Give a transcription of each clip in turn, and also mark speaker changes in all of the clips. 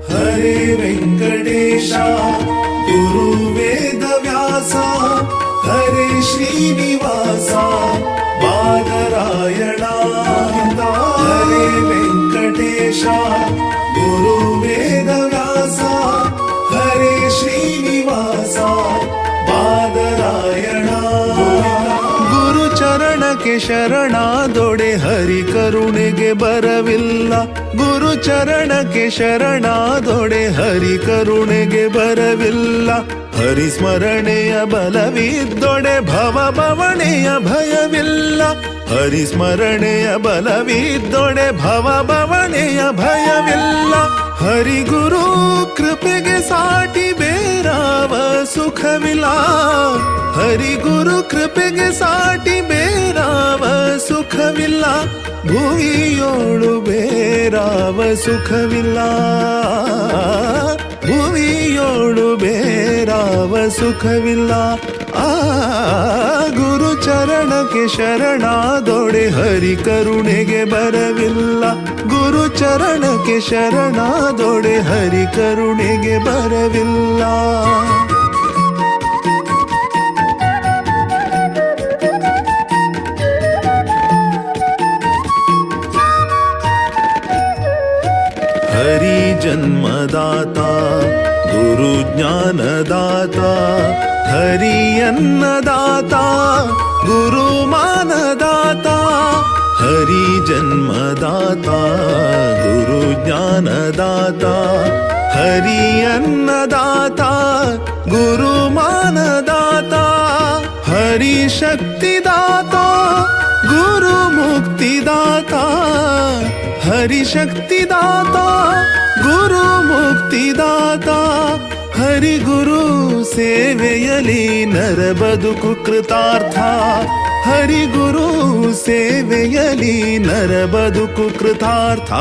Speaker 1: ಹರೇ ವೆಂಕಟೇಶ ಗುರು ವೇದ ವ್ಯಾಸ ಹರೇ ಶ್ರೀನಿವಾಸ ಬಾದರಾಯಣ. ಹರೇ ವೆಂಕಟೇಶ ಗುರು ವೇದ ವ್ಯಾಸ ಹರೇ ಶ್ರೀನಿವಾಸ ಬಾದರಾಯಣ. ಗುರು ಚರಣಕ್ಕೆ ಶರಣಾದೊಡೆ ಹರಿ ಕರುಣೆಗೆ ಬರವಿಲ್ಲ. ಗುರು ಚರಣಕ್ಕೆ ಶರಣಾದೊಡೆ ಹರಿ ಕರುಣೆಗೆ ಬರವಿಲ್ಲ. ಹರಿ ಸ್ಮರಣೆಯ ಬಲವಿದ್ದೊಡೆ ಭವ ಬವಣೆಯ ಭಯವಿಲ್ಲ. ಹರಿ ಸ್ಮರಣೆಯ ಬಲವಿದ್ದೊಡೆ ಭವ ಬವಣೆಯ ಭಯವಿಲ್ಲ. ಹರಿಗುರು ಕೃಪೆಗೆ ಸಾಟಿ ಬೇರಾವ ಸುಖವಿಲ್ಲ. ಹರಿಗುರು ಕೃಪೆಗೆ ಸಾಟಿ ಬೇರಾವ ಸುಖವಿಲ್ಲ. ಭುವಿಯೋಳು ಬೇರಾವ ಸುಖವಿಲ್ಲ. ಭುವಿಯೋಳು ಬೇರಾವ ಸುಖವಿಲ್ಲ. ಆ ಗುರು ಚರಣಕ್ಕೆ ಶರಣಾದೊಡೆ ಹರಿ ಕರುಣೆಗೆ ಬರವಿಲ್ಲ. ಗುರು ಚರಣಕ್ಕೆ ಶರಣಾದೊಡೆ ಹರಿ ಕರುಣೆಗೆ ಬರವಿಲ್ಲ. ಹರಿ ಜನ್ಮದಾತ ಗುರು ಜ್ಞಾನದಾತ ಹರಿಯನ್ನದಾತ ಗುರು ಮಾನದಾತ. ಹರಿ ಜನ್ಮದಾತ ಗುರು ಜ್ಞಾನದಾತ ಹರಿಯನ್ನದಾತ ಗುರು ಮಾನದಾತ. ಹರಿ ಶಕ್ತಿದಾತ ಗುರು ಮುಕ್ತಿದಾತ. ಹರಿ ಶಕ್ತಿದಾತ ಗುರು ಮುಕ್ತಿದಾತ. ಹರಿ ಗುರು ಸೇವೆಯಲಿ ನರ ಬದುಕು ಕೃತಾರ್ಥ. ಹರಿ ಗುರು ಸೇವೆಯಲಿ ನರ ಬದುಕು ಕೃತಾರ್ಥ.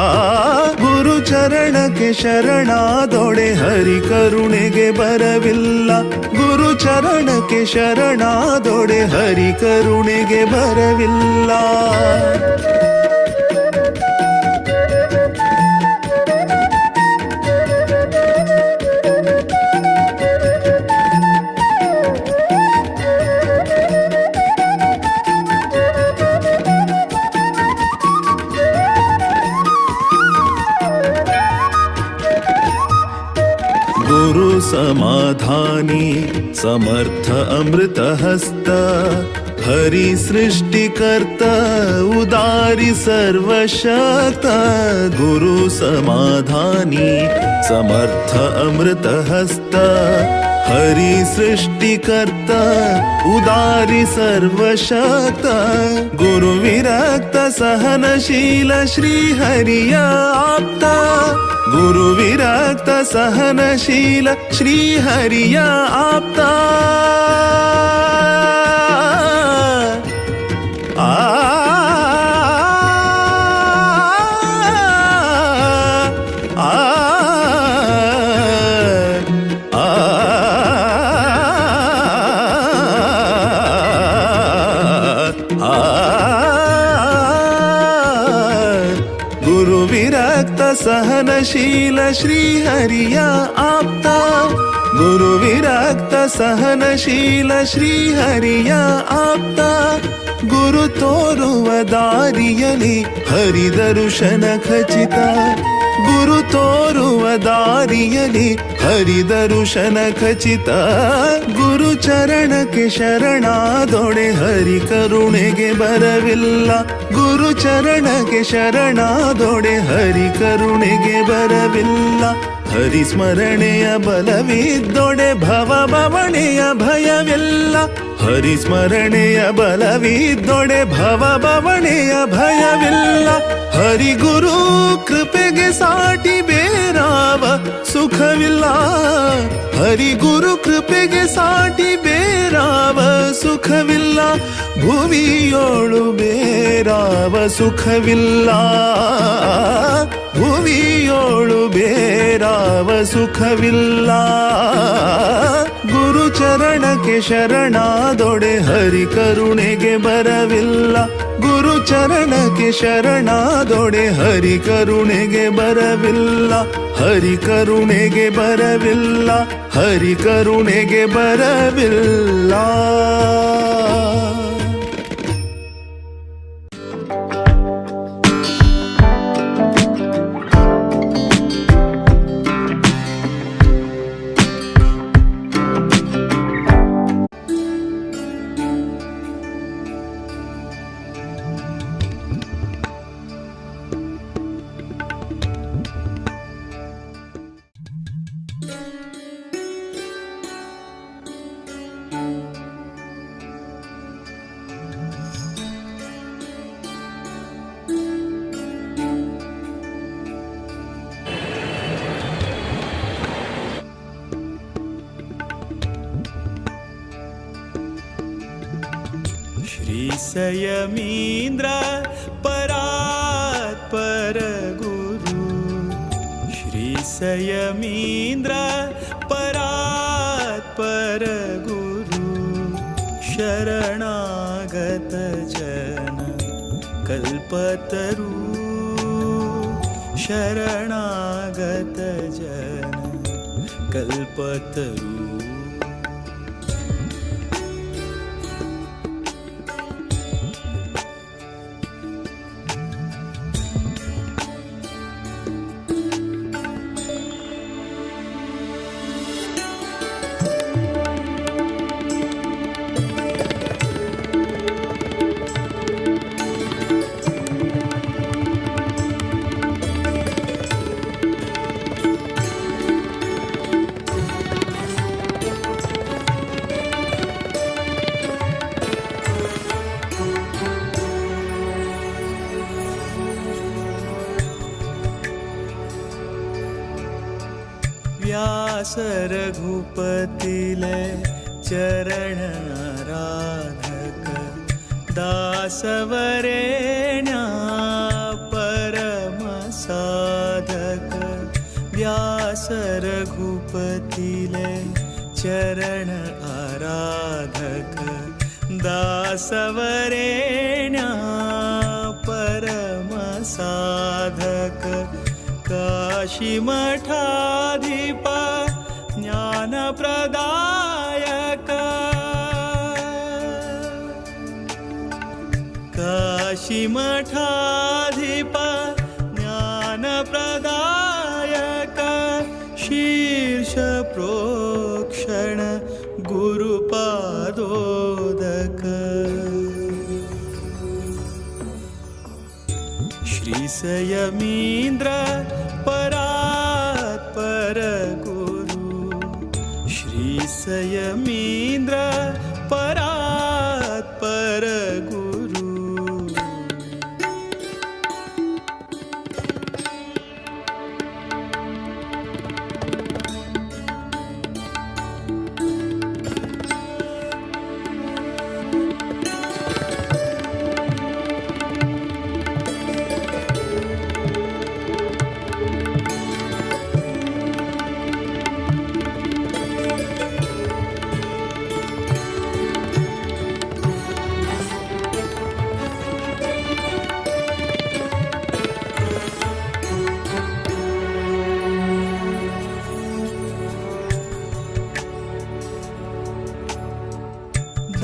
Speaker 1: ಗುರು ಚರಣಕ್ಕೆ ಶರಣಾದೊಡೆ ಹರಿ ಕರುಣೆಗೆ ಬರವಿಲ್ಲ. ಗುರು ಚರಣಕ್ಕೆ ಶರಣಾದೊಡೆ ಹರಿ ಕರುಣೆಗೆ ಬರವಿಲ್ಲ. ಗುರು ಸಮಾಧಾನಿ ಸಮರ್ಥ ಅಮೃತ ಹಸ್ತ ಹರಿ ಸೃಷ್ಟಿಕರ್ತ ಉದಾರಿ ಸರ್ವಶಕ್ತ. ಗುರು ಸಮಾಧಾನಿ ಸಮರ್ಥ ಅಮೃತ ಹಸ್ತ ಹರಿ ಸೃಷ್ಟಿಕರ್ತ ಉದಾರಿ ಸರ್ವಶಕ್ತ. ಗುರು ವಿರಕ್ತ ಸಹನಶೀಲ ಶ್ರೀ ಹರಿಯ ಆಪ್ತ. ಗುರು ವಿರಕ್ತ ಸಹನಶೀಲ ಶ್ರೀ ಹರಿಯ ಆಪ್ತ. ಆ ಆ ಆ ಆ ಗುರು ವಿರಕ್ತ ಸಹನಶೀಲ ಶ್ರೀ ಹರಿಯ ಆಪ್ತ. ಗುರು ವಿರಕ್ತ ಸಹನಶೀಲ ಶ್ರೀ ಹರಿಯ ಆಪ್ತ. ಗುರು ತೋರುವ ದಾರಿಯಲಿ ಹರಿದರುಶನ ಖಚಿತ. ಗುರು ತೋರುವ ದಾರಿಯಲಿ ಹರಿದರುಶನ ಖಚಿತ. ಗುರು ಚರಣಕ್ಕೆ ಶರಣಾದೊಡೆ ಹರಿ ಕರುಣೆಗೆ ಬರವಿಲ್ಲ. ಗುರು ಚರಣಕ್ಕೆ ಶರಣಾದೊಡೆ ಹರಿ ಕರುಣೆಗೆ ಬರವಿಲ್ಲ. ಹರಿ ಸ್ಮರಣೆಯ ಬಲವಿದ್ದೊಡೆ ಭವ ಬವಣೆಯ ಭಯವಿಲ್ಲ. ಹರಿ ಸ್ಮರಣೆಯ ಬಲವಿದ್ದೊಡೆ ಭವ ಬವಣೆಯ ಭಯವಿಲ್ಲ. ಹರಿ ಗುರು ಕೃಪೆಗೆ ಸಾಟಿ ಬೇರಾವ ಸುಖವಿಲ್ಲ. ಹರಿ ಗುರು ಕೃಪೆಗೆ ಸಾಟಿ ಬೇರಾವ ಸುಖವಿಲ್ಲ. ಭುವಿಯೋಳು ಬೇರಾವ ಸುಖವಿಲ್ಲ. ಭುವಿಯೋಳು ಬೇರಾವ ಸುಖವಿಲ್ಲ. ಗುರುಚರಣಕ್ಕೆ ಶರಣಾದೊಡೆ ಹರಿ ಕರುಣೆಗೆ ಬರವಿಲ್ಲ. ಗುರುಚರಣಕ್ಕೆ ಶರಣಾದೊಡೆ ಹರಿ ಕರುಣೆಗೆ ಬರವಿಲ್ಲ. ಹರಿ ಕರುಣೆಗೆ ಬರವಿಲ್ಲ, ಹರಿ ಕರುಣೆಗೆ ಬರವಿಲ್ಲ.
Speaker 2: श्रीसयमीन्द्र परात्पर गुरु, श्रीसयमीन्द्र परात्पर गुरु, शरणागत जन कल्पतरु, शरणागत जन कल्पतरु. व्यास रघुपतिले चरण आराधक, दासवरेण्या परम साधक. व्यास रघुपतिले चरण आराधक, दासवरेण्या परम साधक. काशीमठाधिप ज्ञानप्रदायक, काशीमठाधिप ज्ञानप्रदायक, शीर्ष प्रोक्षण गुरुपादोदक. श्रीसयमीन्द्र परात्पर गुरु, श्रीसयमीन्द्र परात्पर गुरु.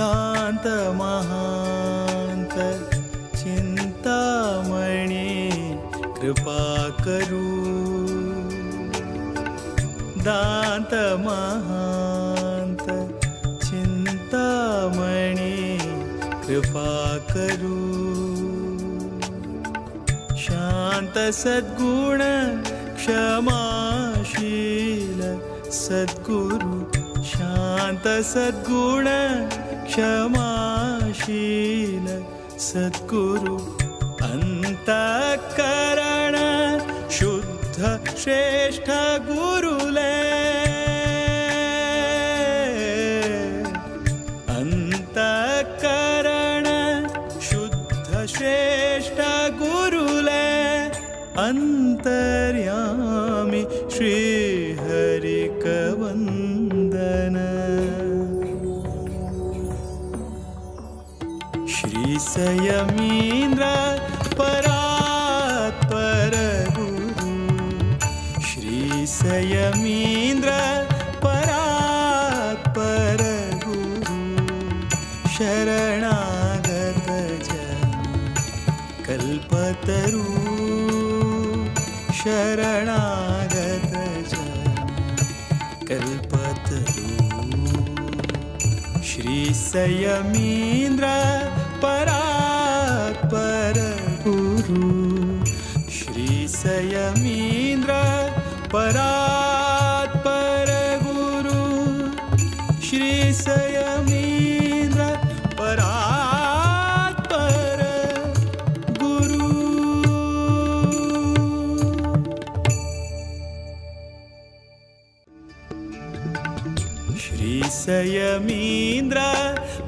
Speaker 2: दांत महांत चिंतामणि कृपा करू, दांत महांत चिंतामणि कृपा करू. शांत सद्गुण क्षमाशील सद्गुरु, शांत सद्गुण क्षमाशील सद्गुरु, अंतःकरण शुद्ध श्रेष्ठ गुरुले, अंतःकरण शुद्ध श्रेष्ठ गुरुले, अंतर्यामी श्री हरिकवंदन। श्री संयमींद्र परात्पर गुरु, श्री संयमींद्र परात्पर गुरु, शरणागत जन कल्पतरु, शरणागत जन कल्पतरु। श्री संयमींद्र परात्पर गुरु, श्री संयमींद्र परात्पर गुरु, श्री संयमींद्र परात्पर गुरु। श्री संयमींद्र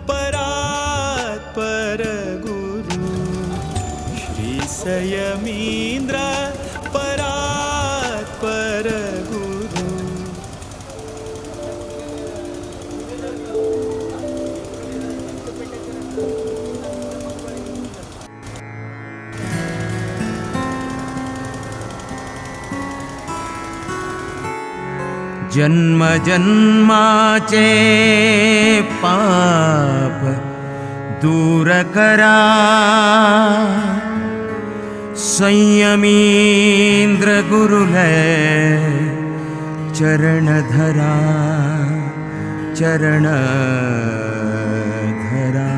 Speaker 2: परात्पर गुरु, श्री संयमींद्र परात्पर गुरु।
Speaker 3: जन्म जन्माचे पाप दूर करा, संयमींद्र गुरुले चरण धरा, चरण धरा।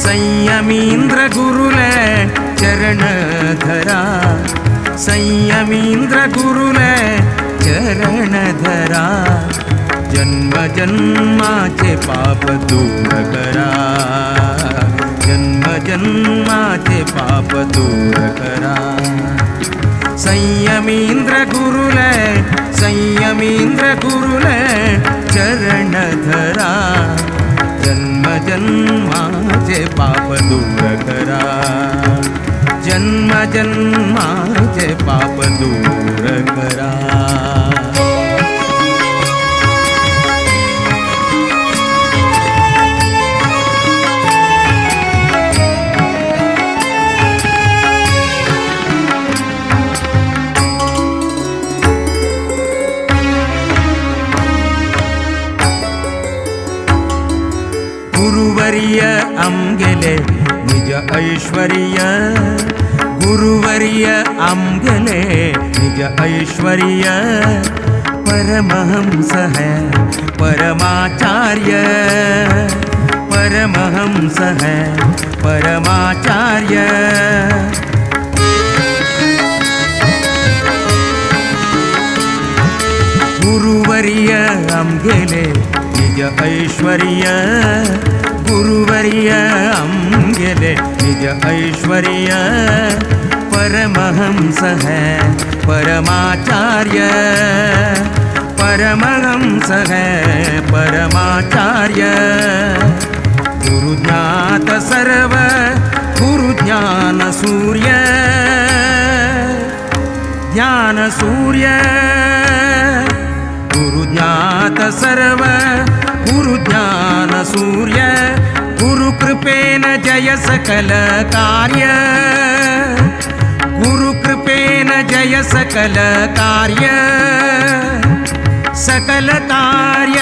Speaker 3: संयमींद्र गुरुले चरण धरा, संयमींद्र गुरुले चरण धरा, जन्म जन्माचे पाप दूर करा, जन्म जन्माचे पाप दूर करा। संयमींद्र गुरुले, संयमींद्र गुरुले चरण धरा, जन्म जन्माचे पाप दूर करा, जन्म जन्माचे पाप दूर करा। गुरुवर्य आमगेले निज ऐश्वर्य, गुरुवर्य आमगेले निज ऐश्वर्य, परमहंस है परमाचार्य, परमहंस है परमाचार्य। गुरुवर्य आमगेले निज ऐश्वर्य, गुरुवर्य आमगेले निज ऐश्वर्य, परमहंस है परमाचार्य, परमहंस है परमाचार्य। गुरुज्ञात सर्व गुरुज्ञान सूर्य, ज्ञान सूर्य, गुरुज्ञात सर्व गुरुज्ञान सूर्य, गुरुकृपेन जय सकल कार्य, गुरुकृपेन जय सकल कार्य, सकल कार्य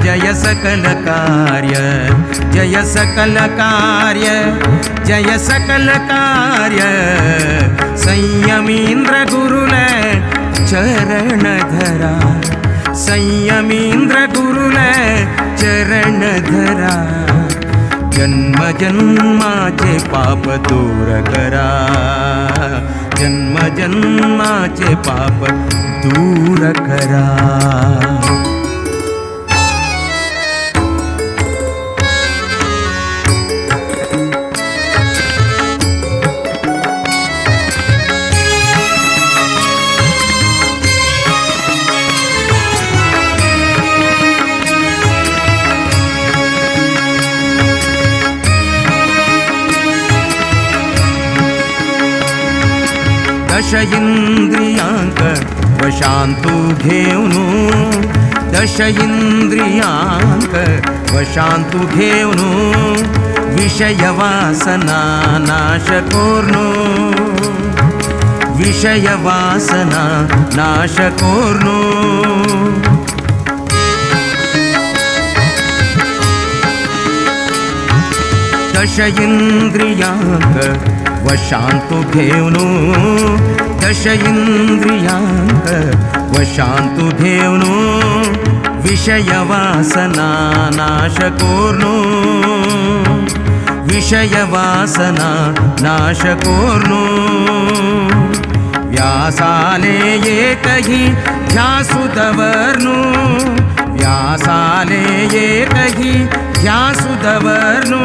Speaker 3: जय सकल। सकल कार्य, जय सकल कार्य, जय सकल कार्य। संयमींद्र गुरुल चरण धरा, संयमींद्र गुरुल चरण धरा। जन्म जन्माचे पाप दूर करा, जन्म जन्माचे पाप दूर करा। दश इंद्रियांक वशांतु घेऊनु, दश इंद्रियांक वशांतु घेऊनु। विषय वासना नाश कोर्नु, विषय वासना नाश कोर्नु। दश इंद्रियांक वशांतु घेऊनु, दश इंद्रियांक वशांतु घेऊनु। विषय वासना नाश कोर्नु, विषय वासना नाश कोर्नु। व्यासाले एकही ध्यासु दवर्नु, व्यासाले एकही ध्यासु दवर्नु।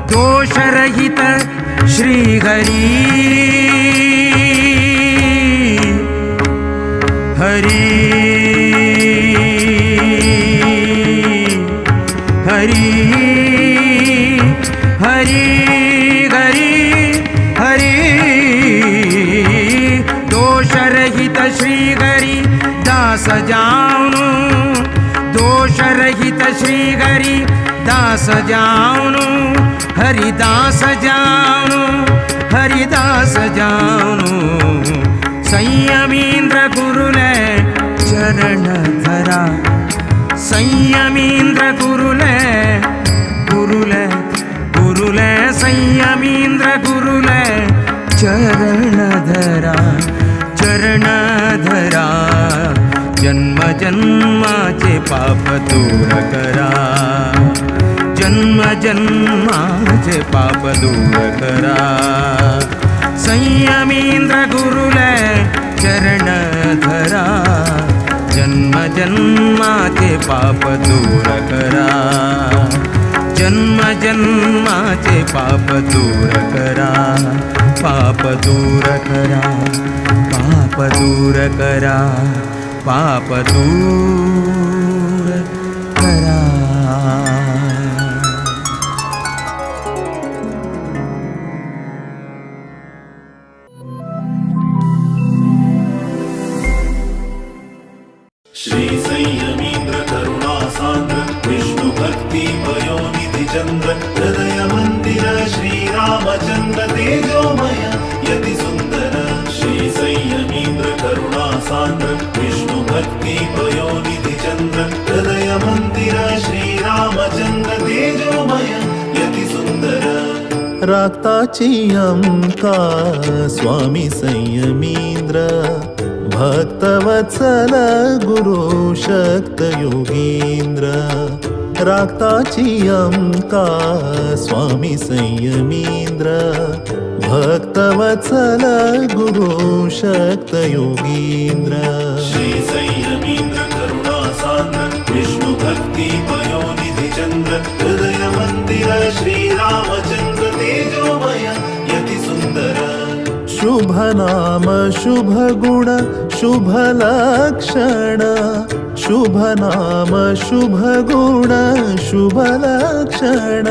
Speaker 3: दोषरहित श्री हरी हरी हरी हरी हरी हरी। दोषरहित श्री हरी दास जाऊनु, दोषरहित श्री हरी दास जाऊनु। हरिदास जाऊनु, हरिदास जाऊनु। संयमींद्र गुरुल चरण धरा, संयमींद्र गुरुल गुरुल गुरुल, संयमींद्र गुरुल चरण धरा, चरण धरा। जन्म जन्माचे पाप दूर करा, जन्म जन्माचे पाप दूर करा। संयमींद्र गुरुल चरण धरा, जन्म जन्माचे पाप दूर करा, जन्म जन्माचे पाप दूर करा, पाप दूर करा, पाप दूर करा, पाप दूर करा।
Speaker 1: श्री संयमींद्र करुणा सांद्र विष्णु भक्ति पयोनिधि चंद्र हृदय मंदिर श्री रामचंद्र तेजोमय यति सुंदर। श्री संयमींद्र करुणा सांद्र विष्णु भक्ति पयोनिधि चंद्र हृदय मंदिर श्री रामचंद्र तेजोमय यति सुंदर। राक्ताची अमका स्वामी संयमींद्र भक्तवत्सल गुरु शक्त योगींद्र। राक्ताची अमका स्वामी संयमींद्र भक्तवत्सल गुरु शक्त योगींद्र। श्री संयमींद्र करुणा सांद्र विष्णु भक्ति पयोनिधि चंद्र हृदय मंदिर श्री रामचंद्र तेजोमय यति सुंदर। शुभ नाम शुभ गुण शुभ लक्षण, शुभ नाम शुभ गुण शुभ लक्षण।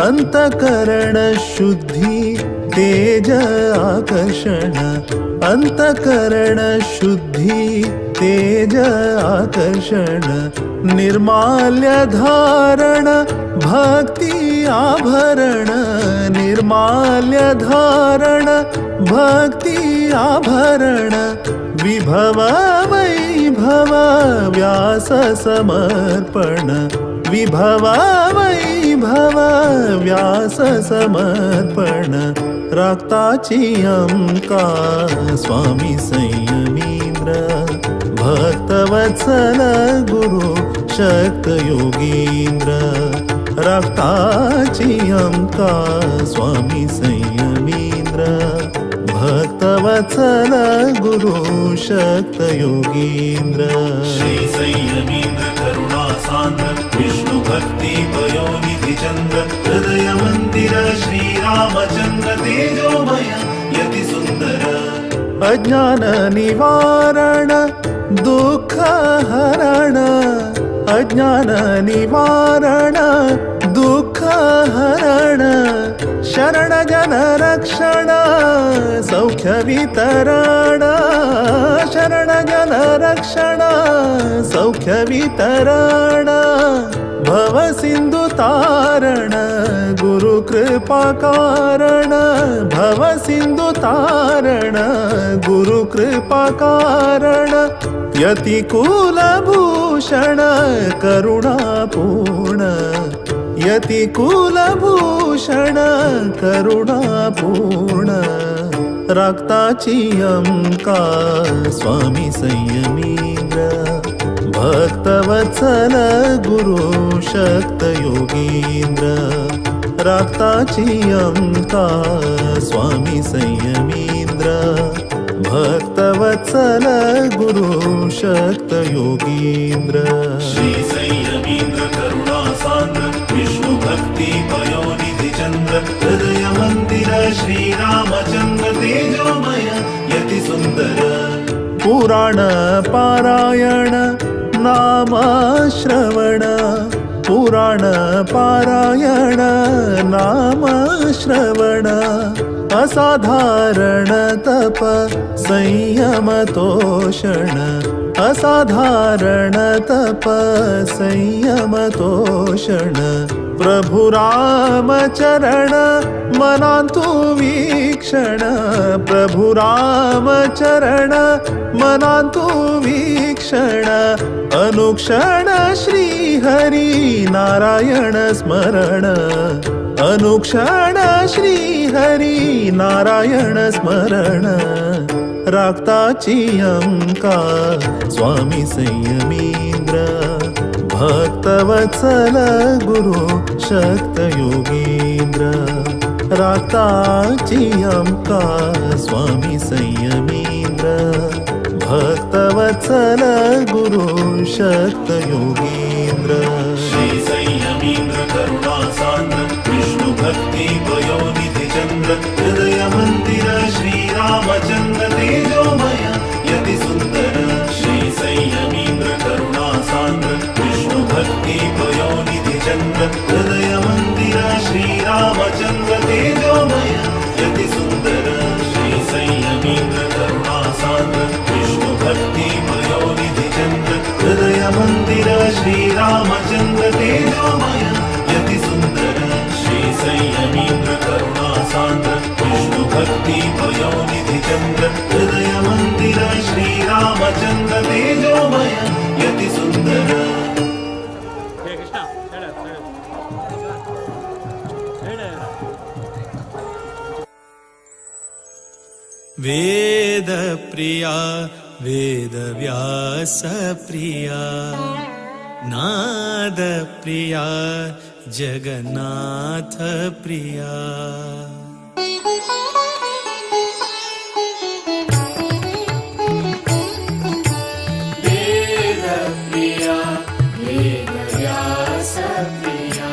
Speaker 1: अंतकरण शुद्धि तेज आकर्षण, अंतकरण शुद्धि तेज आकर्षण। निर्माल्य धारण भक्ति आभरण, निर्माल्य धारण भक्ति आभरण। विभव वैभव वैभव व्यास समर्पण विभव वैभव व्यास समर्पण राखताची अंका स्वामी संयमींद्र भक्तवत्सल गुरु शक्त योगींद्र राखताची अंका स्वामी संयमींद्र भक्तवत्सल गुरु शक्त योगींद्र। श्री संयमींद्र करुणा सांद्र विष्णु भक्ति पयोनिधि चंद्र हृदय मंदिर श्री रामचंद्र तेजोमय यति सुंदर। अज्ञान निवारण दुःख हरण अज्ञान निवारण दुःख हरण शरण जन रक्षण सौख्य वितरण शरण जन रक्षण सौख्य वितरण भव सिंधु तारण गुरु कृपा कारण भव सिंधु तारण गुरु कृपा कारण यति कुलभूषण करुणापूर्ण यति कुलभूषण करुणापूर्ण राखताची अंका स्वामी संयमींद्र भक्तवत्सल गुरु शक्त योगींद्र राखताची अंका स्वामी संयमींद्र भक्तवत्सल गुरु शक्त योगींद्र। श्री संयमींद्र करुणा सांद्र विष्णु भक्ति पयोनिधि चंद्र हृदय मंदिर श्री रामचंद्र तेजोमय यति सुंदर। पुराण पारायण नाम श्रवण पुराण पारायण नाम श्रवण असाधारण तप संयम तोषण असाधारण तप संयम तोषण प्रभु राम चरण मनांतु वीक्षण प्रभु राम चरण मनांतु वीक्षण अनुक्षण श्री हरि नारायण स्मरण अनुक्षण श्री हरि नारायण स्मरण राखताची अंका स्वामी संयमींद्र भक्तवत्सल गुरु शक्त योगींद्र राखताची अंका स्वामी संयमींद्र भक्तवत्सल गुरु शक्त योगींद्र। श्री संयमींद्र करुणा सांद्र विष्णु भक्ति पयोनिधि चंद्र हृदय मंदिर श्री रामचंद्र तेजोमय यति सुंदर। श्री संयमींद्र करुणा सांद्र विष्णु भक्ति पयोनिधि चंद्र हृदय मंदिर श्री रामचंद्र तेजोमय यति सुंदर। श्री संयमींद्र करुणा सांद्र विष्णु भक्ति पयोनिधि चंद्र हृदय मंदिर श्री रामचंद्र तेजोमय यति सुंदर। श्री संयमींद्र करुणा सांद्र विष्णु भक्ति पयोनिधि चंद्र हृदय मंदिर श्री रामचंद्र तेजोमय यति सुंदर।
Speaker 2: वेद प्रिया वेद व्यास प्रिया नाद प्रिया जगन्नाथ प्रिया।
Speaker 4: वेद प्रिया वेद व्यास प्रिया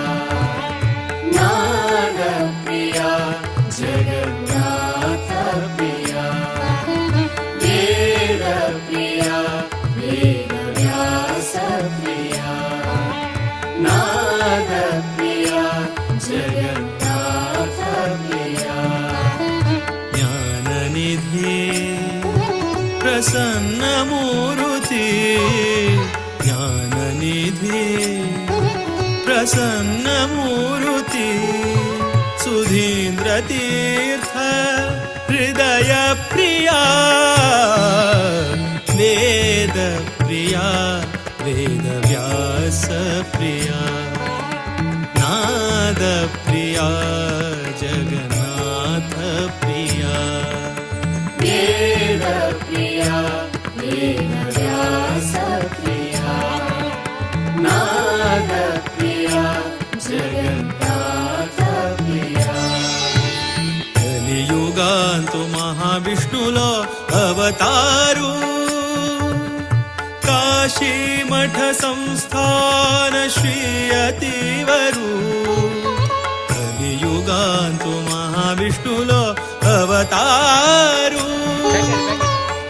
Speaker 4: नाद प्रिया जगन्नाथ प्रिया। वेद प्रिया वेद व्यास प्रिया नाद प्रिया जगन्नाथ प्रिया।
Speaker 2: ज्ञाननिधि प्रसन्न मूर्ति ज्ञाननिधि प्रसन्न मूर्ति सुधीन्द्र तीर्थ हृदय प्रिया। वेद प्रिया वेद व्यास प्रिया नाद प्रिया जगन्नाथ प्रिया।
Speaker 4: वेद प्रिया वेद व्यास प्रिया नाद प्रिया जगन्नाथ प्रिया।
Speaker 2: कलियुगांतु महाविष्णुलो अवतारू काशी मठ संस्थान श्री अतिवरू। कलियुगांतु महाविष्णुलो अवतारू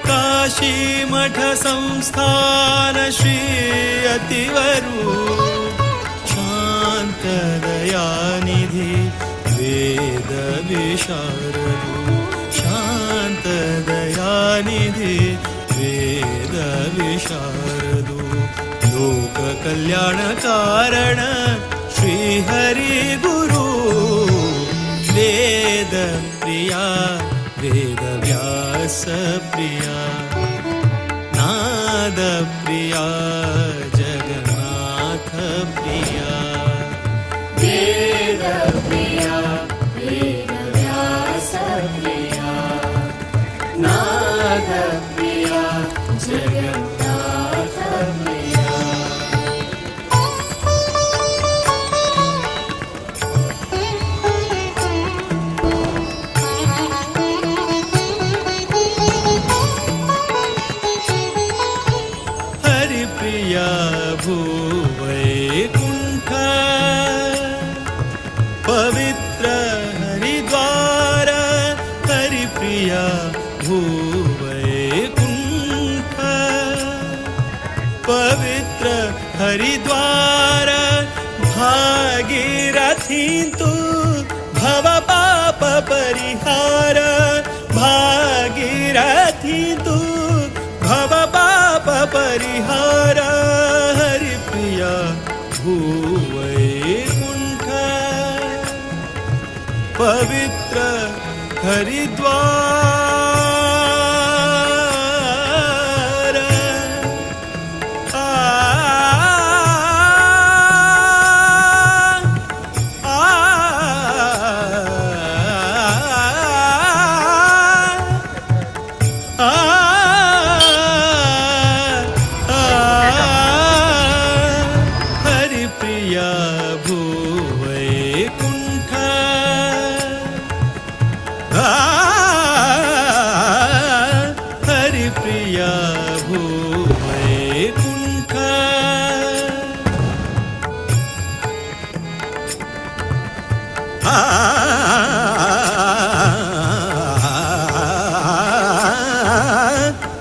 Speaker 2: काशी मठ संस्थान श्री अतिवरू। शांत दयानिधि वेद विशारदु शांत दयानिधि वेद विशारदु। लोक कल्याण कारण श्री हरि गुरु वेद प्रिया वेद व्यास प्रिया नाद प्रिया जगन्नाथ प्रिया।
Speaker 4: वेद प्रिया वेद व्यास प्रिया नाद प्रिया जगन्नाथ प्रिया।
Speaker 2: हरि प्रिया भूवैकुंठ पवित्र हरिद्वार। हरि प्रिया भूवैकुंठ पवित्र हरिद्वार। भागीरथी तु भव पाप परिहार। भागीरथी तु भव पाप परिहार। हरि प्रिया भूवैकुंठ पवित्र हरिद्वार। आ आ आ हरि प्रिया भूवैकुंठ हरि प्रिया भूवैकुंठ।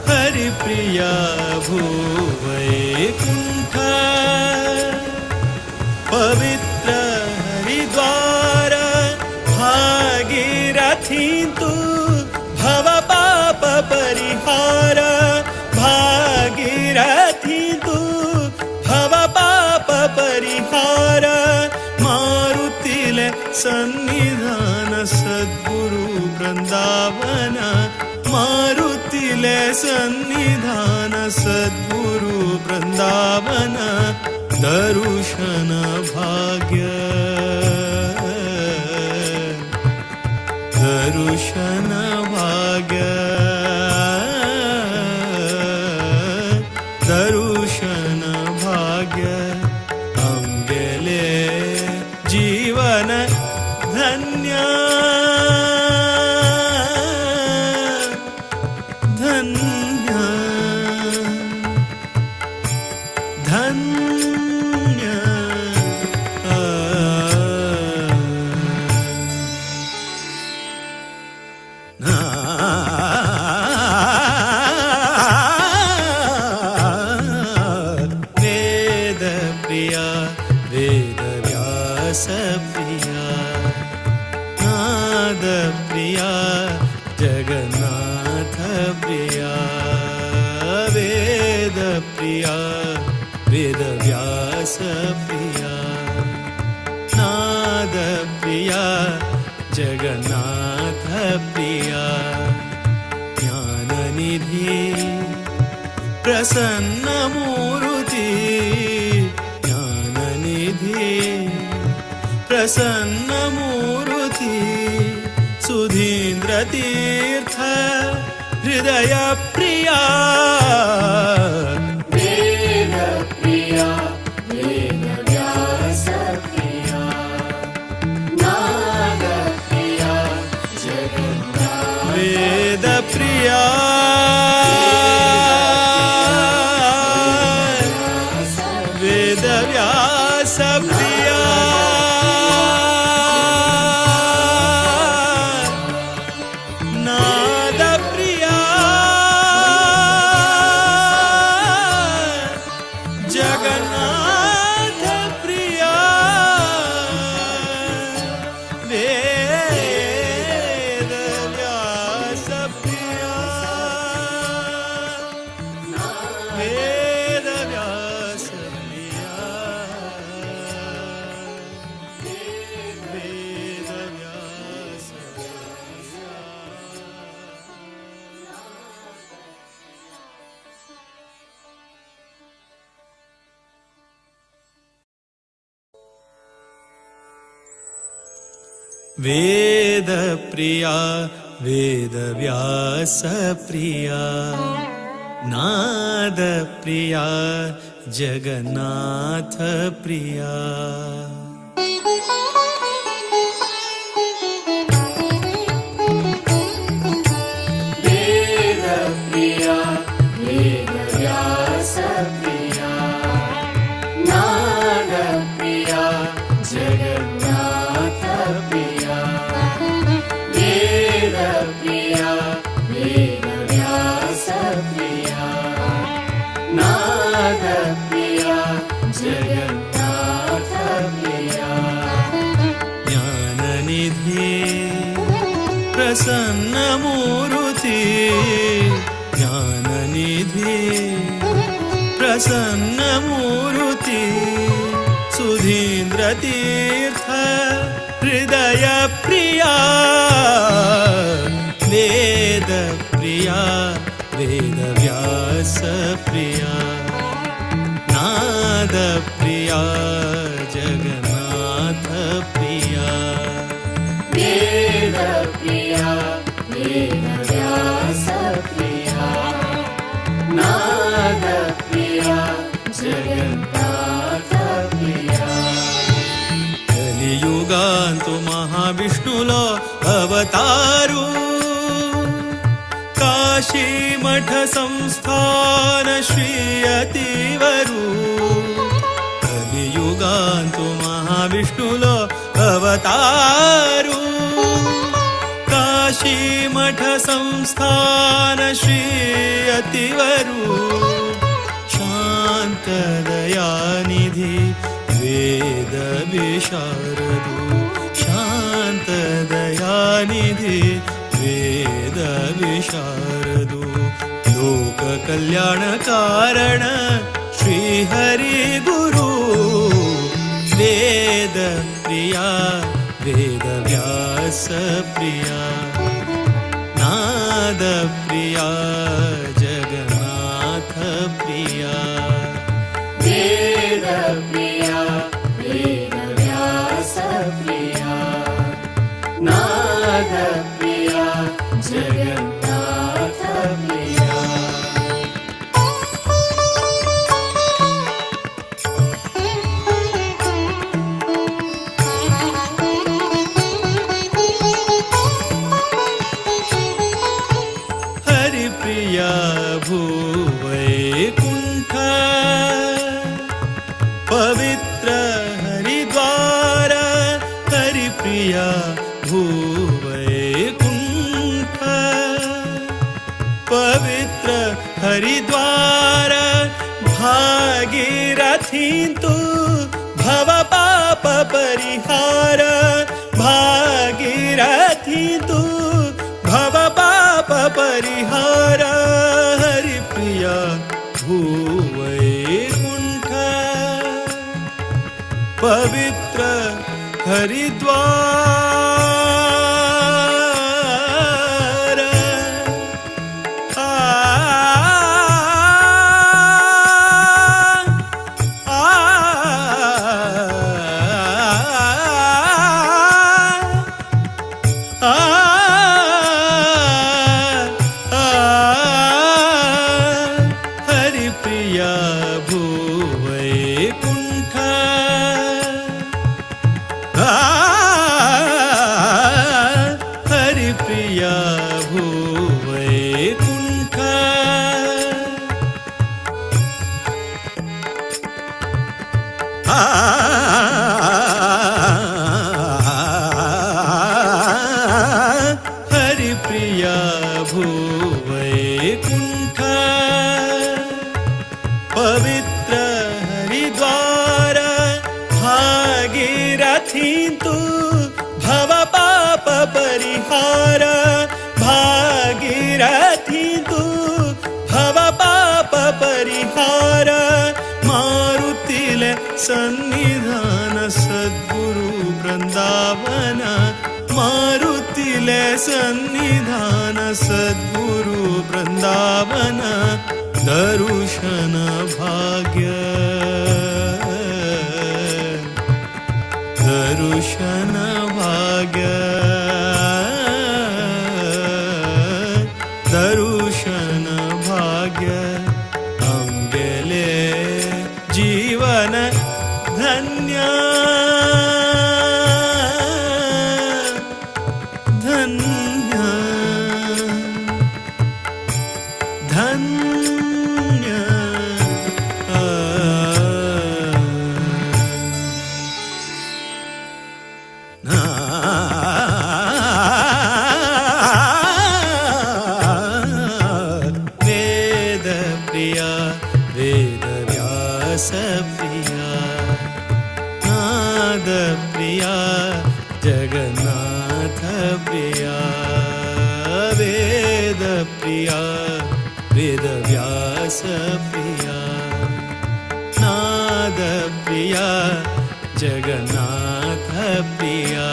Speaker 2: हरि प्रिया भूवैकुंठ पवित्र हरिद्वार। भागीरथी तु भव पाप परिहार। भागीरथी तु भव पाप परिहार। मारुतिले सन्निधान सद्गुरु वृंदावन। मारुतिले सन्निधान सद्गुरु वृंदावन। दर्शन भाग्य दर्शन भाग्य दर्शन भाग्य अंगेले जीवन धन्य धन्य धन्य। वेद प्रिया वेद व्यास प्रिया नाद प्रिया जगन्नाथ प्रिया। वेद प्रिया वेद व्यास प्रिया नाद प्रिया जगन्नाथ प्रिया। ज्ञाननिधि प्रसन्न मूर्ति ज्ञाननिधि प्रसन्न मूर्ति सुधीन्द्र तीर्थ हृदय प्रिया
Speaker 4: वेद प्रिया वेदव्यास प्रिया नाद प्रिया जगन्नाथ
Speaker 2: वेद प्रिया वेदव्यास प्रिया नाद प्रिया जगन्नाथ प्रिया वेदव्यास प्रिया वेदव्यास प्रिया वेदव्यास प्रिया। वेद प्रिया वेदव्यास प्रिया नाद प्रिया जगन्नाथ प्रिया।
Speaker 4: वेद प्रिया वेदव्यास प्रिया नाद प्रिया जगन्नाथ प्रिया वेद प्रिया वेदव्यास प्रिया नाद प्रिया जगन्नाथ प्रिया
Speaker 2: ज्ञाननिधि प्रसन्न मूर्ति ज्ञाननिधि प्रसन्न मूर्ति सुधीन्द्र तीर्थ हृदय प्रिया वेद प्रिया वेदव्यास प्रिया नाद प्रिया जगन्नाथ प्रिया
Speaker 4: वेद प्रिया वेदव्यास प्रिया नाद प्रिया जगन्नाथ प्रिया
Speaker 2: कलियुगांतु महाविष्णुलो अवतारू काशी मठ संस्थान श्री अतिवरू कलियुगांतु महाविष्णुलो अवतारू काशी मठ संस्थान श्री अतिवरू शांत दयानिधि वेद विशारदु शांत दयानिधि वेद विशारदु लोक कल्याण कारण श्री हरि गुरु वेद प्रिया वेद व्यास प्रिया नाद प्रिया जगन्नाथ प्रिया
Speaker 4: वेद प्रिया वेद व्यास प्रिया नाद प्रिया जगन्नाथ प्रिया।
Speaker 2: हरि प्रिया भूवैकुंठ पवित्र हरिद्वार हरि प्रिया भूवैकुंठ पवित्र हरिद्वार भागीरथी तु भव पाप परिहार भागीरथी तु भव पाप परिहार हरि प्रिया भूवैकुंठ पवित्र हरिद्वार। आ भूवैकुंठ हरिप्रिया भूवैकुंठ हरिप्रिया भूवैकुंठ पवित्र हरिद्वार भागीरथी तू भव पाप परिहार भागीरथी तू भव पाप परिहार मारुतिले सन्निधान सद्गुरु वृंदावन मारुतिले सन्निधान सद्गुरु वृंदावन दर्शन भाग्य दर्शन भाग्य दर्शन भाग्य आमगेले जीवन धन्य धन्य धन्य वेद प्रिया वेद व्यास प्रिया नाद प्रिया जगन्नाथ प्रिया वेद प्रिया वेद व्यास प्रिया नाद प्रिया जगन्नाथ प्रिया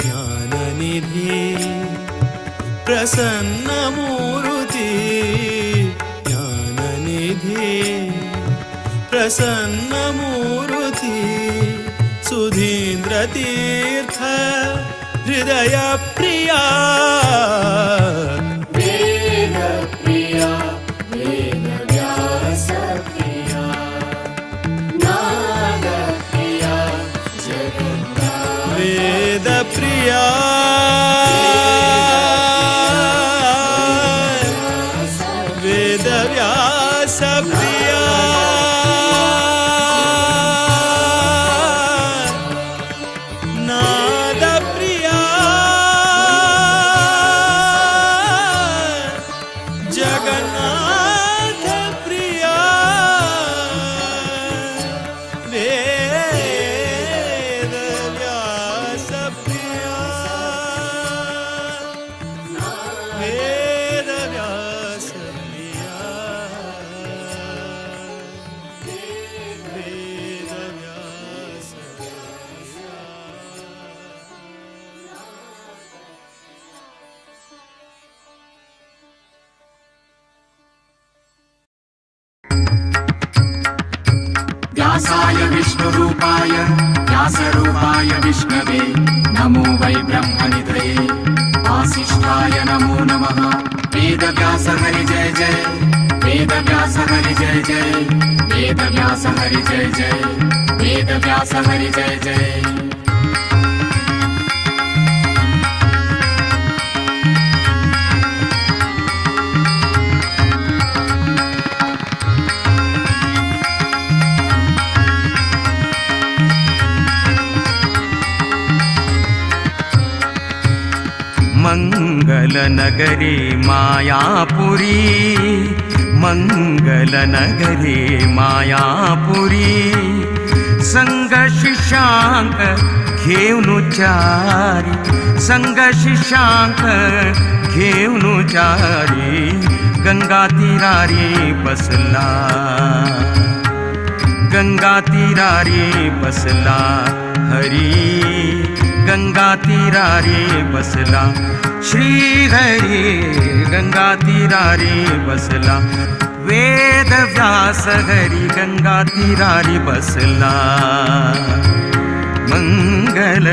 Speaker 2: ज्ञाननिधि प्रसन्न मूर्ति ज्ञाननिधि प्रसन्न मूर्ति सुधीन्द्र तीर्थ हृदय प्रिया
Speaker 4: वेद प्रिया वेद व्यास प्रिया नाद प्रिया जगन्नाथ
Speaker 2: वेद प्रिया वेद व्यास प्रिया नाद प्रिया जगन्नाथ प्रिया वेद व्यास प्रिया वेद व्यास प्रिया वेद व्यास प्रिया।
Speaker 5: व्यासाय विष्णुरूपाय व्यासरूपाय विष्णवे नमो वै ब्रह्मनिधये वासिष्ठाय नमो नमः। वेदव्यास हरि जय जय वेदव्यास हरि जय जय वेदव्यास हरि जय जय वेदव्यास हरि जय जय।
Speaker 3: मंगलनगरी मायापुरी मंगलनगरी मायापुरी संग शिष्यांक घेऊन चारी संग शिष्यांक घेऊन चारी गंगा तीरारी बसला गंगा तीरारी बसला हरी गंगा तीरारी बसला श्री हरी गंगा तीरारी बसला वेद व्यास हरी गंगा तीरारी बसला मंगल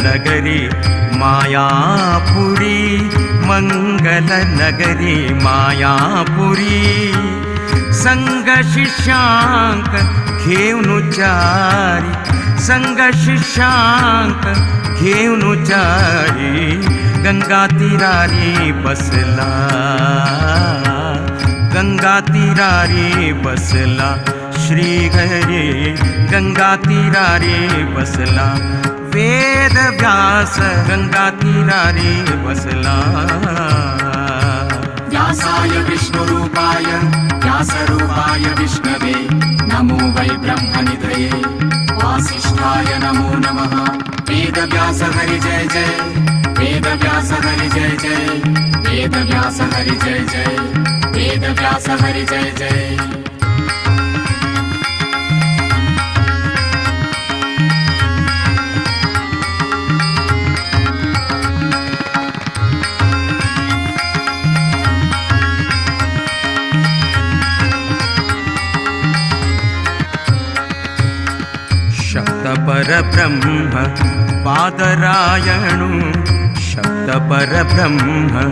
Speaker 3: नगरी मायापुरी मंगल नगरी मायापुरी संग शिष्यांक घेवन चारी, संग शिष्यांक घेवन चारी, गंगा तीरारी बसला, गंगा तीरारी बसला श्री हरी, गंगा तीरारी बसला वेद व्यास, गंगा तीरारी बसला।
Speaker 5: व्यासाय विष्णुरूपाय व्यासरूपाय विष्णवे नमो वै ब्रह्मनिधये वासिष्ठाय नमो नमः। वेदव्यास हरि जय जय, वेदव्यास हरि जय जय, वेदव्यास हरि जय जय, वेदव्यास हरि जय जय।
Speaker 3: शब्द परब्रह्म पादरायणु, शब्द परब्रह्म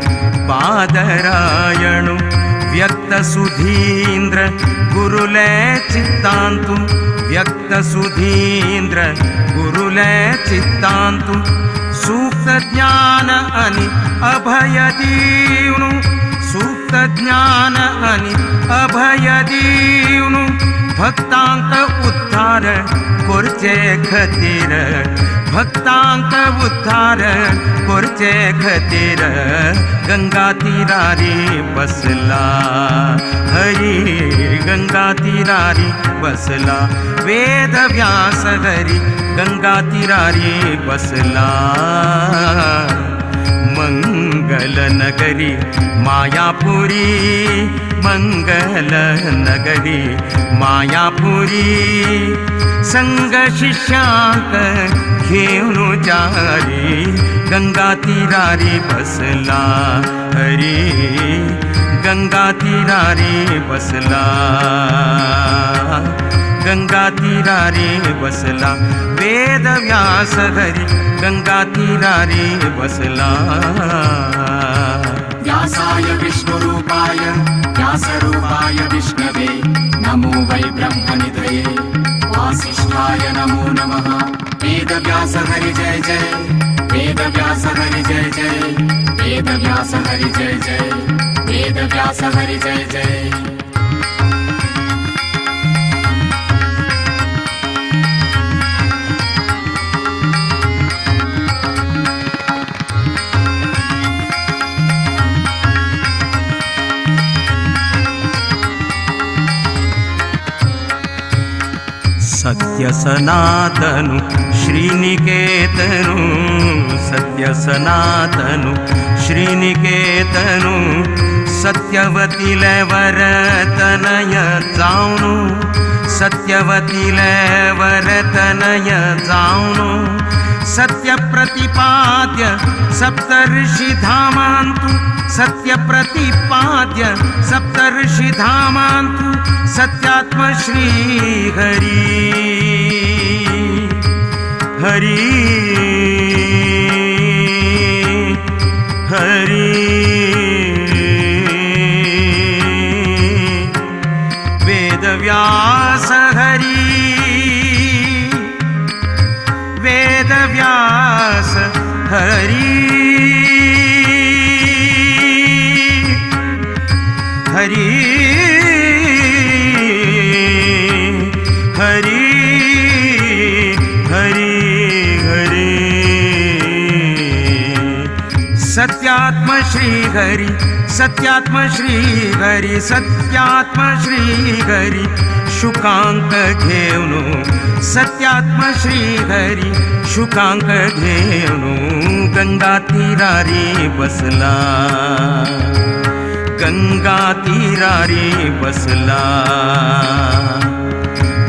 Speaker 3: पादरायणु, व्यक्त सुधींद्र गुरुले चित्तांतु, व्यक्त सुधींद्र गुरुले चित्तांतु, सूक्त ज्ञान अनि अभय दीवनु, सूक्त ज्ञान अनि अभय दीवनु, भक्तांक उद्धार करचे खातीर, भक्तांक उद्धार करचे खातीर, गंगा तीरारी बसला हरी, गंगा तीरारी बसला वेद व्यास हरी, गंगा तीरारी बसला। मंगल नगरी मायापुरी, मंगल नगरी मायापुरी, संग शिष्यांक घेऊन चारी, गंगा तीरारी बसला हरी, गंगा तीरारी बसला, गंगा तीरारी बसला वेद व्यास हरी, गंगा तीरारी बसला।
Speaker 5: व्यासाय विष्णुरूपाय व्यासरूपाय विष्णवे नमो वै ब्रह्मनिधये वासिष्ठाय नमो नमः। वेदव्यास हरि जय जय, वेदव्यास हरि जय जय, वेदव्यास हरि जय जय, वेदव्यास हरि जय जय।
Speaker 3: सत्य सनातनु श्रीनिकेतनु, सत्य सनातनु श्रीनिकेतनु, सत्यवतीले वरतनय जावनु, सत्यवतीले वरतनय जावनु, सत्य प्रतिपाद्य सप्तर्षि धामांतु, सत्य प्रतिपाद्य सप्तर्षि धामांतु, सत्यात्म श्री हरि हरि हरि, वेदव्यास हरि, वेदव्यास हरि हरि हरि हरि हरि, सत्यात्म श्री हरि, सत्यात्म श्री हरि, सत्यात्म श्री हरि, शुकांक घेवनु, सत्यात्म श्री हरि शुकांक घेवनु, गंगा तीरारी बसला, गंगा तीरारी बसला,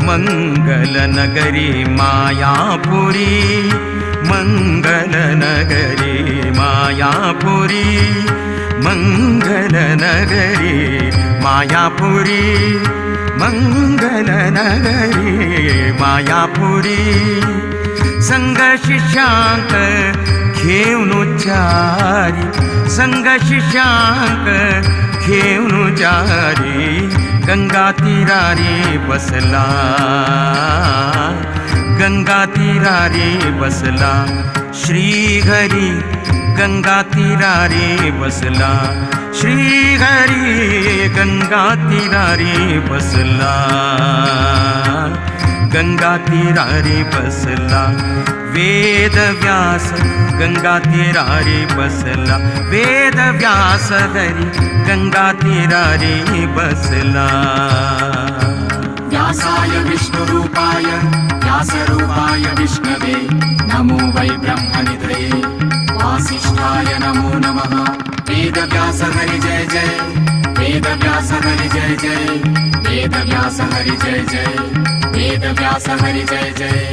Speaker 3: मंगल नगरी मायापुरी, मंगल नगरी मायापुरी, मंगल नगरी मायापुरी, मंगल नगरी मायापुरी, संग शिष्यांक घेवनु चारी, संग शिष्यांक घेवनु चारी, गंगा तीरारी बसला, गंगा तीरारी बसला, श्रीहरी गंगा तीरारी बसला, श्रीहरी गंगा तीरारी बसला, गंगा तीरारी बसला, वेदव्यास गंगा तीरारी बसला, वेदव्यास हरी गंगा तीरारी बसला।
Speaker 5: व्यासाय विष्णुरूपाय व्यासरूपाय विष्णवे नमो वै ब्रह्मनिधये वासिष्ठाय नमो नमः। वेदव्यास हरि जय जय, वेदव्यास हरि जय जय, वेदव्यास हरि जय जय, वेदव्यास हरि जय जय।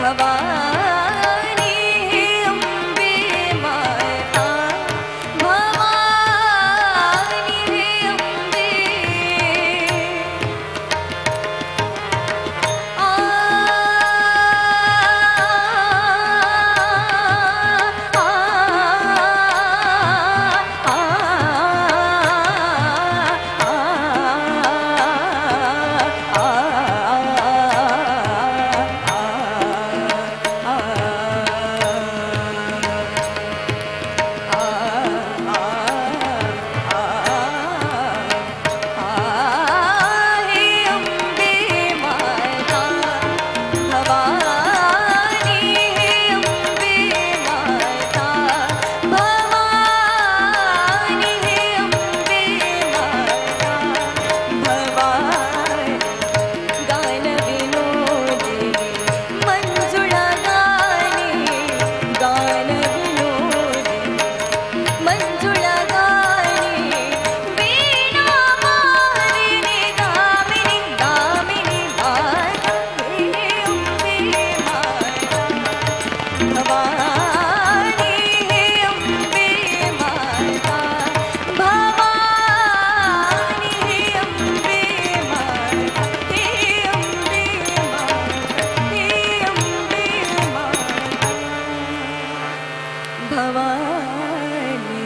Speaker 6: भवानी अम्बे माता, भवानी अम्बे। आ आ आ हे अम्बे माता, भवानी हे अम्बे माता, भवानी हे अम्बे माता, भवानी गान विनोदिनी मंजुळा गाने, गान विनोदिनी मंजुळा गाने, वीणा मालिनी दामिनी दामिनी माता, हे अम्बे माता, भवानी हे अम्बे माता, भवानी हे अम्बे माता, हे अम्बे माता, हे अम्बे माता, भवानी।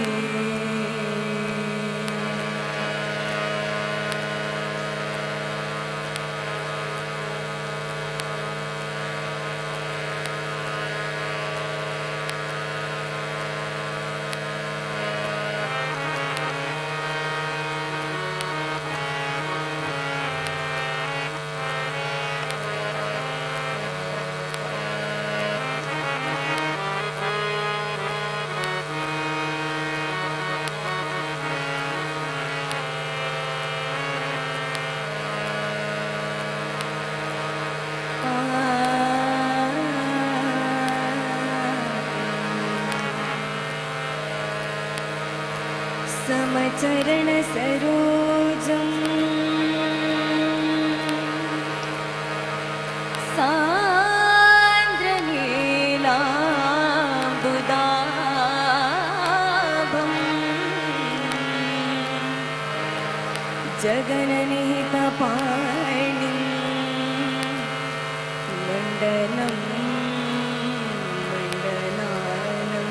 Speaker 6: समचरण सरोजं सान्द्रनीलाम्बुदाभं जगननिहितपाणिं मण्डनं मण्डनानं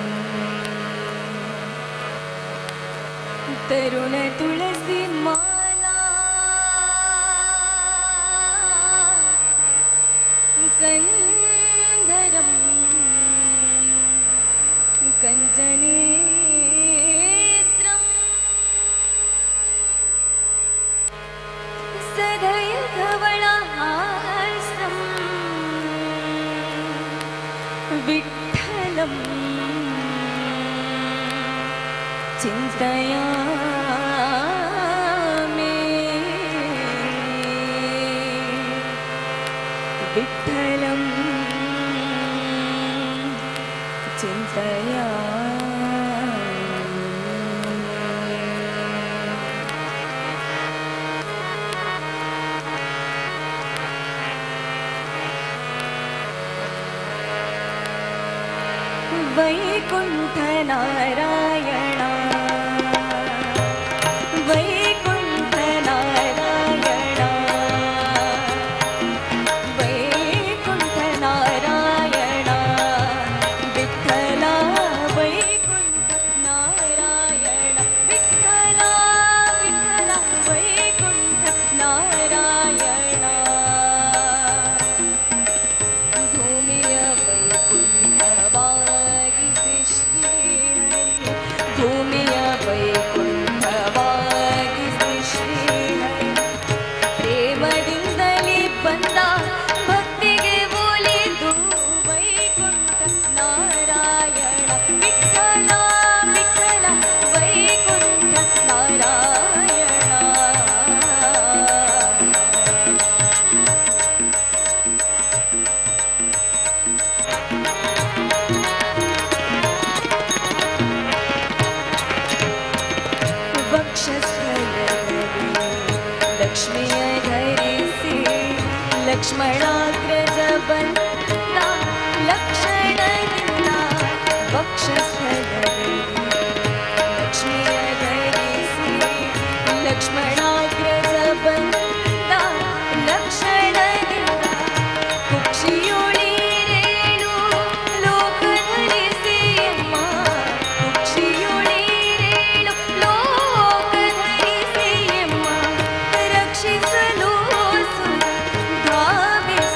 Speaker 6: तरुण तुलसी माला कंधरं कंजनेत्रं सदय धवळहासं विठ्ठलं चिन्तयामि, विठ्ठलं चिन्तयामि। ವೈಕುಂಠ ನಾರಾಯಣ ವೈಕುಂಠ ನಾರಾಯಣ ವೈಕುಂಠ ನಾರಾಯಣ ವಿಠಲ ವೈಕುಂಠ ನಾರಾಯಣ ವಿಠಲ ವಿಠಲ ವೈಕುಂಠ ನಾರಾಯಣ ಭೂಮಿಯ ವೈಕುಂಠವಾಗಿಸಿ ಶ್ರೀಹರಿ ಭೂಮಿಯ ವೈಕುಂಠವಾಗಿಸಿ ಶ್ರೀಹರಿ ಪ್ರೇಮದಿಂದಲೇ ಬಂದ ಭಕ್ತಿಗೆ ಒಲಿದು ವೈಕುಂಠ ನಾರಾಯಣ ವಿಠಲ ವಿಠಲ ವೈಕುಂಠ ನಾರಾಯಣ. ವಕ್ಷಸ್ಥಲದಲ್ಲಿ ಲಕ್ಷ್ಮಿಯ ಧರಿಸಿ ಲಕ್ಷ್ಮಣಾಗ್ರಜ ಬಂದ ಲಕ್ಷಣದಿಂದ ವಕ್ಷಸ್ಥಲದಲ್ಲಿ ಲಕ್ಷ್ಮಿಯ ಧರಿಸಿ ಲಕ್ಷ್ಮಣಾಗ್ರಜ ಬಂದ ಲಕ್ಷಣದಿಂದ ಕುಕ್ಷಿಯೊಳೀರೇಳು ಲೋಕ ಧರಿಸಿ ಅಮ್ಮ ಕುಕ್ಷಿಯೊಳೀರೇಳು ಲೋಕ ಧರಿಸಿ ಅಮ್ಮ ರಕ್ಷಿಸಲು ಸುರ ಧಾವಿಸಿ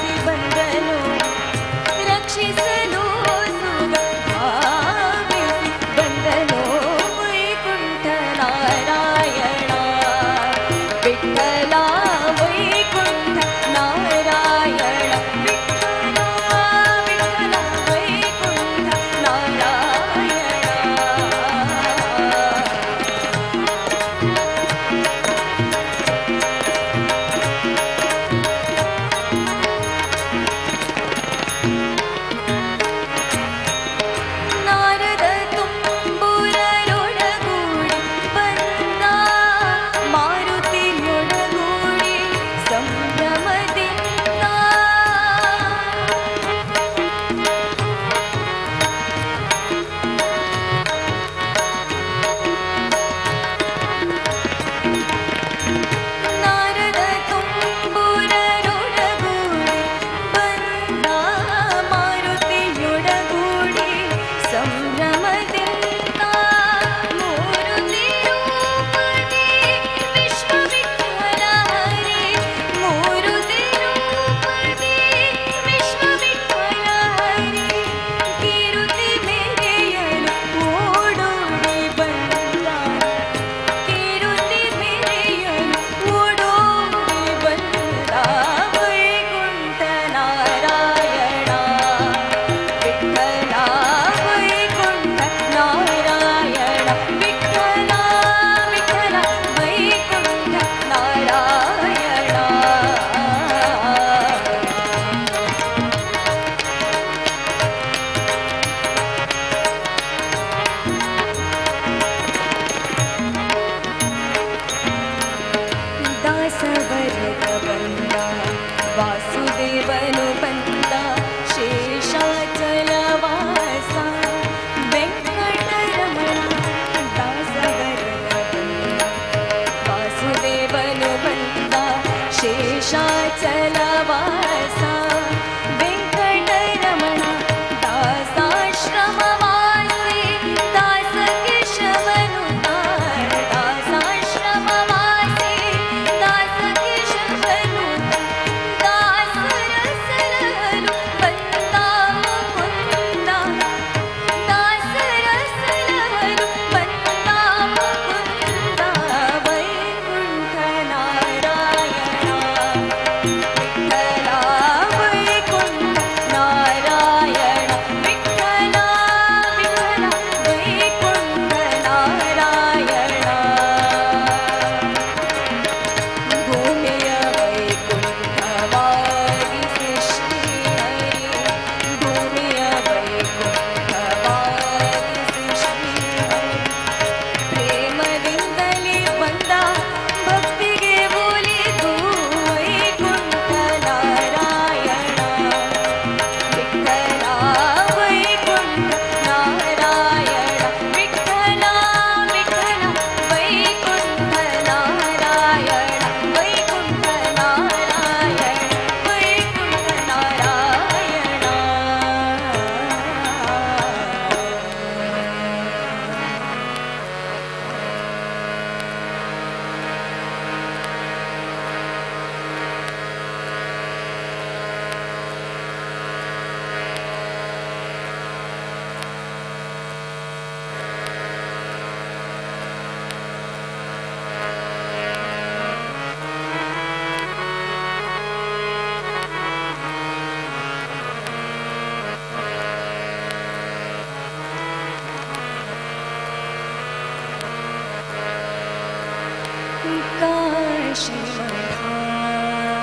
Speaker 6: काशी मठाचे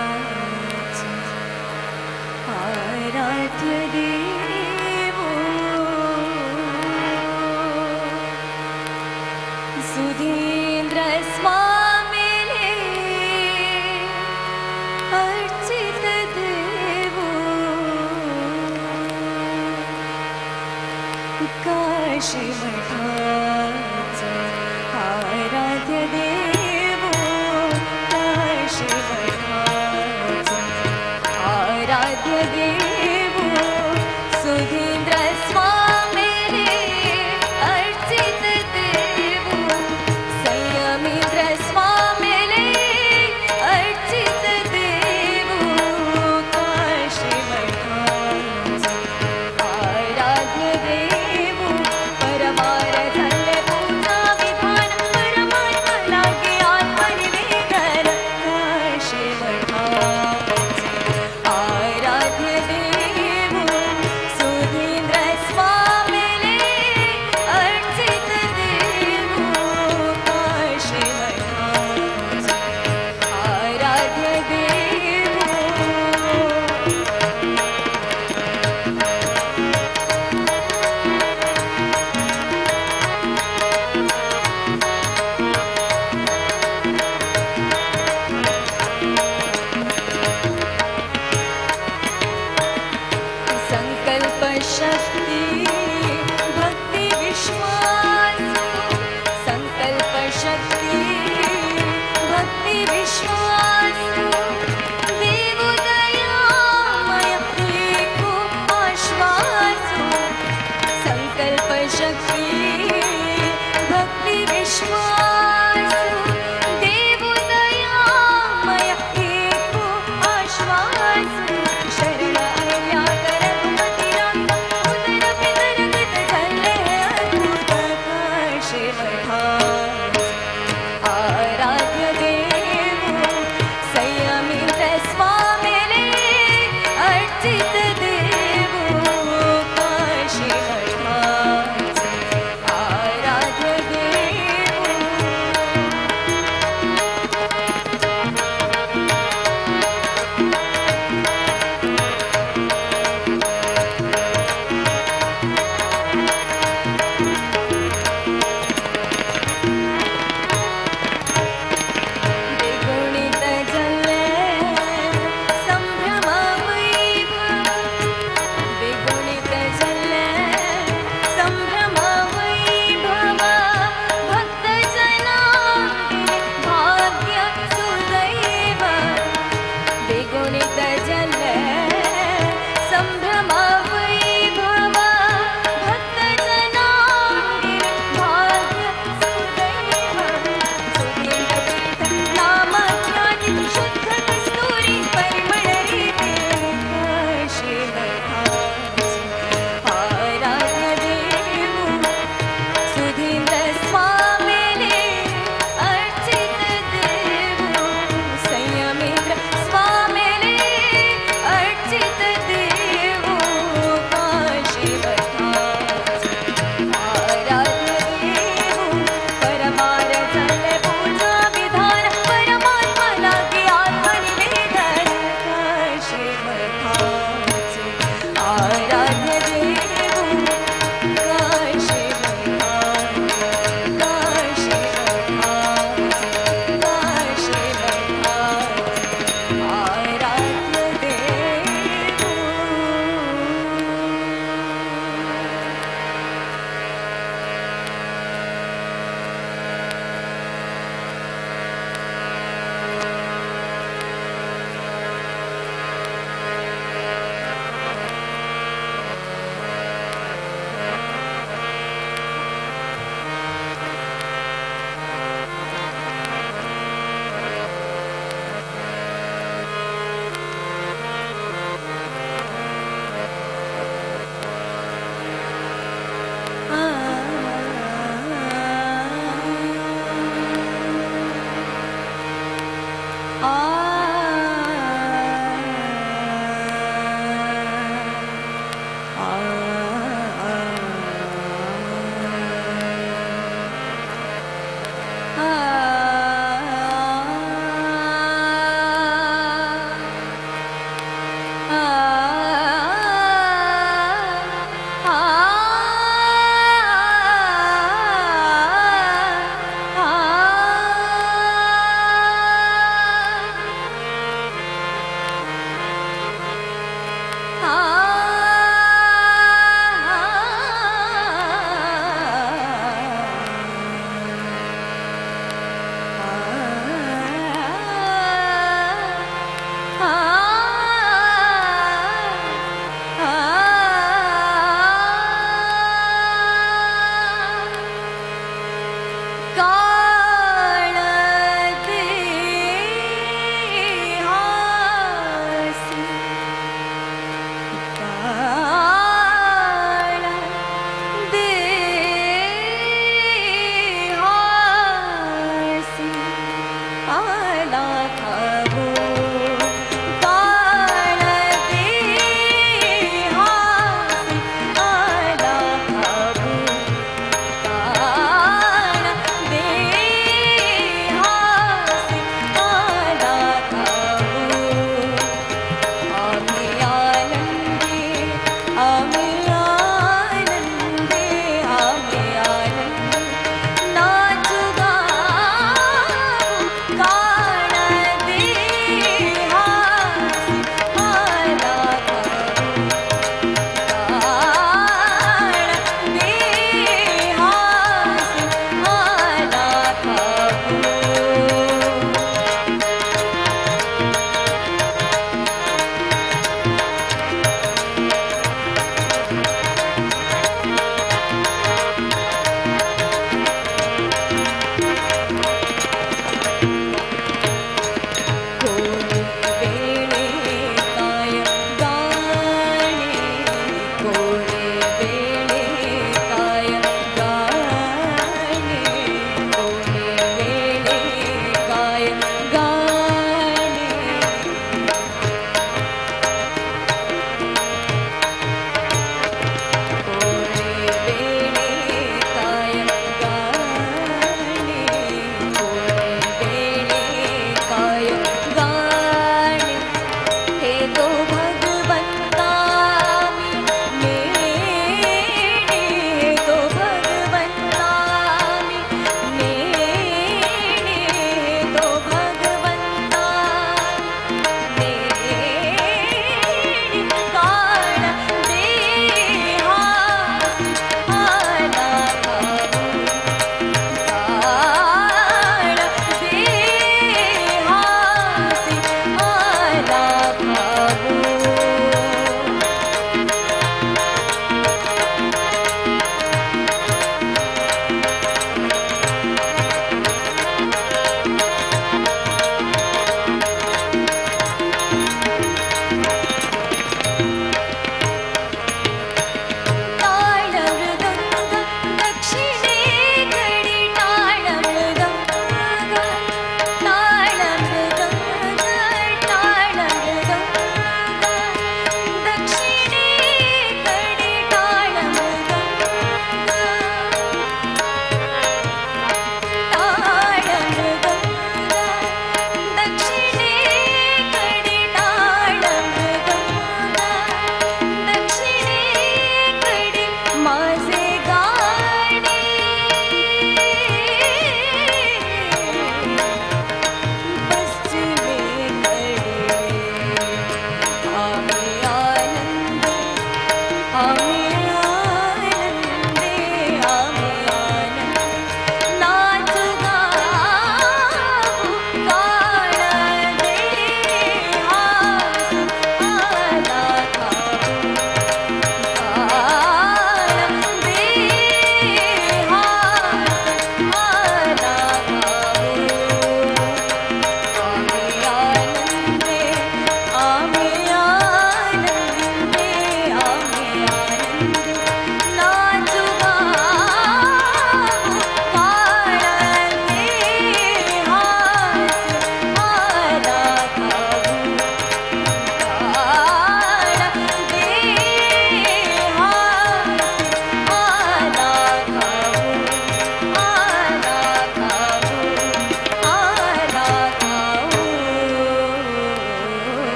Speaker 6: आराध्य देवो सुधींद्र स्वामिले अर्चित देवो काशी मठाचे आराध्य देवो काशी मठाचे आराध्य देवो सुधींद्र स्वामिले अर्चित देवो संयमींद्र स्वामिले अर्चित देवो काशी मठाचे आराध्य देवो परमार झाले पूजा विधान परमात्मा लागे आत्मनिवेदन काशी मठाचे आराध्य देवो सुधींद्र स्वामिले अर्चित देवो काशी मठाचे आराध्य देवो। संकल्प शक्ति भक्ति विश्वास संकल्प शक्ति भक्ति विश्वास देव दयामय एको आश्वास संकल्प शक्ति भक्ति विश्वास देव दयामय एको आश्वास शरण आल्या रघुपती राम उदर पितर गत झाले अद्भुत काशी मठाचे आराध्य देवो संयमींद्र स्वामिले अर्चित देवो काशी मठाचे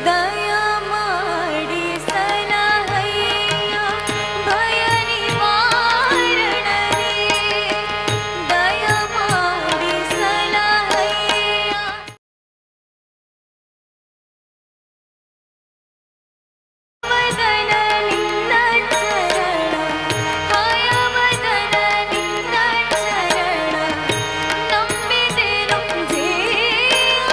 Speaker 6: ದಯ ಮಾಡಿ ಸಲಹಯ್ಯ ಭಯ ನಿವಾರಣನೆ ದಯ ಮಾಡಿ ಸಲಹಯ್ಯ. ವದನ ನಿನ್ನ ಚರಣ ಹಯವದನ ನಿನ್ನ ಚರಣ ನಂಬಿದೆನು ಜೇಯ.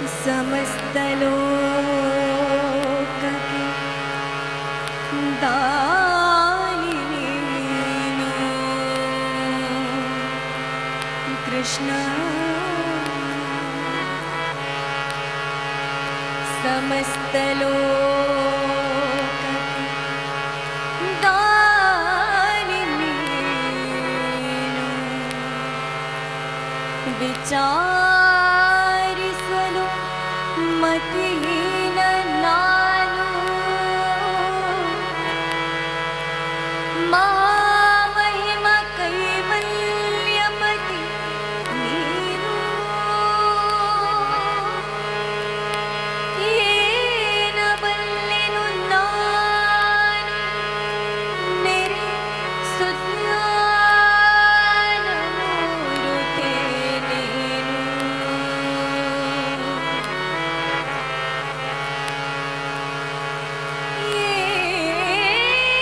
Speaker 6: समस्त ಲೋಕಕ್ಕೆ ದಾನಿ ನೀನು ಕೃಷ್ಣ. ಸಮಸ್ತ ಲೋಕಕ್ಕೆ ದಾನಿ ನೀನು. ವಿಚಾರಿಸಲು ಮತಿಹೀನ ನಾನು, ಮಹಾಮಹಿಮ ಕೈವಲ್ಯಪತಿ ನೀನು. ಏನ ಬಲ್ಲೆನು ನಾನು ನೆರೆ ಸುಜ್ಞಾನ ಮೂರುತೆ ನೀನು.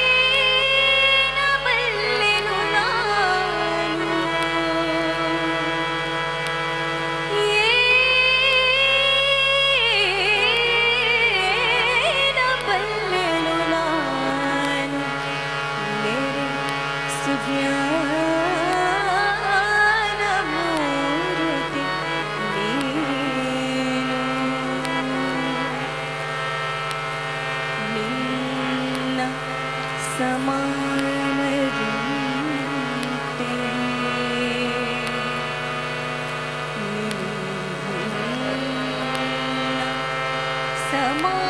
Speaker 6: ಏನ ಬಲ್ಲೆನು ನಾನು, ಏನ ಬಲ್ಲೆನು ನಾನು ನೆರೆ ಸುಜ್ಞಾನ ಮೂರುತಿ ನೀನು. ನಿನ್ನ ಸಮಾನರಂತೆ, ನಿನ್ನ ಸಮಾನರಂತೆ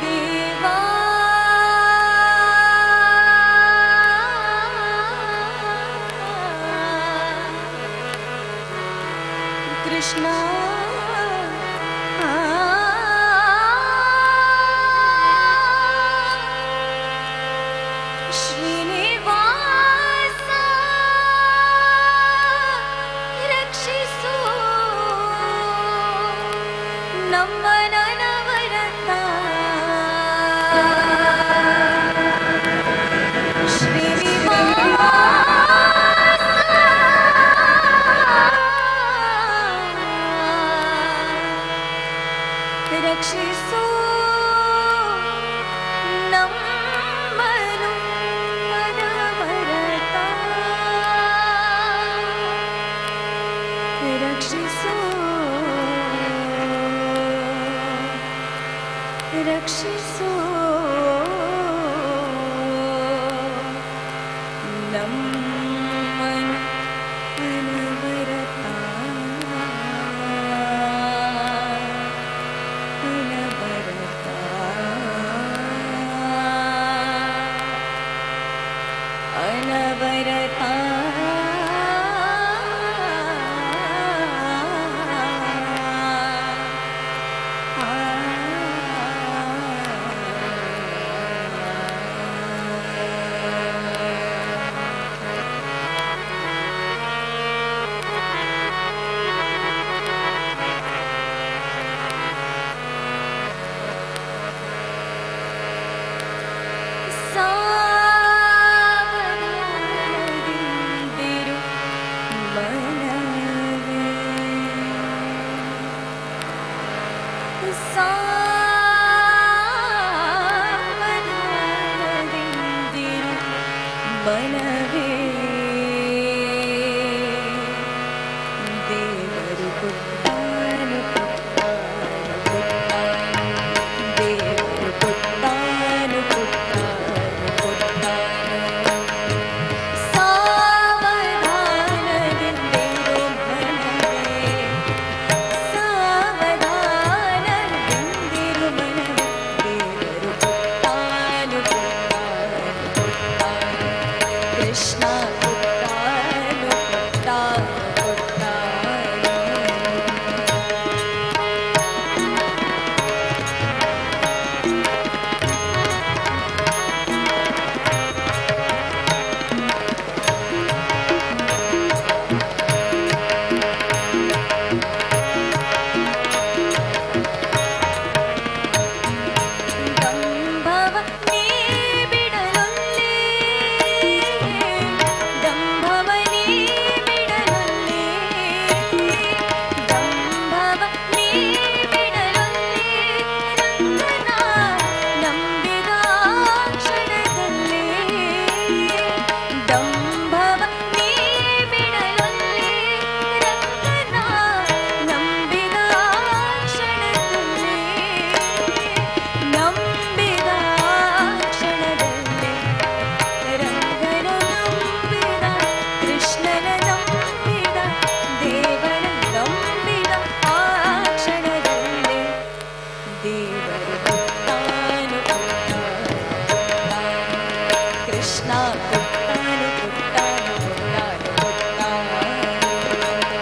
Speaker 6: ದೇವಾ ಕೃಷ್ಣ. ಶ್ರೀನಿವಾಸ ರಕ್ಷಿಸು ನಮ್ಮ ನನವರತ. ಶ್ರೀನಿವಾಸ ರಕ್ಷಿಸು ನಮ್ಮನು ಅನವರತ. ರಕ್ಷಿಸು, ರಕ್ಷಿಸು ನಮ್ಮನು ಅನವರತ, ಅನವರತ, ಅನವರತ. ಆ. ರಂಗನ ನಂಬಿದ ಕ್ಷಣದಲ್ಲಿ ದಂಭವ ನೀ ಬಿಡಲೊಲ್ಲೆ ರಂಗನ ನಂಬಿದ ಕ್ಷಣದಲ್ಲಿ ನಂಬಿದ ಕ್ಷಣದಲ್ಲಿ ರಂಗನ ನಂಬಿದ ಕೃಷ್ಣನ ನಂಬಿದ ದೇವನ ನಂಬಿದ ಆ ಕ್ಷಣದಲ್ಲಿ ದೇವರು ಕೊಟ್ಟಾನು ಕೊಟ್ಟಾನು ಕೊಟ್ಟಾನು ಕೃಷ್ಣ ಕೊಟ್ಟಾನು ಕೊಟ್ಟಾನು ಕೊಟ್ಟಾನು ಕೊಟ್ಟಾನು.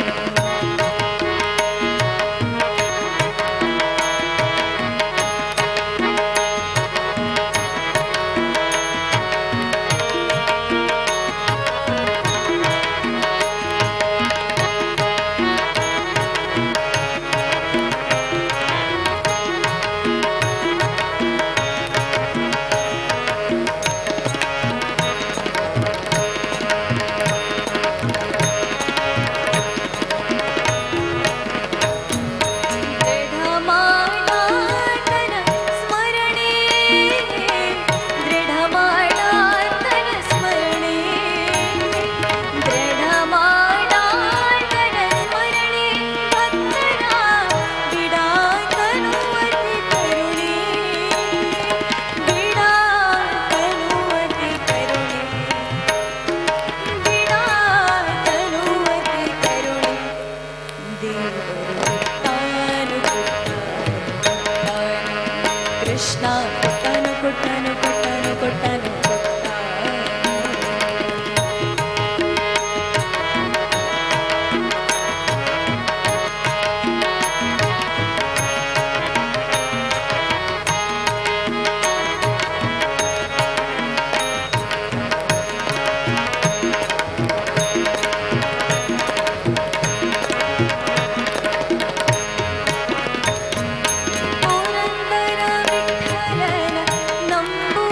Speaker 6: ದೃಢಮಾಡಾತನ ಸ್ಮರಣೆ ದೃಢಮಾಡಾತನ ಸ್ಮರಣೆ ದೃಢಮಾಡಾತನ ಸ್ಮರಣೆ ಭಕ್ತರ ಬಿಡಾತನು ಅತಿ ಕರುಣೆ ಬಿಡಾತನು ಅತಿ ಕರುಣೆ ಬಿಡಾತನು ಅತಿ ಕರುಣೆ ದೇವರು ಕೊಟ್ಟಾನು ಕೊಟ್ಟಾನು ಕೊಟ್ಟಾನು ಕೃಷ್ಣ ಕೊಟ್ಟಾನು ಕೊಟ್ಟಾನು ಕೊಟ್ಟಾನು ಕೊಟ್ಟಾನು ಕೊಟ್ಟಾನು. ಪುರಂದರ ವಿಠಲನ ನಂಬುವವರೊಳಗೆ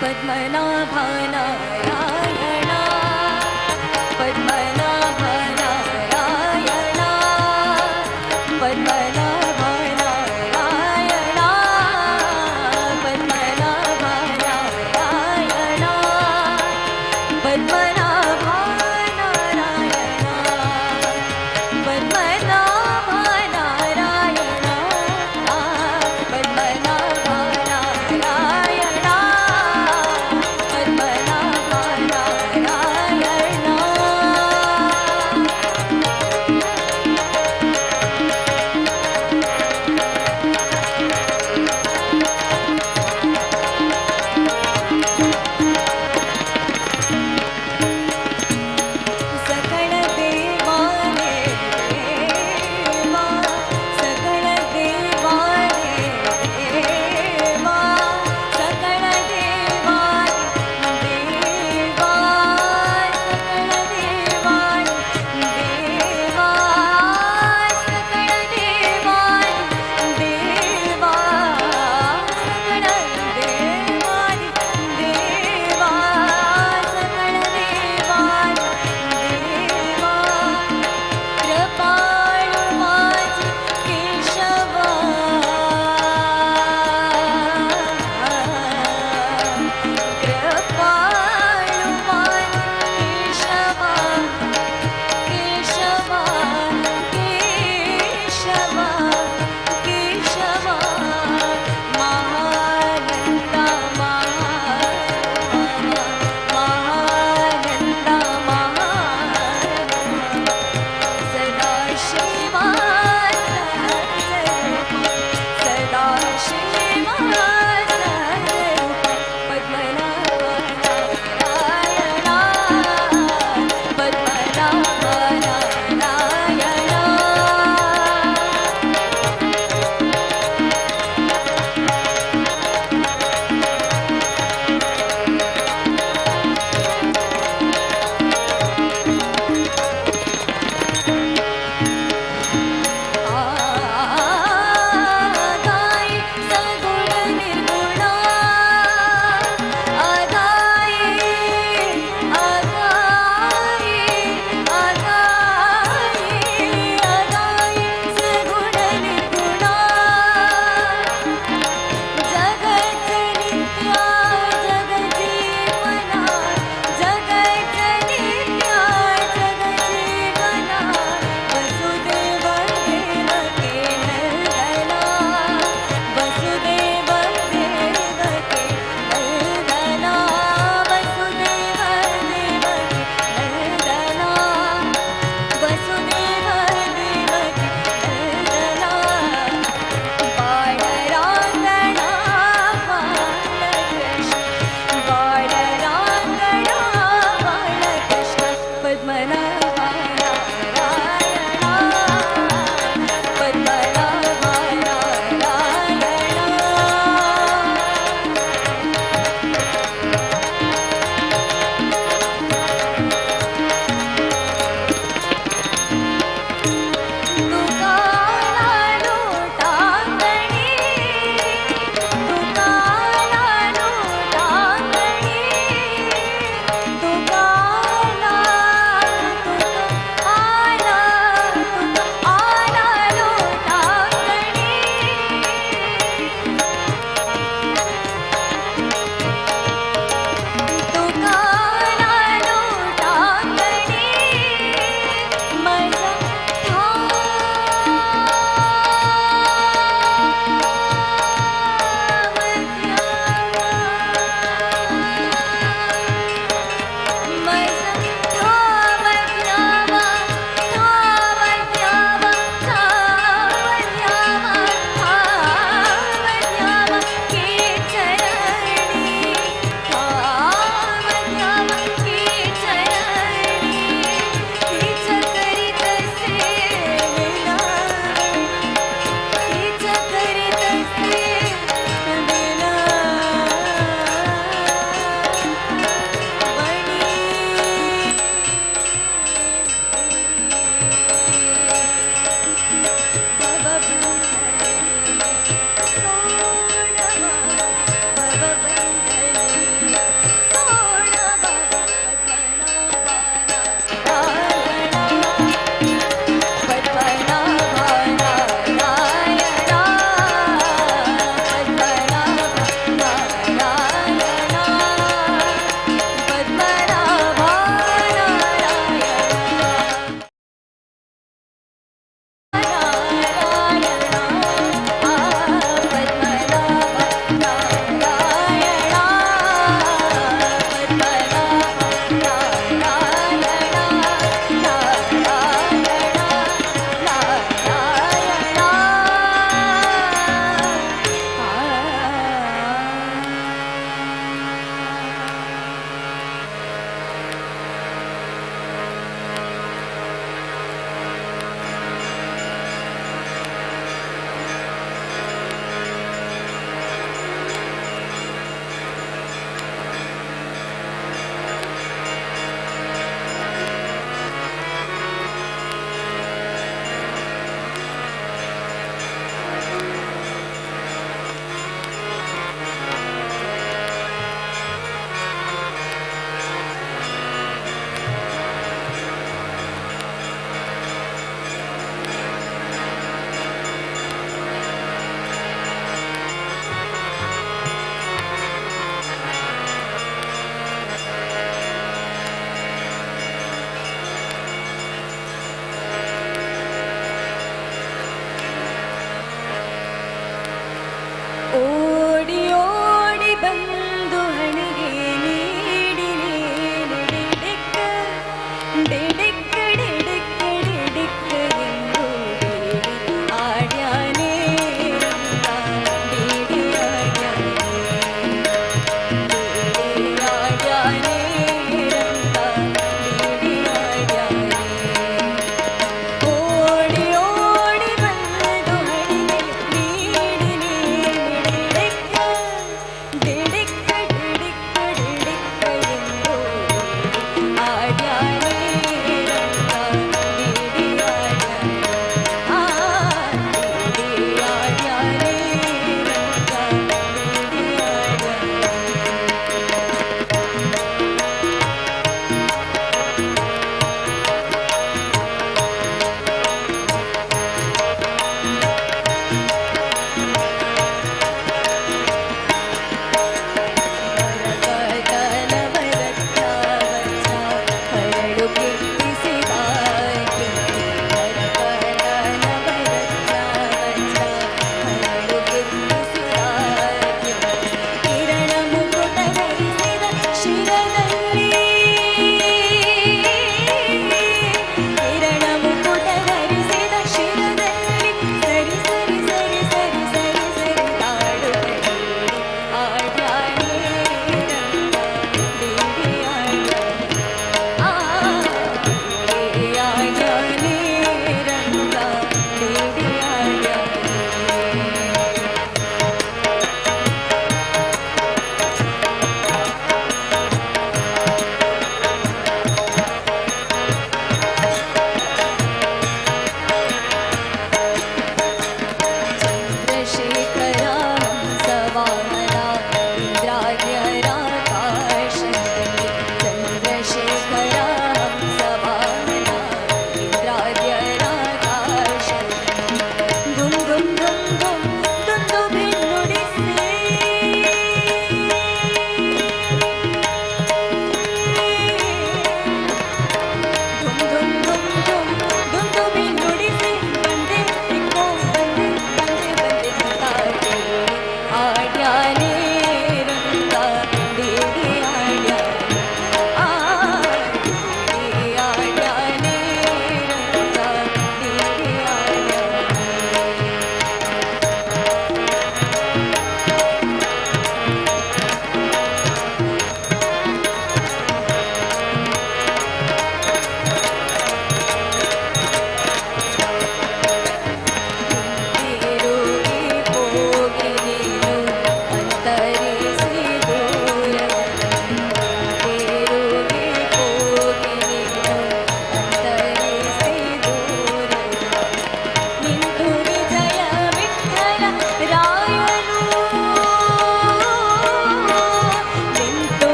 Speaker 6: पद्मनाभ नारायण, पद्मनाभ नारायण, पद्मनाभ नारायण, पद्मनाभ नारायण, पद्मनाभ नारायण, पद्मनाभ नारायण, पद्मनाभ नारायण, पद्मनाभ नारायण।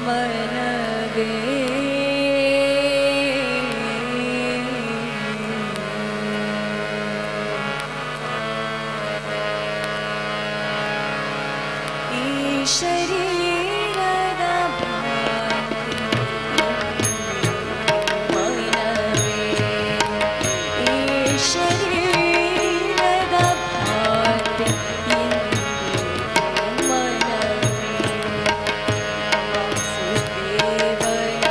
Speaker 6: ಮನವೇ. ಈ ಶರೀರದ ಭಾಂತಿ ಮನವೇ, ಈ ಶರೀರದ ಭಾಂತಿ ಮನವೇ, ವಾಸುದೇವನ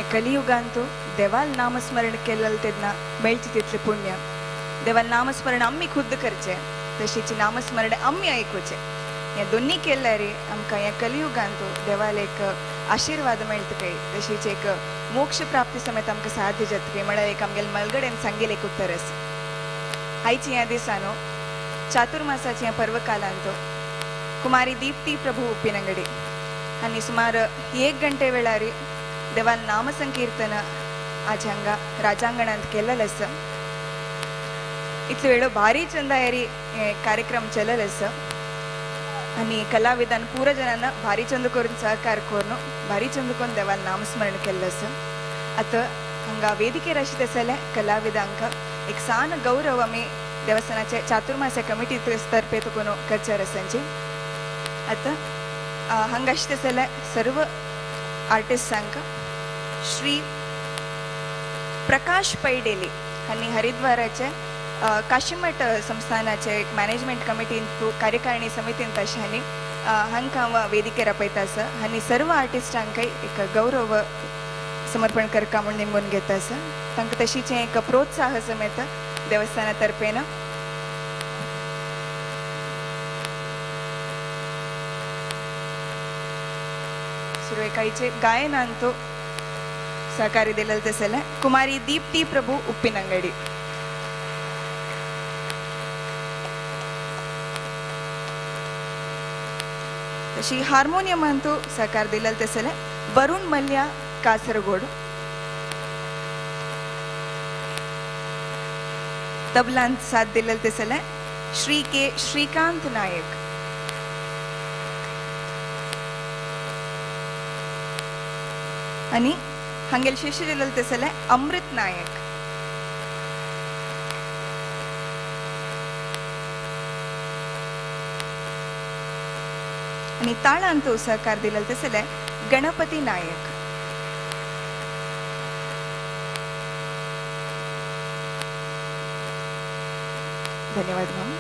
Speaker 7: हे कलियुगांतू देवाल नामस्मरण केलें तेन्ना मेळचें तितलें पुण्य. देवाल नामस्मरण आमी खुद्द करचें, तशीच नामस्मरण आमी आयकुचें. हें दोन्ही केल्यार आमकां ह्या कलियुगांतू देवाल एक आशिर्वाद मेळटा काय, तशीच एक मोक्ष प्राप्ती समेत आमकां साध्य जाता काय म्हळ्यार एक आमगेले मलगडेन सांगेल एक उत्तर आसा. आयच्या ह्या दिसांनो चातुर्मासाच्या ह्या पर्वकालांतू कुमारी दीप्ती प्रभू उप्पिनंगडी आनी सुमार 1 गंटे वेळार देवाल नामसंकीर्तन आज हांगा राजांगणांत केलेलें आसा. इतलो वेळ भारी चंदायरी कार्यक्रम चललें आसा आनी कलाविदान पुरा जनांना भारी चंद करून सहकार करून भारी चंद करून देवाल नामस्मरण केल्लें आसा. आतां हांगा वेदिकेर आशिल्ले आसले कलाविदांक एक सान गौरव आमी देवस्थानाचे चातुर्मास्या कमिटी तर्फे तुकून करचे आसांची. आतां हांगा आशिल्ले आसले सर्व आर्टिस्टांक श्री प्रकाश पैडेली आनी हरिद्वाराचे काशीमठ संस्थानाचे एक मॅनेजमेंट कमिटीन कार्यकारिणी समितीन तशें हांणी हांकां हांव वेदिकेर आपयता आसा आनी सर्व आर्टिस्टांकय एक गौरव समर्पण करका म्हूण निमून घेता आसा. तांकां तशीचें एक प्रोत्साह समेत देवस्थाना तर्फेन. सुरवेकायचे गायनांतू सहकार्य दिलें तसलें कुमारी दीप्ती प्रभू उप्पिनंगडी. तशी हार्मोनियमांतू सहकार दिलें तसलें वरुण मल्ल्या कासरगोड. तबलांत साथ दिलें तसलें श्री के श्रीकांत नायक. आनी हांगेल शिष्य दिलें तसलें अमृत नायक. आनी ताळांतू सहकार दिलें तसलें गणपती नायक. धन्यवाद माम.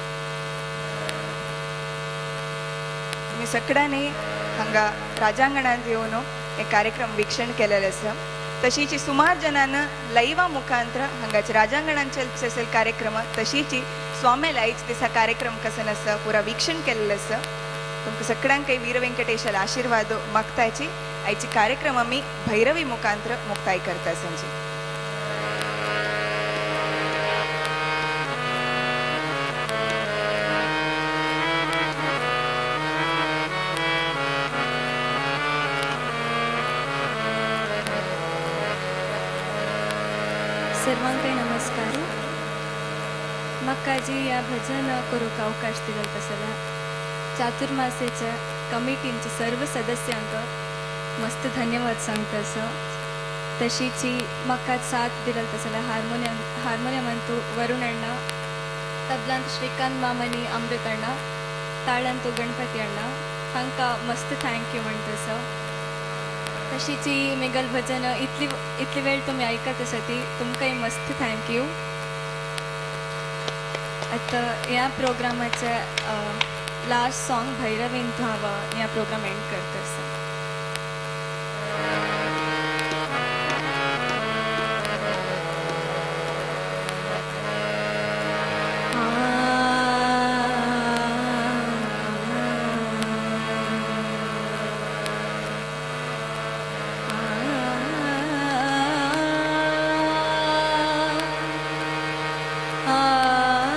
Speaker 7: तुमी सगळ्यांनी हांगा राजांगणांत येवन हे कार्यक्रम वीक्षण केलेलें आसा. तशीच सुमार जणांना लायवा मुखांतर हांगाचे राजांगणांचे असेल कार्यक्रम तशीच स्वामी लायच दिसा कार्यक्रम कसन आसा पुरा वीक्षण केलेलें आसा. तुमकां सगळ्यांकय वीर वेंकटेशाला आशिर्वाद मागताची आयचे कार्यक्रम आमी भैरवी मुखांतर मुक्ताय करता संजी.
Speaker 6: सर्वांकय नमस्कार. म्हाका जी ह्या भजन करूंक अवकाश दिलो तसल्या चातुर्मासेच्या कमिटींचे सर्व सदस्यांक मस्त धन्यवाद सांगता आसा. तशीच म्हाका साथ दिलो तसल्या हार्मोनियमांतू वरुण अण्णा, तबलांत श्रीकांत माम आनी अमृत अण्णा, ताळांतू गणपती अण्णा हांकां मस्त thank you म्हणटा आसा. तशीच मेगल भजन इतली इतली वेळ तुमी आयकत आसा ती तुमकांय मस्त thank you. आतां ह्या प्रोग्रामाचे लास्ट सॉंग भैरवींत हांव ह्या प्रोग्राम एंड करता आसा. Ah, ah,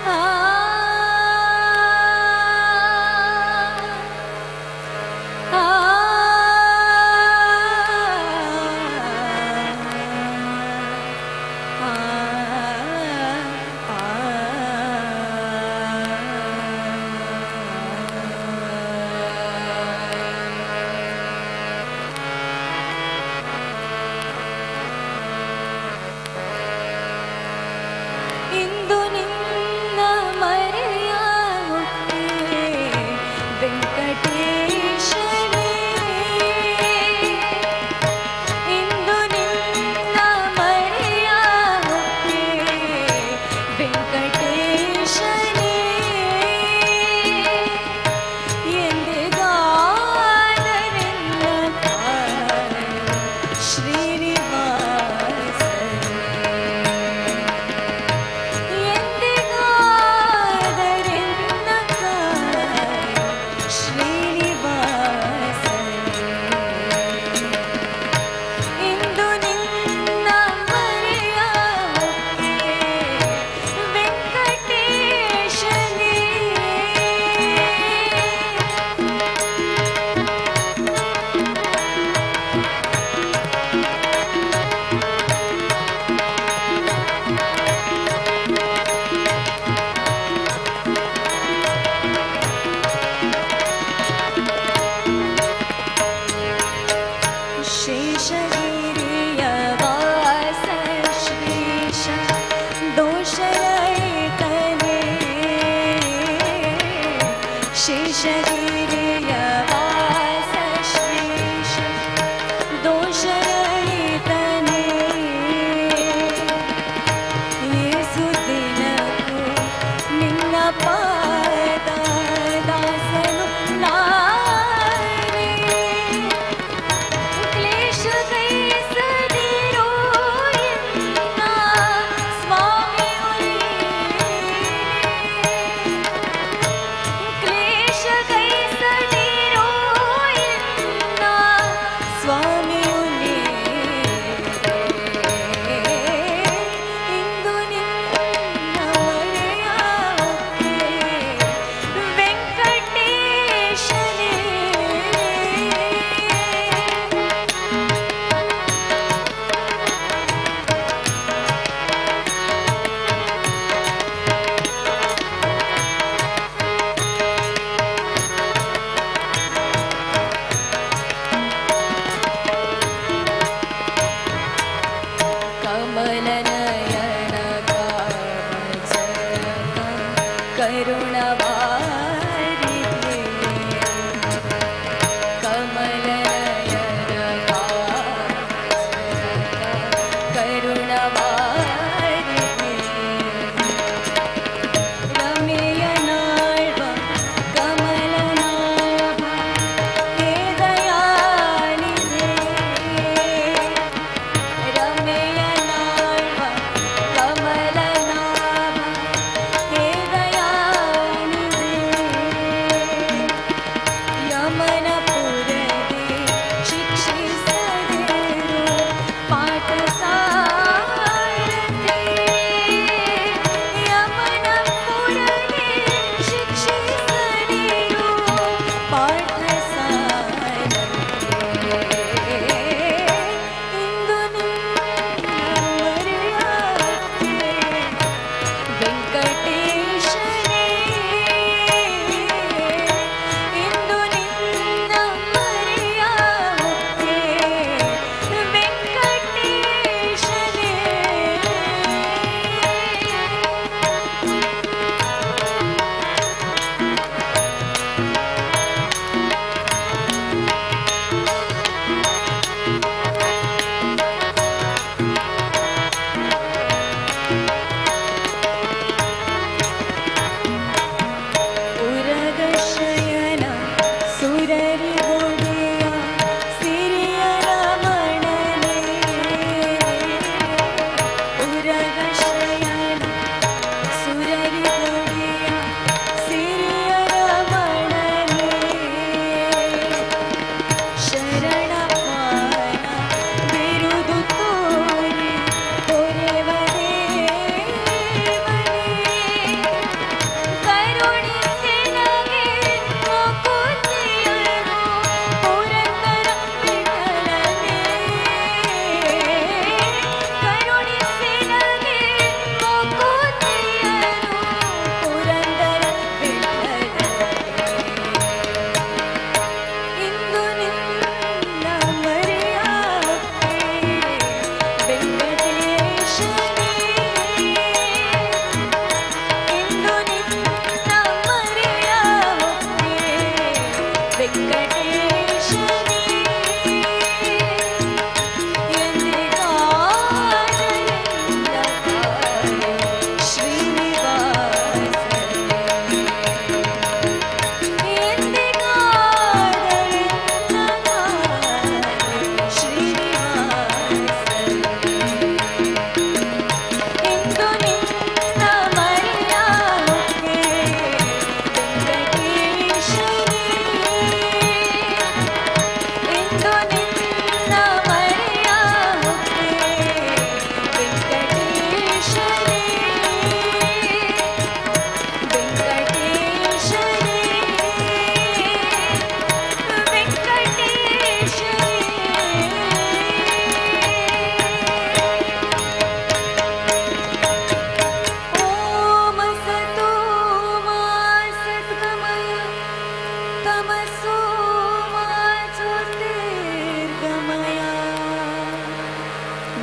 Speaker 6: ah. ಶ್ರೀನಿವಾಸ ಎಂದಿಗಾದರೆನ್ನ ಕಾಯ ಶ್ರೀನಿವಾಸ ಇಂದು ನಿನ್ನ ಮರೆಯಾಕೆ ವೆಂಕಟೇಶನೇ.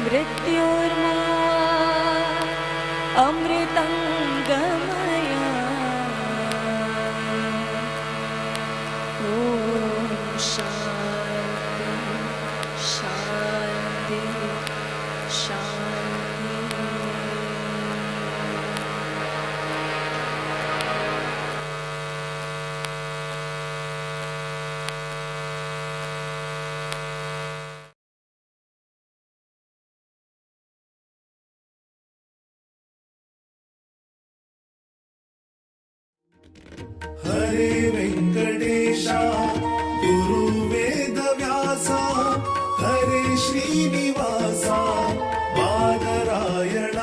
Speaker 6: मृत्योर्मा अमृतं गमय। ॐ शांति शांति शांति।
Speaker 1: हरे वेंकटेश गुरु वेद व्यास हरे श्रीनिवास बादरायण।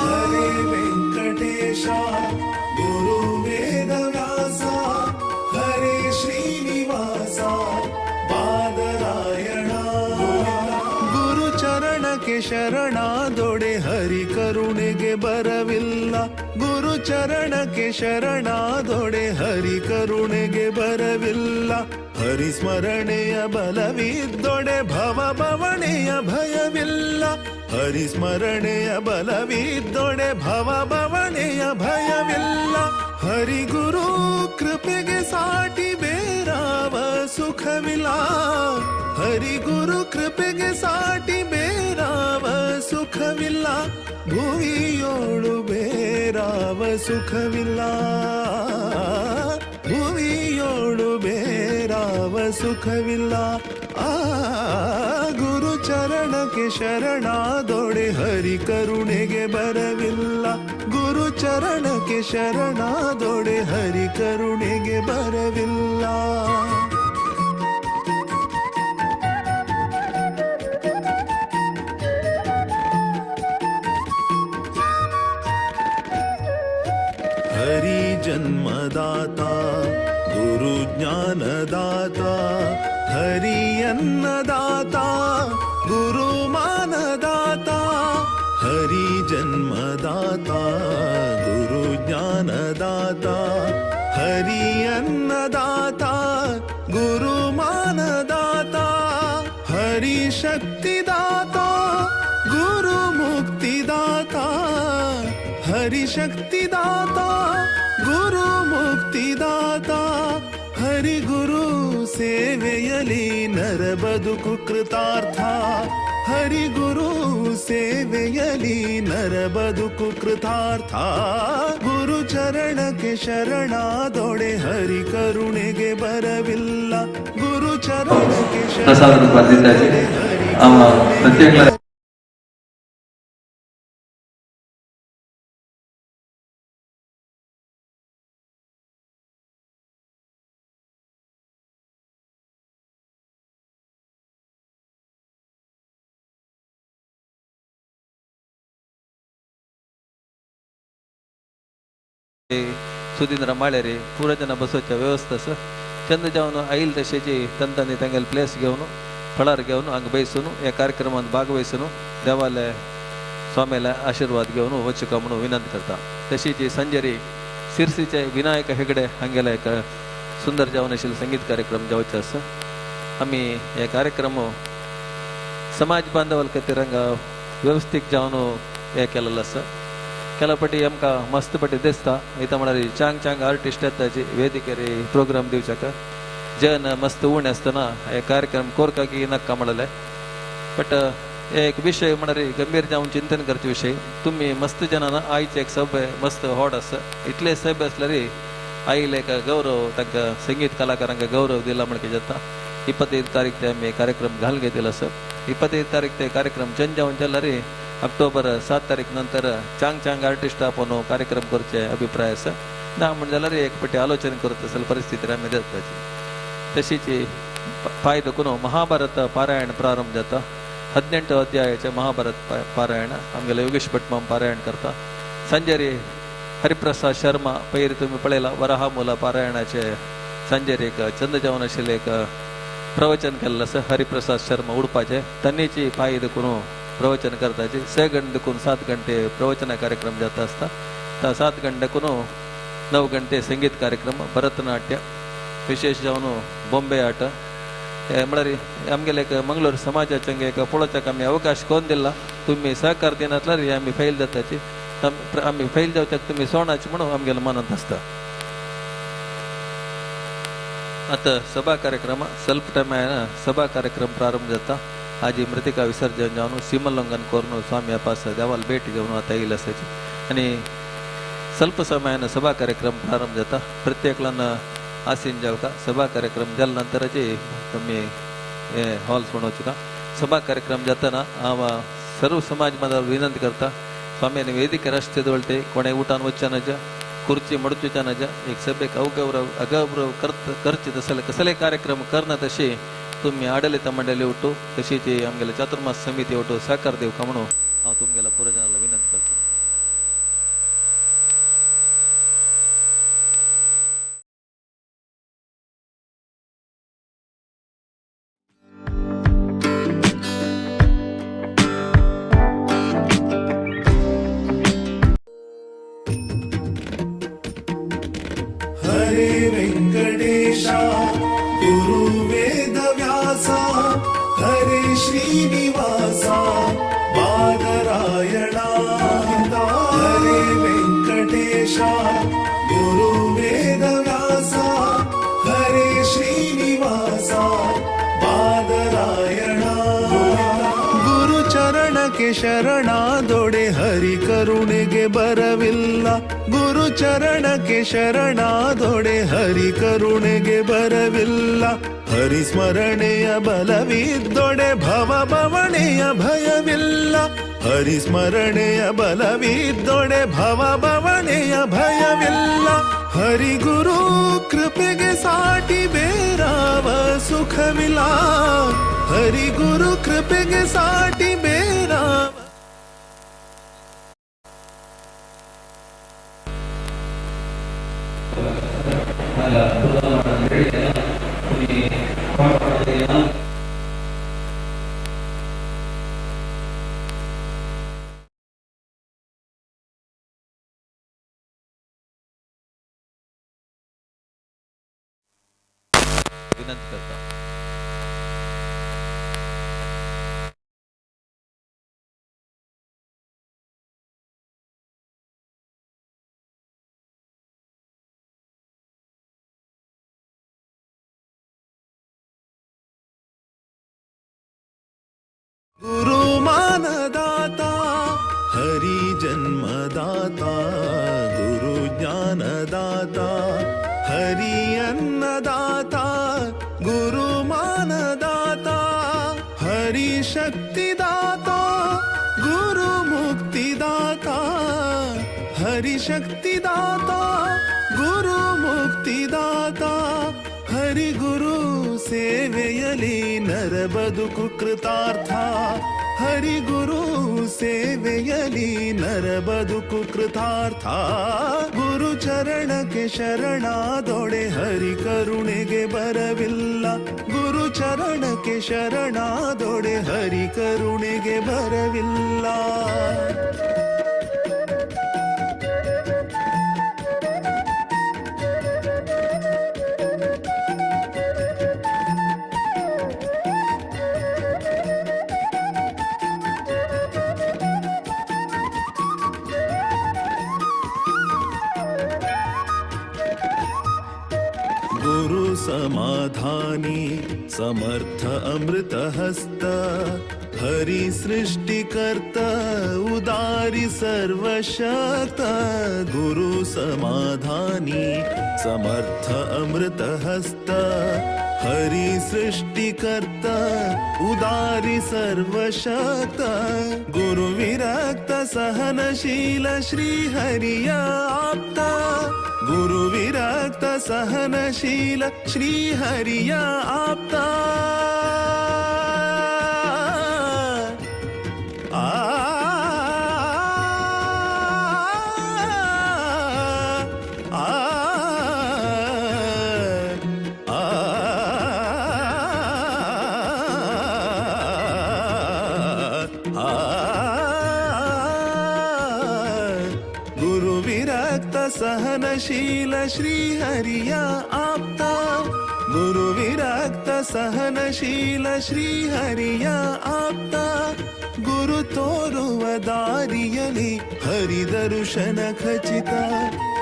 Speaker 1: हरे वेंकटेश गुरु वेद व्यास हरे श्रीनिवास बादरायण। गुरु ಚರಣಕ್ಕೆ ಶರಣಾದೊಡೆ ಹರಿ ಕರುಣೆಗೆ ಬರವಿಲ್ಲ. ಗುರು ಚರಣಕ್ಕೆ ಶರಣಾದೊಡೆ ಹರಿ ಕರುಣೆಗೆ ಬರವಿಲ್ಲ. ಹರಿಸ್ಮರಣೆಯ ಬಲವಿದ್ದೊಡೆ ಭವ ಭವಣೆಯ ಭಯವಿಲ್ಲ. ಹರಿಸ್ಮರಣೆಯ ಬಲವಿದ್ದೊಡೆ ಭವ ಭವಣೆಯ ಭಯವಿಲ್ಲ. ಹರಿಗುರು ಕೃಪೆಗೆ ಸಾಟಿ ಬೇರಾವ ಸುಖವಿಲ್ಲ. ಹರಿಗುರು ಕೃಪೆಗೆ ಸಾಟಿ ಬೇರಾವ ಸುಖವಿಲ್ಲ. ಭುವಿಯೋಳು ಬೇರಾವ ಸುಖವಿಲ್ಲ. ಭುವಿಯೋಳು ಬೇರಾವ ಸುಖವಿಲ್ಲ. ಆ ಗುರು ಚರಣಕ್ಕೆ ಶರಣಾದೊಡೆ ಹರಿ ಕರುಣೆಗೆ ಬರವಿಲ್ಲ. ಗುರು ಚರಣಕ್ಕೆ ಶರಣಾದೊಡೆ ಹರಿ ಕರುಣೆಗೆ ಬರವಿಲ್ಲ. ಹರಿ ಜನ್ಮದಾತ ಗುರು ಜ್ಞಾನದಾತ ಹರಿಯನ್ನದಾತ ಗುರು ಮಾನದಾತ. ಹರಿ ಜನ್ಮದಾತ ಗುರು ಜ್ಞಾನದಾತ ಹರಿಯನ್ನದಾತ ಗುರು ಮಾನದಾತ. ಹರಿ ಶಕ್ತಿದಾತ ಗುರು ಮುಕ್ತಿದಾತ. ಹರಿ ಶಕ್ತಿದಾತ ಗುರು ಮುಕ್ತಿದಾತ. ಹರಿಗುರು ಸೇವೆಯಲಿ ನರ ಬದುಕು ಕೃತಾರ್ಥ. ಹರಿಗುರು ಸೇವೆಯಲಿ ನರ ಬದುಕು ಕೃತಾರ್ಥ. ಗುರು ಚರಣಕ್ಕೆ ಶರಣಾದೊಡೆ ಹರಿ ಕರುಣೆಗೆ ಬರವಿಲ್ಲ. ಗುರು ಚರಣಕ್ಕೆ ಶರಣಾದೊಡೆ ಹರಿ ಕರುಣೆಗೆ.
Speaker 8: सुधींद्र माळेरी पुरा जना बसोवच्या व्यवस्था आसा. चंद जावन आयल तशेची तंतांनी तांगेले प्लेस घेवन फळार घेवन हांगा बैसून ह्या कार्यक्रमांत भागवैसून देवाले स्वाम्याले आशिर्वाद घेवन वचूंक म्हणून विनंती करता. तशीच संजेरी सिरसीचे विनायक हेगडे हांगेले एक सुंदर जावन आशिल्लो संगीत कार्यक्रम जावचो आसा. आमी हे कार्यक्रम समाज बांधवाल खातीर हांगा वेवस्थीत जावन हे केलेलो आसा. केला पटी आमकां मस्त पटी दिसता इथं म्हळ्यार चांग चांग आर्टिस्ट येताची वेदिकेर प्रोग्राम दिवच्याक जन मस्त उणें आसतना हे कार्यक्रम कोरका की नाका म्हणलें. बट एक विशय म्हळ्यार गंभीर जावन चिंतन करचे विशय. तुमी मस्त जनां आयचे एक सभ्य मस्त होड आसा. इतले सभ्य आसल्यार आयले एक गौरव तांकां संगीत कलाकारांक गौरव दिला म्हण कितें जाता. 25 तारीख ते आमी कार्यक्रम घालून घेतिल्लो आसा. 25 तारीख ते कार्यक्रम चेंज जावन जाल्यार ऑक्टोबर 7 तारीख नंतर चांग चांग आर्टिस्ट आपोवन कार्यक्रम करचे अभिप्राय आसा. ना म्हण जाल्यार एक पटी आलोचन करता आसल्यार परिस्थिती आमी दिसताची. तशीच पांय दुखून महाभारत पारायण प्रारंभ जाता. 18 अध्यायाचे महाभारत पारायण आमगेले योगेश भट माम पारायण करता. संजेरी हरिप्रसाद शर्मा पयर तुमी पळयला वराहा मुला पारायणाचे संजेरी एक चंद जावन आशिल्लें एक प्रवचन केल्लें आसा. हरिप्रसाद शर्मा उडपाचे तांणीची पांय दुखून प्रवचन करताचे. 6 घंटे देखून 7 घंटे प्रवचन कार्यक्रम जाता आसता. त्या 7 घंटे देखून 9 घंटे संगीत कार्यक्रम भरतनाट्य विशेष जावन बॉम्बे आट म्हळ्यार आमगेले एक मंगळूर समाजाचे एक पळोवच्याक आमी अवकाश कोन दिला तुमी सहकार दिनातल्यार आमी फेल जाताची आमी फेल जावच्याक तुमी सोणाची म्हणून आमगेले मनांत आसता. आतां सभा कार्यक्रम स्वल्प टायमान सभा कार्यक्रम प्रारंभ जाता. आजी मृतिका विसर्जन जावन सीमोल्लंघन करून स्वामी पास देवाल भेट घेवन आतां येयले आसाची आनी स्वल्प समयान सभा कार्यक्रम प्रारंभ जाता. प्रत्येकल्यान आसीन जावका सभा कार्यक्रम जाल्या नंतराची तुमी हे हॉल सोडोवचो का. सभा कार्यक्रम जातना हांव सर्व समाज मदार विनंती करता स्वामी वेदिके रस्ते दवरते कोणे उठान वचचे नजा खुर्ची मडचूच्या नजा एक सभेक अवगौरव अगौरव करचे तसले कसले कार्यक्रम करना तशी तुमी आडलित मंडळी उठू तशीच आमगेले चातुर्मास समिती उठू सहकार दिवका म्हणून हांव तुमगेल्या पुरजनाला विनंती करता.
Speaker 1: हरे वेंकटेशा गुरु वेद व्यासा हरे श्रीनिवासा बादरायणा हरे वेंकटेशा गुरु वेद व्यासा हरे श्रीनिवासा बादरायणा ಗುರು ಚರಣಕ್ಕೆ ಶರಣಾದೊಡೆ ಹರಿ ಕರುಣೆಗೆ ಬರವಿಲ್ಲ ಗುರು ಚರಣಕ್ಕೆ ಶರಣಾದೊಡೆ ಹರಿ ಕರುಣೆಗೆ ಬರವಿಲ್ಲ ಹರಿ ಸ್ಮರಣೆಯ ಬಲವಿದ್ದೊಡೆ ಭವ ಭವಣೆಯ ಭಯವಿಲ್ಲ ಹರಿ ಸ್ಮರಣೆಯ ಬಲವಿದ್ದೊಡೆ ಭವ ಭವಣೆಯ ಭಯವಿಲ್ಲ ಹರಿ ಗುರು ಕೃಪೆಗೆ ಸಾಟಿ ಬೇರಾವ ಸುಖವಿಲ್ಲ ಹರಿ ಗುರು ಕೃಪೆಗೆ ಸಾಟಿ ಬೇರಾವ.
Speaker 8: विनंती करता.
Speaker 1: गुरु मानदाता हरि जन्मदाता गुरु ज्ञानदाता हरि अन्नदाता गुरु मानदाता हरि शक्तिदाता गुरु मुक्तिदाता हरि शक्तिदाता गुरु मुक्तिदाता हरि गुरु ಸೇವೆಯಲಿ ನರ ಬದುಕು ಕೃತಾರ್ಥ ಹರಿ ಗುರು ಸೇವೆಯಲಿ ನರ ಬದುಕು ಕೃತಾರ್ಥ ಗುರು ಚರಣಕ್ಕೆ ಶರಣಾದೊಡೆ ಹರಿ ಕರುಣೆಗೆ ಬರವಿಲ್ಲ ಗುರು ಚರಣಕ್ಕೆ ಶರಣಾದೊಡೆ ಹರಿ ಕರುಣೆಗೆ ಬರವಿಲ್ಲ. गुरु समाधानी समर्थ अमृत हस्त हरि सृष्टिकर्ता उदारी सर्वशक्त गुरु समाधानी समर्थ अमृत हस्त हरि सृष्टिकर्ता उदारी सर्वशक्त गुरु विरक्त सहनशील श्री हरिया आप्ता गुरु विरक्त सहनशील श्री हरिया आप्ता. आ आ आ आ गुरु विरक्त सहनशील श्री हरिया आप्ता ಗುರು ವಿರಕ್ತ ಸಹನಶೀಲ ಶ್ರೀಹರಿಯ ಆಪ್ತ. ಗುರು ತೋರುವ ದಾರಿಯಲಿ ಹರಿದರುಶನ ಖಚಿತ.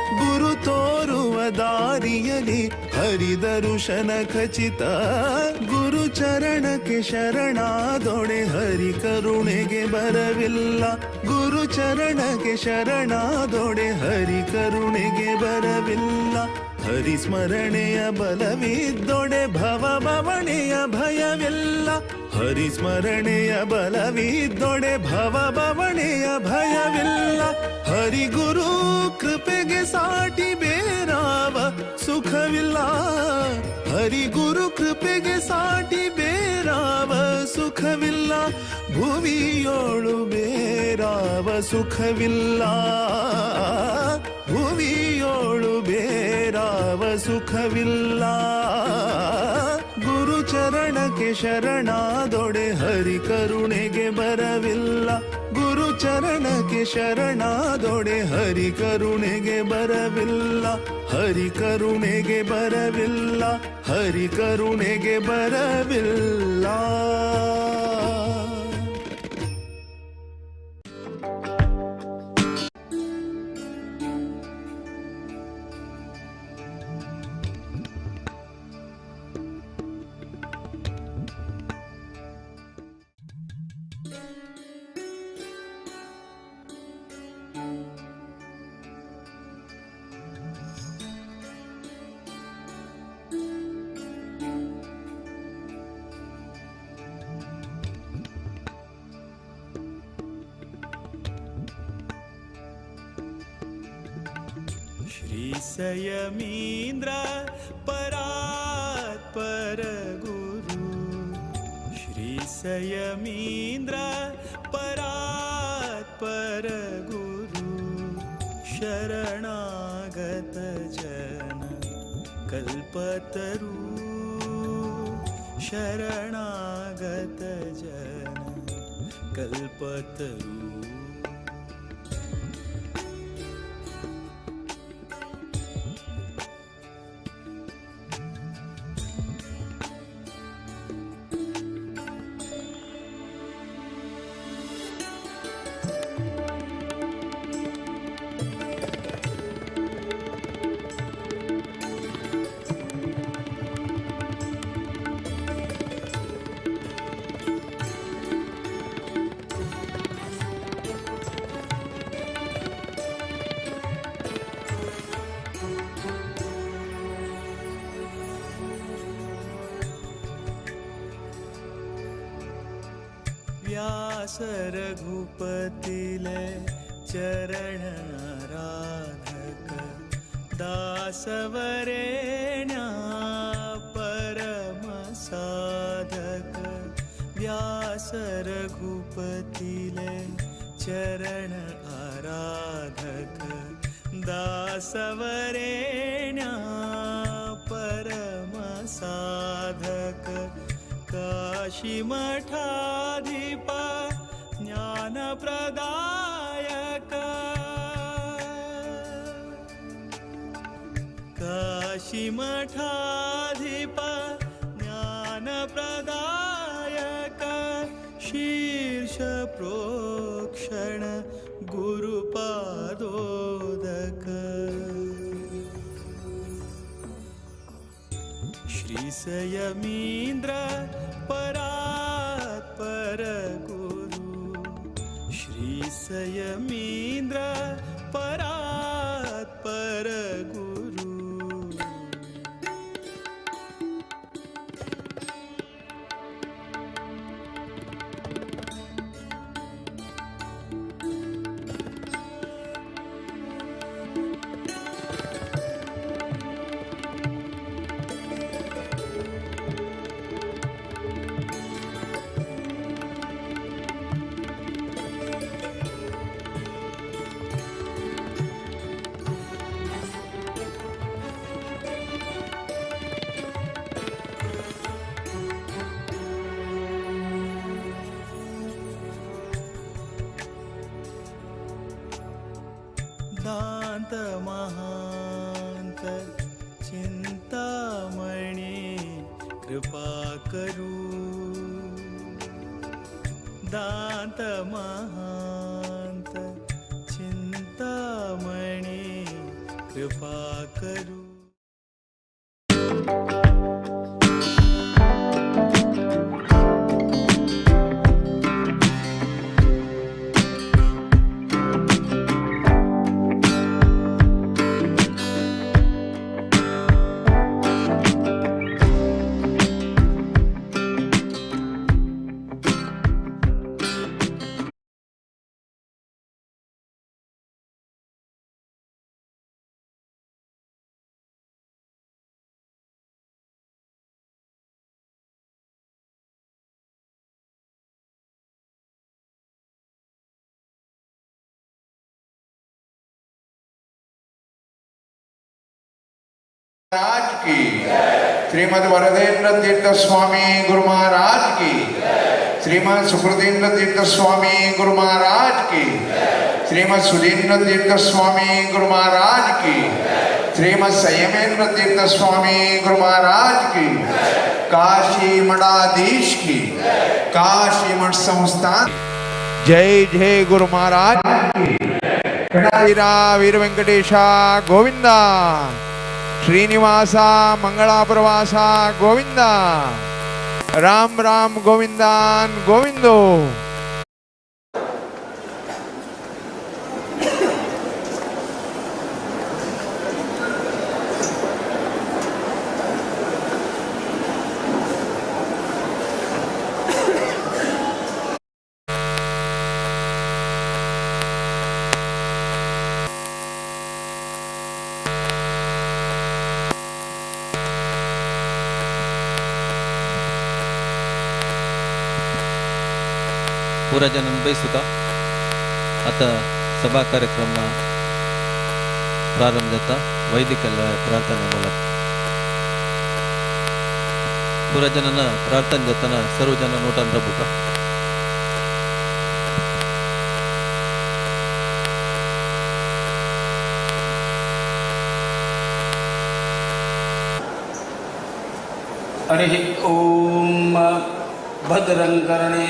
Speaker 1: ಗುರು ತೋರುವ ದಾರಿಯಲಿ ಹರಿದರುಶನ ಖಚಿತ. ಗುರು ಚರಣಕ್ಕೆ ಶರಣಾದೊಡೆ ಹರಿ ಕರುಣೆಗೆ ಬರವಿಲ್ಲ. ಗುರು ಚರಣಕ್ಕೆ ಶರಣಾದೊಡೆ ಹರಿ ಕರುಣೆಗೆ ಬರವಿಲ್ಲ. ಹರಿಸ್ಮರಣೆಯ ಬಲವಿದ್ದೊಡೆ ಭವ ಬವಣೆಯ ಭಯವಿಲ್ಲ. ಹರಿಸ್ಮರಣೆಯ ಬಲವಿದ್ದೊಡೆ ಭವ ಬವಣೆಯ ಭಯವಿಲ್ಲ. ಹರಿಗುರು ಕೃಪೆಗೆ ಸಾಟಿ ಬೇರಾವ ಸುಖವಿಲ್ಲ. ಹರಿಗುರು ಕೃಪೆಗೆ ಸಾಟಿ ಬೇರಾವ ಸುಖವಿಲ್ಲ. ಭುವಿಯೋಳು ಬೇರಾವ ಸುಖವಿಲ್ಲ. ಭುವಿಯೋಳು ಬೇರಾವ ಸುಖವಿಲ್ಲ. ಗುರು ಚರಣಕ್ಕೆ ಶರಣಾದೊಡೆ ಹರಿ ಕರುಣೆಗೆ ಬರವಿಲ್ಲ. ಗುರು ಚರಣಕ್ಕೆ ಶರಣಾದೊಡೆ ಹರಿ ಕರುಣೆಗೆ ಬರವಿಲ್ಲ. ಹರಿ ಕರುಣೆಗೆ ಬರವಿಲ್ಲ. ಹರಿ ಕರುಣೆಗೆ ಬರವಿಲ್ಲ.
Speaker 2: श्रीसयमीन्द्र परात्पर गुरु. श्रीसयमीन्द्र परात्पर गुरु. शरणागत जन कल्पतरु. शरणागत जन कल्पतरु. व्यास रघुपतिले चरण आराधक. दासवरेण्या परम साधक. व्यास रघुपतिले चरण आराधक. दासवरेण्या परम साधक. काशी मठाधिप ज्ञानप्रदायक. काशी मठाधिप ज्ञानप्रदायक. शीर्ष प्रोक्षण गुरुपादोदक. श्रीसयमीन्द्र परात्पर गुरु. श्रीसयमीन्द्र परात्पर गुरु. दांत महांत चिंतामणि करू दांत महांत चिंतामणी कृपा करू।
Speaker 9: महाराज की श्रीमद वरदेंद्र तीर्थ स्वामी गुरु महाराज की, श्रीमद सुकृतेंद्र तीर्थ स्वामी गुरु महाराज की, श्रीमद सुधीन्द्र तीर्थ स्वामी गुरु महाराज की, श्रीमद संयमेंद्र तीर्थ स्वामी गुरु महाराज की, काशी मठाधीश की, काशी मठ संस्थान जय जय गुरु महाराज की। वीर वेंकटेशा गोविंदा, श्रीनिवासा मंगलाप्रवासा गोविंदा, राम राम गोविंदान गोविंदो।
Speaker 8: पूरा जनन बैसुका आता सभा कार्यक्रम प्रारंभ जाता वैदिक प्रार्थने ಮೂಲಕ पूरा जनನ ಪ್ರಾರ್ಥನೆ ಜತನ ಸರ್ವ ಜನ ನೋಟನ್ ರಬುಕ।
Speaker 10: हरिः ओम भद्रं कर्णे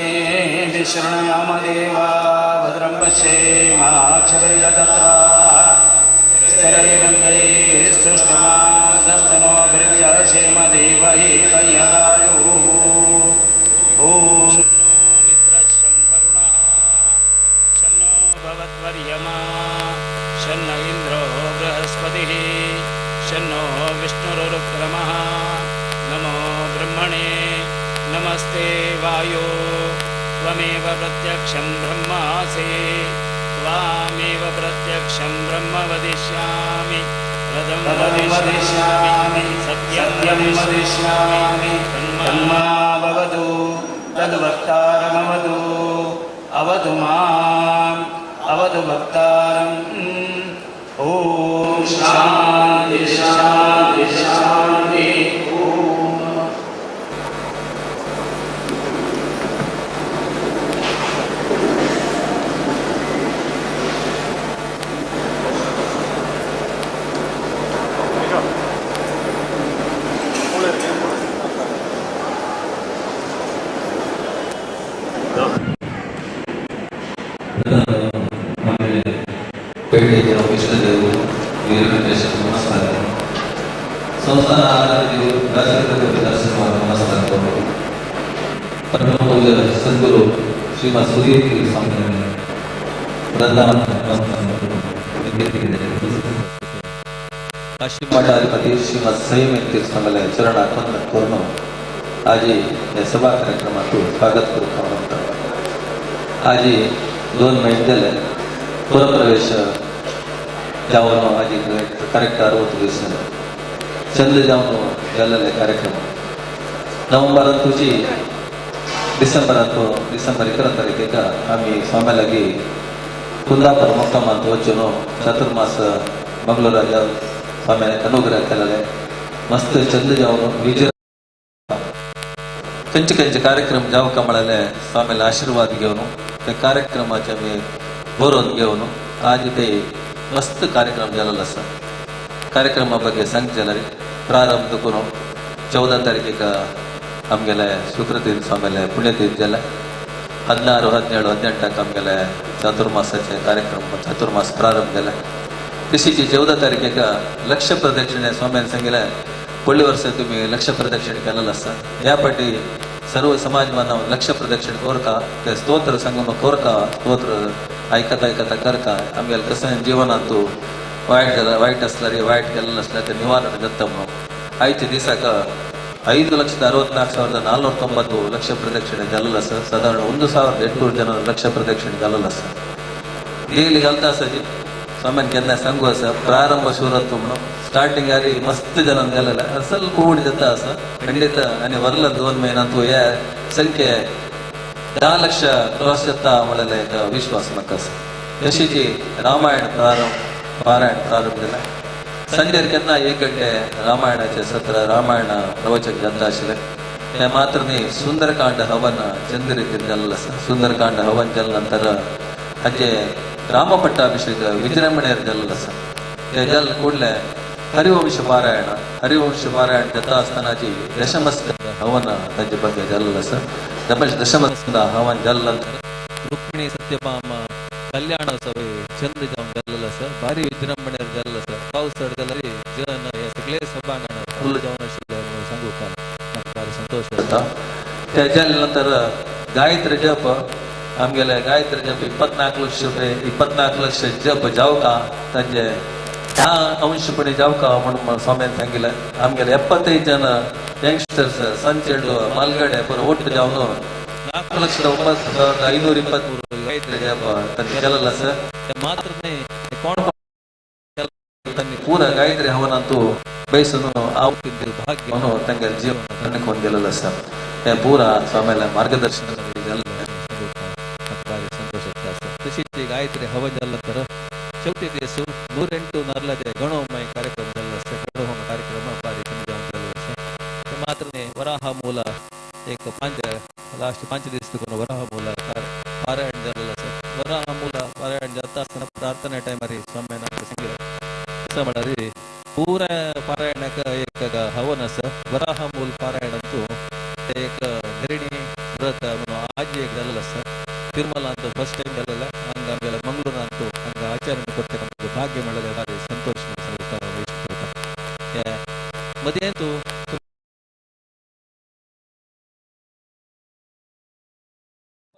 Speaker 10: शृणुयाम देवा भद्रं पश्येमाक्षभिर्यजत्रा स्थिरैरङ्गैस्तुष्टुवांसस्तनूभिर्व्यशेम देवहितं यदायुः। ॐ शं नो मित्रः शं वरुणः शं नो भवत्वर्यमा शं न इन्द्रो बृहस्पतिः शं नो विष्णुरुक्रमः। नमो ब्रह्मणे नमस्ते वायो त्वमेव प्रत्यक्षं ब्रह्मासि त्वामेव प्रत्यक्षं ब्रह्म वदिष्यामि रदं वदिष्यामि सत्यं वदिष्यामि तन्मा भवतु तद्वक्तारमवतु अवतु माम् अवतु वक्तारम्। ॐ शान्ति शान्ति शान्ति।
Speaker 8: नमस्कार संस्थान नमस्कार परम पूज्य सद्गुरु श्रीमद सुधीर स्वामी काशी मठाधिपति श्रीमद संयमेंद्र स्वामी चरण करून आज सभा कार्यक्रमात स्वागत करूंक म्हणटा। आज 2 महिने जाले पुरप्रवेश जावन आज करेक्ट 60 दीस चंद जावन जाल्ले कार्यक्रम नोव्हेंबरान तुजी डिसेंबरांत डिसेंबर 11 तारखेक आमी स्वाम्या लागीं कुंदापूर मुक्कामांत वचून चातुर्मास मंगळूराच्या स्वाम्याने अनुग्रह केलेले मस्त चंद जावन विजय खंयचे खंयचे कार्यक्रम जावंक म्हळ्यार स्वामीला आशीर्वाद घेवन त्या कार्यक्रमाचे आमी बरोवन घेवन आज ते मस्त कार्यक्रम जाल्लो आसा। कार्यक्रमा ಬಗ್ಗೆ सांगचे जाल्यार प्रारंभ करून 14 तारखेक आमगेले सुकृतीर्थ स्वामीले पुण्यतीर्थ जालें. 16, 17, 18 आमगेले चातुर्मासाचे कार्यक्रम चातुर्मास प्रारंभ जाले. तशीच 14 तारखेक लक्ष प्रदक्षिणे स्वाम्यान सांगितले पयले वर्सा तुमी लक्ष प्रदक्षिणे केलेलं आसा. ह्या फाटी सर्व समाज बांधव लक्ष प्रदक्षिण कोरका ते स्तोत्र सांगून कोरका स्तोत्र आयकता आयकता करका आमगेले कशें जिवनांत वायट जाला वायट आसल्यार वायट केलेलं आसल्यार ते निवारण जाता म्हणून आयच्या दिसाक 5,64,490 ಲಕ್ಷ ಪ್ರದಕ್ಷಿಣೆ जालेलं आसा. सादारण 1,800 ಜನ ಲಕ್ಷ ಪ್ರದಕ್ಷಿಣೆ जालेलं आसा. डेली घालता आसा जी स्वाम्यान केन्ना सांगू आसा प्रारंभ शूरत्व म्हणून स्टार्टिंग आरी मस्त जनान घालेला ಸ್ವಲ್ಪ ऊड जाता आसा. खंडित आनी वरला 2 महिन्यांत ह्या संख्ये 10 लक्ष क्रॉस जाता म्हणलेला एक विश्वास म्हाका आसा. तशीच रामायण प्रारंभ पारायण प्रारंभ जालें. संजेर केन्ना 1 गंटे रामायणाचे सत्र रामायण प्रवचन जाता आशिल्लें. तें मात्र न्ही सुंदरकांड हवन चंद रितीन जाल्लें आसा. सुंदरकांड हवन जाले नंतर हाचे रामपट्टाभिषेक विजृंभणेर जाल्लें आसा. तें जाले कूडले हरिवंश पारायण हरिवंश पारायण जाता आसतनाची दशमस्कंद हवन ताजे ಬಗ್ಗೆ जाल्लें आसा. दशमस्कंद हवन जाले नंतर रुक्मिणी सत्यभामा कल्याण सभे चंद जावन जाल्लें आसा. भारी विजृंभणेर जाल्लें आसा. पावस चड जाल्यार जन हे सगळे सभांगण फुल जावन आशिल्लें म्हणून सांगूक म्हाका भारी संतोश जाता. ते जाले नंतर गायत्री जप आमगेले गायत्री जप 24 लक्ष रुपये 24 लक्ष जप जावका तांचे 10 अंशपणी जावका म्हणून स्वाम्यान सांगिल्लें. आमगेले 75 जन यंगस्टर्स संचेडू मालगडे परो ಒಟ್ಟು जावन 4,09,523 गायत्री जप तांचे केलेलं आसा. मात्र न्ही कोण पूरा गायत्री हवन ಅಂತೂ ಬಯಸನು ಭಾಗ್ಯವನ್ನು ತಂಗಲ್ ಜೀವನ ತನ್ನಕೊಂಡು ಗೆಲ್ಲಲ್ಲ ಸರ್. ಪೂರ ಸ್ವಾಮಿಯ ಮಾರ್ಗದರ್ಶನ ಸಂತೋಷ. तशीच गायत्री हवन जालें तर चवथी दीस 108 नारलाचे गणहोम कार्यक्रम जाल्लो आसा. गणहोम कार्यक्रम भारी जावन जाल्लो आसा. मात्र न्ही वराह मूल एक 5 लास्ट 5 दीस तुका वराह मूल पारायण जाल्लें आसा. वराह मूल पारायण जाता आसतना प्रार्थना टायमार स्वाम्यान आमकां सांगिल्लें म्हळ्यार पूरा पारायणाक एक हवन आसा. वराह मूल पारायण ಅಂತೂ एक धರಣಿ ವ್ರತ म्हणून आजी एक जाल्लें आसा. ತಿರುಮಲ ಅಂತ ಫಸ್ಟ್ ಟೈಮ್ जालें. ಹಂಗ ಆಮೇಲೆ ಮಂಗಳೂರು ಅಂತೂ ಹಂಗ ಆಚರಣೆ ಕೊಡ್ತೇನೆ ನಮಗೆ ಭಾಗ್ಯ ಮಾಡಲೆ ಭಾರಿ ಸಂತೋಷ. ಮದೇಂತು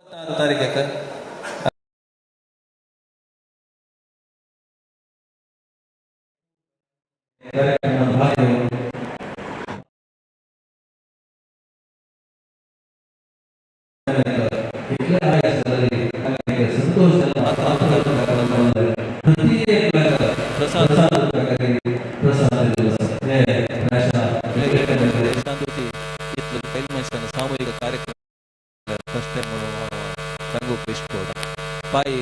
Speaker 8: 26 ತಾರೀಖಕ್ಕೆ सामूहिक कार्यक्रम फर्स्ट टाइम म्हणून सांगूक इश्ट पायी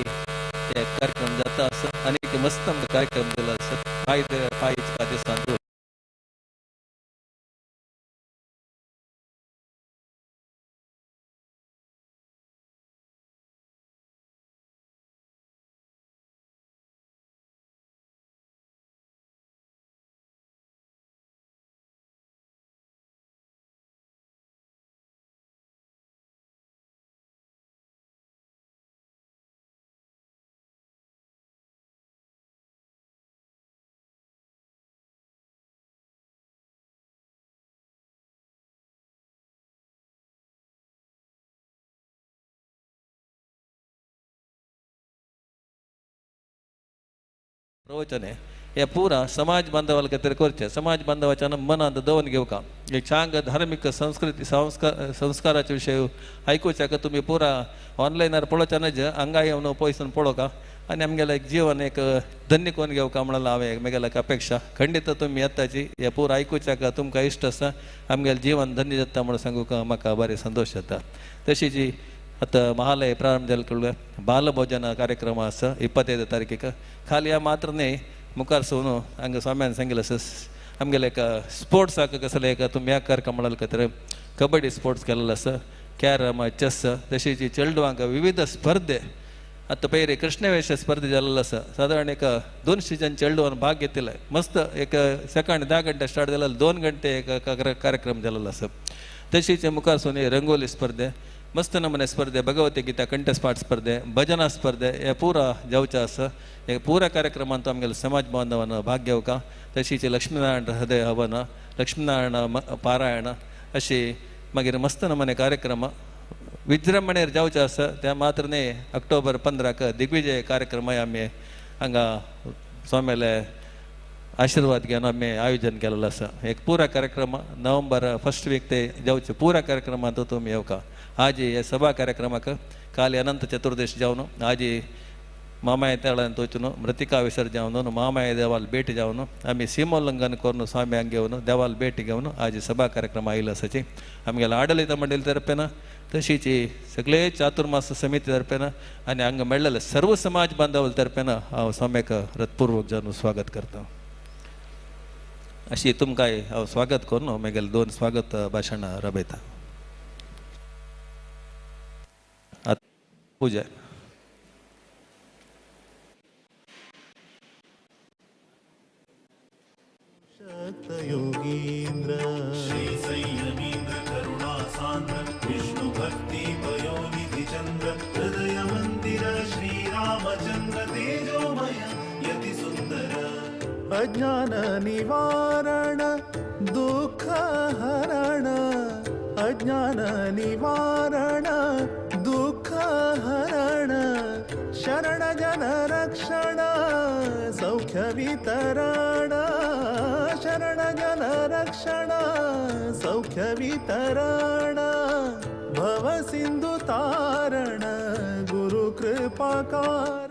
Speaker 8: कार्यक्रम जाता आसा आनी मस्त आमकां कार्यक्रम दिलो आसा. पाय पायच्या दिसांत प्रवचन हे पुरा समाज बांधवाला खातीर करचें. समाज बांधवाच्या मनांत दवरून घेवका एक चांग धार्मीक संस्कृती संस्काराचे विशय आयकुच्याक तुमी पुरा ऑनलायनार पळोवच्या नज हांगा येवन पयसून पळोवका आनी आमगेलें एक जीवन एक धन्य कोन्न घेवका म्हणून हांवें म्हगेल्या एक अपेक्षा. खंडीत तुमी येताची हे पुरा आयकुच्याक तुमकां इश्ट आसा आमगेलें जीवन धन्य जाता म्हणून सांगूंक म्हाका बरें संतोश जाता. तशीच आतां महालय प्रारंभ जाले कळ्ळें बालभोजन कार्यक्रम आसा 25 तारखेक. खाली ह्या मात्र न्ही मुखार सोन हांगा स्वाम्यान सांगिल्लें आसा आमगेले एक स्पोर्ट्साक कसले एक तुमी ह्या कार्यक्रम म्हणले खातीर कबड्डी स्पोर्ट्स केलेलो आसा, कॅरम, चेस, तशीच चेडवांक विविध स्पर्धे. आतां पयर कृष्णवेश स्पर्धे जाल्लो आसा. सादारण एक 200 जन चेडवान भाग घेतिल्ले. मस्त एक सकाळी 10 घंटे स्टार्ट जालें, 2 घंटे एक कार्यक्रम जाल्लो आसा. तशीच मुखार सोनी रंगोली स्पर्धे मस्त नमूने स्पर्धे भगवद्गीता कंठस्पाठ स्पर्धे भजना स्पर्धे हे पुरा जावचें आसा. हे पुरा कार्यक्रमांत आमगेले समाज बांधवान भाग घेवका. तशीच लक्ष्मीनारायण हृदय हवन लक्ष्मीनारायण पारायण अशी मागीर मस्त नमूने कार्यक्रम विजृंभणेर जावचें आसा. त्या मात्र न्ही ऑक्टोबर 15 दिग्विजय कार्यक्रम आमी हांगा स्वाम्याले आशीर्वाद घेवन आमी आयोजन केलेलो आसा. एक पुरा कार्यक्रम नोव्हेंबर फर्स्ट वीक ते जावचे पुरा कार्यक्रमांत तुमी येवका. आजी हे सभा कार्यक्रमाक काली अनंत चतुर्दश जावन आजी मामाय तळान वचून मृतिका विसर्जन जावन मामाय देवाल भेट जावन आमी सीमोल्लंघन करून स्वाम्यांक घेवन देवाल भेट घेवन आजी सभा कार्यक्रम आयिल्लो आसाची. आमगेले आडलित मंडळी तर्फेन तशीच सगळे चातुर्मास समिती तर्फेन आनी हांगा मेळ्ळेले सर्व समाज बांधव तर्फेन हांव स्वाम्याक हृतपूर्वक जावन स्वागत करता. अशी तुमकांय हांव स्वागत करून मागीर दोन स्वागत भाशणां राबयता. पूजा
Speaker 1: योगींद्र श्री संयमींद्र करुणा सांद्र विष्णु भक्ति पयोनिधि चंद्र हृदय मंदिर श्री रामचंद्र तेजोमय यति सुंदर अज्ञान निवारण दुःख हरण अज्ञान निवारण दुःख हरण शरण जन रक्षण सौख्य वितरण शरण जन रक्षण सौख्य वितरण भव सिंधु तारण गुरु कृपा कारण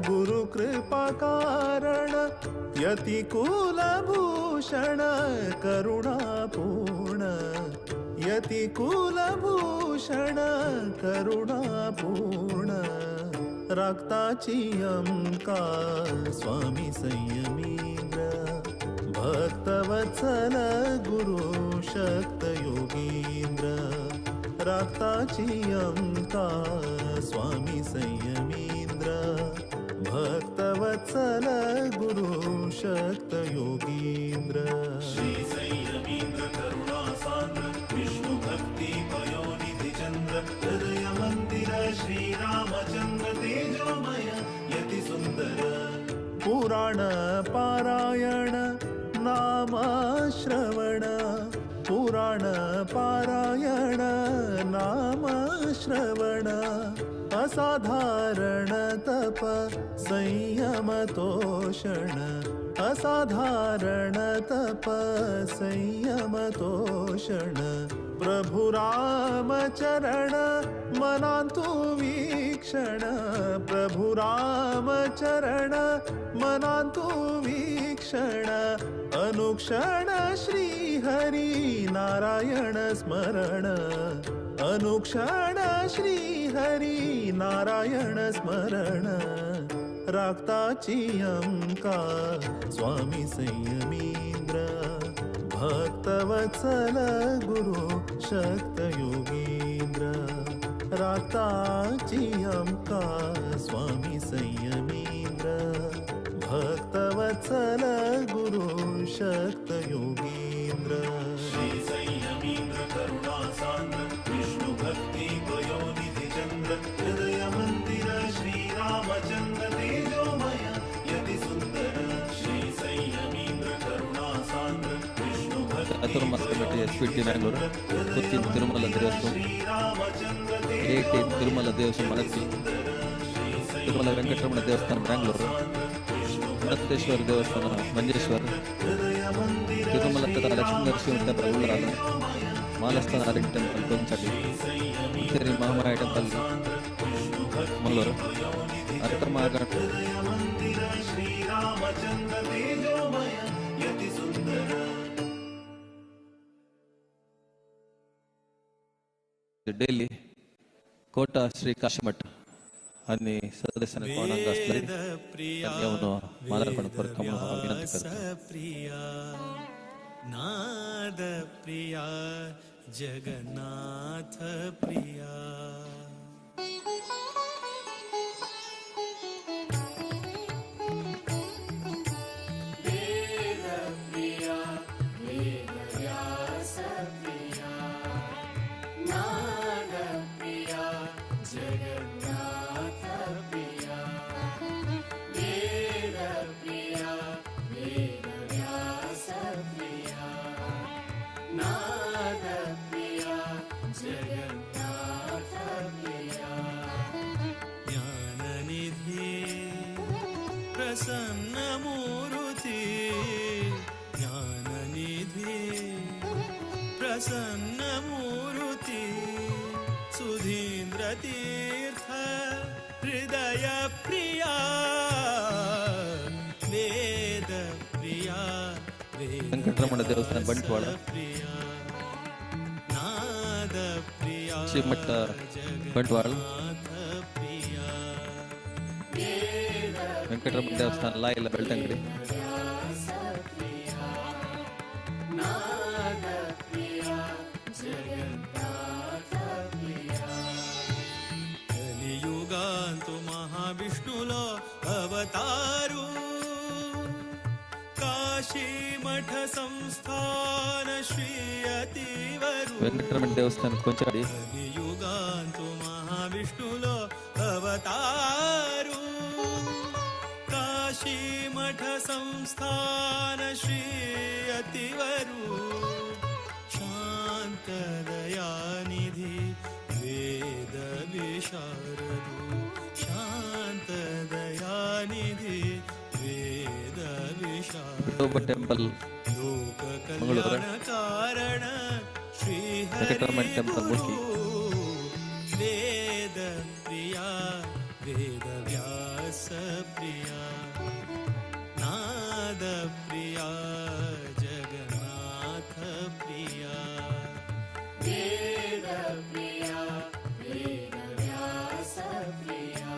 Speaker 1: गुरु कृपा कारण यति कुलभूषण करुणापूर्ण यति कुलभूषण करुणापूर्ण रागताची अमका स्वामी संयमींद्र भक्तवत्सल गुरु शक्त योगींद्र रागताची अमका स्वामी संयमींद्र भक्तवत्सल गुरु शक्त योगींद्र श्री संयमींद्र करुणा सांद्र विष्णु भक्ति पयोनिधि चंद्र हृदय मंदिर श्री रामचंद्र तेजोमय यति सुंदर पुराण पारायण नाम श्रवण पुराण पारायण नाम श्रवण असाधारण तप संयम तोषण असाधारण तप संयम तोषण प्रभु राम चरण मनांतु वीक्षण प्रभु राम चरण मनांतु वीक्षण अनुक्षण श्री हरि नारायण स्मरण अनुक्षण श्री हरि नारायण स्मरण रागताची अमका स्वामी संयमींद्र भक्तवत्सल गुरु शक्त योगींद्र रागताची अमका स्वामी संयमींद्र भक्तवत्सल गुरु शक्त योगींद्र श्री संयमींद्र करुणा सांद्र विष्णु भक्ति पयोनिधि चंद्र हृदय मंदिर श्री रामचंद्र तेजोमय यति सुंदर श्री संयमींद्र करुणा सांद्र विष्णु भक्ति
Speaker 8: Chaturmas committee S P T Mangalore Cochin Tirumala Devaswom A T Tirumala Devaswom Malappi Tirumala Venkataramana Devasthana Bangalore Ananteshwara Devasthana Manjeshwar Tirumala ತಥಾ Lakshmi Narasimha temple Ullal Malasthana Hari temple Konchadi Uttari Mahamaya temple Mangaluru ಅರ್ಥಮಾಗ daily Kota Shri Kashimath आणि सदस्यांना कोण अंग असले येऊन मालार्पण करता म्हणून विनंती करतो.
Speaker 2: प्रिया नाद प्रिया जगन्नाथ प्रिया
Speaker 4: वेद प्रिया वेद
Speaker 2: प्रसन्न मूर्ति ज्ञाननिधि प्रसन्न मूर्ति सुधीन्द्र तीर्थ हृदय प्रिया वेद प्रिया
Speaker 8: ವೆಂಕಟರಮಣ ದೇವಸ್ಥಾನ ಬಂಟ್ವಾಳ,
Speaker 2: ನಾದ ಪ್ರಿಯ
Speaker 8: ಶ್ರೀಮಠ ಬಂಟ್ವಾಳ, ವೆಂಕಟರಮಣ ದೇವಸ್ಥಾನ ಲಾಯಿಲ ಬೆಳ್ತಂಗಡಿ,
Speaker 2: ಕಲಿಯುಗಾಂತು ಮಹಾವಿಷ್ಣುಲೋ ಅವತಾರು ಕಾಶಿ ಮಠ ಸಂಸ್ಥಾನ ಶ್ರೀ ಅತಿವರು
Speaker 8: ವೆಂಕಟರಮಣ ದೇವಸ್ಥಾನ ಕೊಂಚಾಡಿ,
Speaker 2: ಕಲಿಯುಗಾಂತು ಮಹಾವಿಷ್ಣುಲೋ ಅವತಾರು ಕಾಶಿ ಮಠ ಸಂಸ್ಥಾನ ಶ್ರೀ ಅತಿವರು ಶಾಂತ ದಯಾನಿಧಿ ವೇದ ವಿಶಾರದು ಶಾಂತ ದಯಾನಿಧಿ ವೇದ ವಿಶಾರದು
Speaker 8: ವಿಠೋಬ ಟೆಂಪಲ್
Speaker 2: ಲೋಕ
Speaker 8: ಮಂಗಳೂರು,
Speaker 2: ಕಲ್ಯಾಣ ಕಾರಣ ಶ್ರೀ
Speaker 8: ವೆಂಕಟರಮಣ ಟೆಂಪಲ್ ಮುಲ್ಕಿ,
Speaker 2: ವೇದ ಪ್ರಿಯ ವೇದ ವ್ಯಾಸ ಪ್ರಿಯ ನಾದ ಪ್ರಿಯ ಜಗನ್ನಾಥ ಪ್ರಿಯ
Speaker 4: वेद प्रिया वेद व्यास प्रिया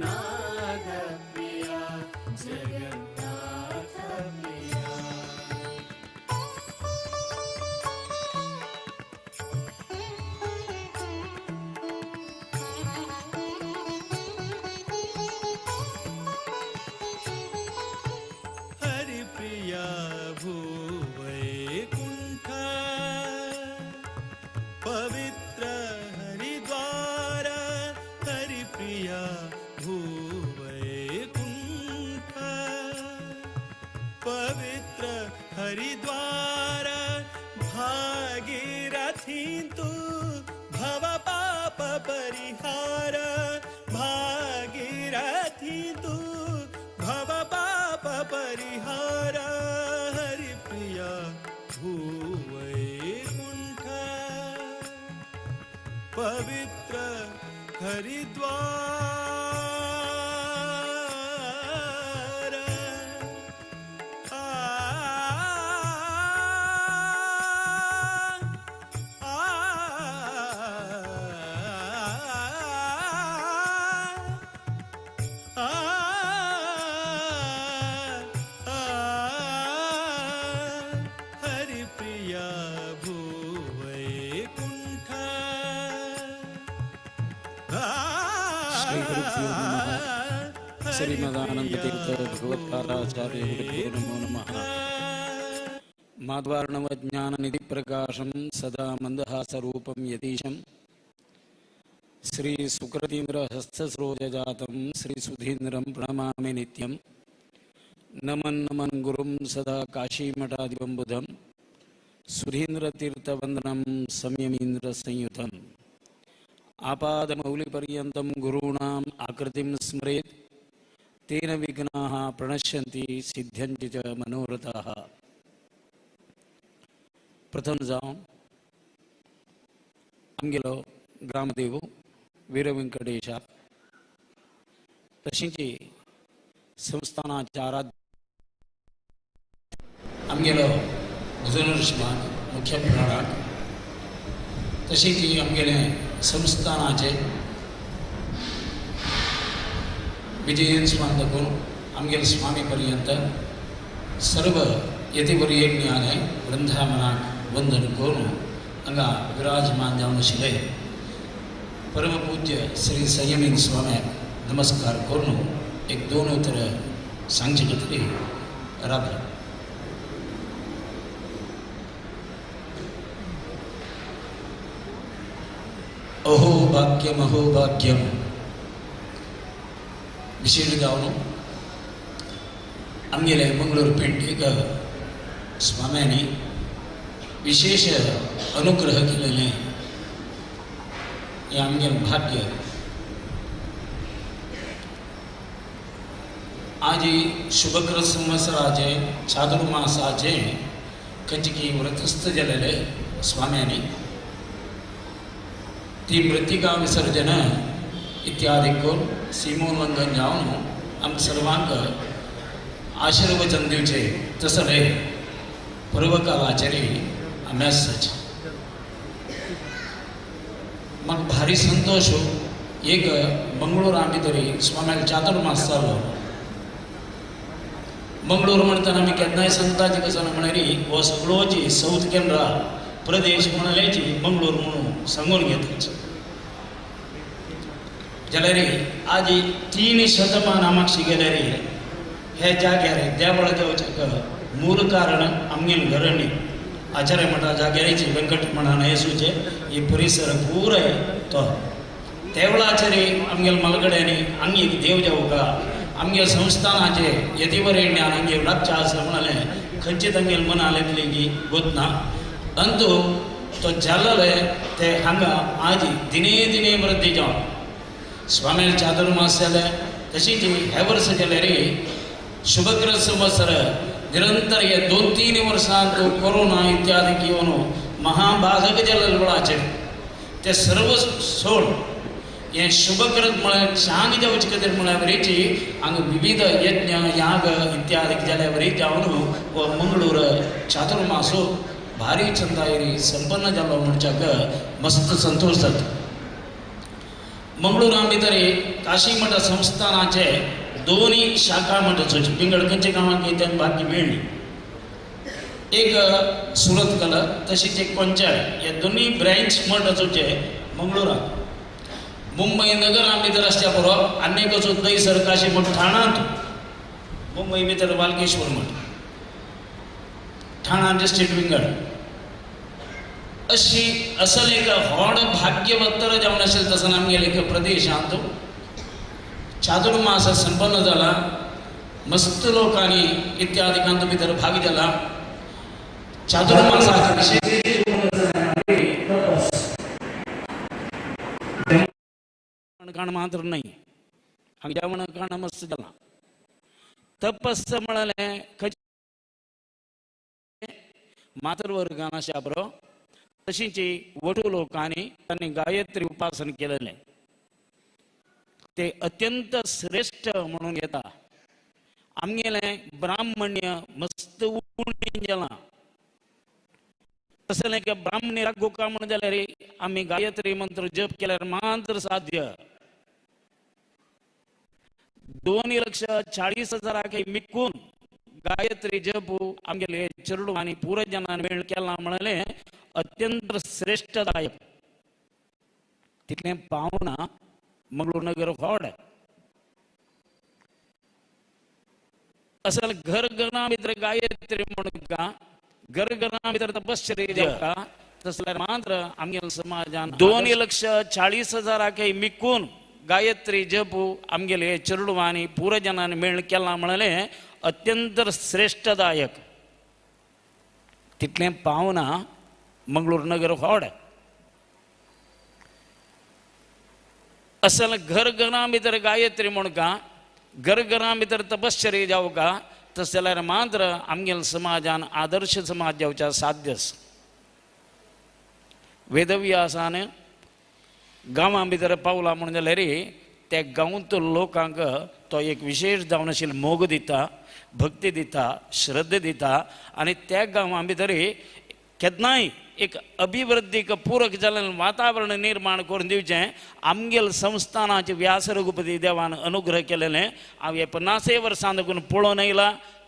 Speaker 4: नाद प्रिया जगन्नाथ प्रिया.
Speaker 2: हरिप्रिया भूवैकुण्ठ पवित्र हरिद्वार हरिप्रिया भूवैकुण्ठ पवित्र हरिद्वार भागीरथीन्तु भव पाप परिहार भागीरथीन्तु भव पाप परिहार हरिप्रिया भूवैकुण्ठ पवित्र हरिद्वार आ आ आ हरिप्रिया भूवैकुण्ठ.
Speaker 11: ಶ್ರೀ ಗುರುಭ್ಯೋ ನಮಃ. ಶ್ರೀಮದಾನಂದ ತೀರ್ಥ ಭಗವತ್ಪಾದಾಚಾರ್ಯ ಗುರುಭ್ಯೋ ನಮೋ ನಮಃ. ಮಾಧ್ವಾರ್ಣವ ಜ್ಞಾನ ನಿಧಿ ಪ್ರಕಾಶಂ ಸದಾ ಮಂದಹಾಸ ರೂಪಂ ಯತೀಶಂ ಶ್ರೀ ಸುಕೃತೀಂದ್ರ ಹಸ್ತಸ್ರೋಜಾತಂ ಶ್ರೀ ಸುಧೀಂದ್ರಂ ಪ್ರಣಮಾಮಿ ನಿತ್ಯಂ. ನಮನ್ ನಮನ್ ಗುರುಂ ಸದಾ ಕಾಶೀಮಠಾಧಿಪಂ ಬುಧಂ ಸುಧೀಂದ್ರ ತೀರ್ಥವಂದನಂ ಸಂಯಮೀಂದ್ರ ಸಂಯುತಂ. ಆಪಾದಮೌಲಿಪರ್ಯಂತಂ ಗುರುಣಾಂ ಆಕೃತಿಂ ಸ್ಮರೇತ್ ತೇನ ವಿಘ್ನಾಃ ಪ್ರಣಶ್ಯಂತಿ ಸಿದ್ಧ್ಯಂತಿ ಚ ಮನೋರಥಾಃ. ಪ್ರಥಮ जावन आमगेलो ग्रामदेव वीरवेंकटेश तशींच संस्थानाच्या आराध्य आमगेलो भजनर्षमान मुख्य प्राणाक तशींच आमगेले संस्थानाचे विजयन स्वामी दाखोवन आमगेले स्वामी पर्यंत सर्व यतिवर्यज्ञाने वृंदावनाक वंदन करून हांगा विराजमान जावन आशिल्ले परमपूज्य श्री संयमीन स्वाम्याक नमस्कार करून एक दोन उतरां सांगचे खातीर राबला. अहो भाग्यम अहो भाग्यम विशेष जावन आमगेले मंगळूर पेंटेक स्वाम्यांनी विशेष अनुग्रह केलेले हें आमगेलें भाग्य. आजी शुभकृत संवत्सराचे चातुर्मासाचे खंयची व्रतस्थ जालेले स्वाम्यांनी ती मृत्तिका विसर्जन इत्यादी करून सीमोल्लंघन जावन आमकां सर्वांक आशीर्वचन दिवचे तसले पर्वकालाचेर आमी आसचे. म्हाका भारी संतोश एक मंगळूर आमी तरी स्वाम्याक चातुर्मास जालो. मंगळूर म्हणटाना आमी केन्नाय सांगताची कसो म्हळ्यार हो सगळोची सावथ केनरा प्रदेश म्हळ्याची मंगळूर म्हणून सांगून घेताची. जाल्यार आज 3 शतमान मागशी गेल्यार हे जाग्यार देवळा देवचें मूळ कारण आमगेले घरणी आचार्य मठा जाग्याची वेंकटरमणान येसूचे ही परिसर पुराय तो देवळाचेर आमगेले मालगड्यांनी हांगा एक देव जावका आमगे संस्थानाचे यतिवरेण्यान हांगे लागचे आसा म्हणालें खंयचे तांगेले मनान येतलें की गोतना अंतू तो जाल्ले ते हांगा आज दिने दिने वृद्धी जावन स्वामी चातुर्मास जाले तशीच हे वर्स जाल्यार शुभकृत संवत्सर निरंतर हे 2-3 वर्सांत कोरोना इत्यादी येवन महाबाधक जाल्ले वेळाचेर ते सर्व सोड हे शुभकृत म्हळ्यार चांग जावचे खातीर म्हळ्यार वरीची हांगा विविध यज्ञ याग इत्यादी जाल्या वरी जावन हो मंगळूर चातुर्मासो भारी चंदायरी संपन्न जालो म्हणच्याक मस्त संतोष जाता. मंगळूरा भितर काशी मठ संस्थानाचे 2 शाखा मठाचो पिंगड खंयच्या गांवांक तें बाकी मेळ्ळी एक सुरतकल तशीच एक कोंचाळ हे दोनूय ब्रँच मठ आसूचे मंगळूराक. मुंबई नगरा भितर आसच्या बरो आनी एक असो दहीसर काशी मठ ठाणांत मुंबई भितर वालकेश्वर मठ ठाणा डिस्ट्रिक्ट विंगड अशी असल एक व्हड भाग्यवत्तर जावन आशिल्लें तसो आमगेले एक प्रदेशांत चातुर्मास संपन्न जाला. मस्त लोकांनी इत्यादिकांत भितर भाग जाला. चातुर्मासाचे विशेष खाण मात्र न्हय हांगा जेवण खाण मस्त जाला. तपस म्हळ्यार खंयचे मातृवर्गान आशा बरो तशीच वटू लोकांनी तांणी गायत्री उपासन केलेलें ते अत्यंत श्रेष्ठ म्हणून येता. आमगेलें ब्राह्मण्य मस्त उणें जालां. तसलें की ब्राह्मणी रागोका म्हणून जाल्यार आमी गायत्री मंत्र जप केल्यार मात्र साध्य. 2,40,000 मिकून गायत्री जप आमगेले चेडू आनी पुरजनान मेळ केला म्हळ्यार अत्यंत श्रेष्ठदायक. तितलें पावना मंगळूर नगर व्हड असल घर घरा भितर गायत्री म्हणून का घर घरा भितर तपश्चर्या जावका तसल्यार मात्र आमगेले समाजान 2,40,000 मिकून गायत्री जप आमगेले चेडू आनी पुरजनान मेळ केला म्हळ्यार अत्यंत श्रेष्ठदायक. तितलें पावना मंगळूर नगर व्हड असल घर घरा भितर गायत्री म्हणून का घर घरा भितर तपश्चर्या जावका तस जाल्यार मात्र आमगेले समाजान आदर्श समाज जावच्या साध्यस. वेदव्यासान गांवां भितर पावला म्हणून जाल्यार त्या गांवांत लोकांक तो एक विशेष जावन आशिल्लो मोग दिता, भक्ती दिता, श्रद्धा दिता आनी त्या गांवां भितर केन्नाय एक अभिवृद्धीक पूरक जाल्लें वातावरण निर्माण करून दिवचें आमगेले संस्थानाचे व्यास रघुपती देवान अनुग्रह केलेलें हांव हे 50 वर्सां देखून पळोवन येयला.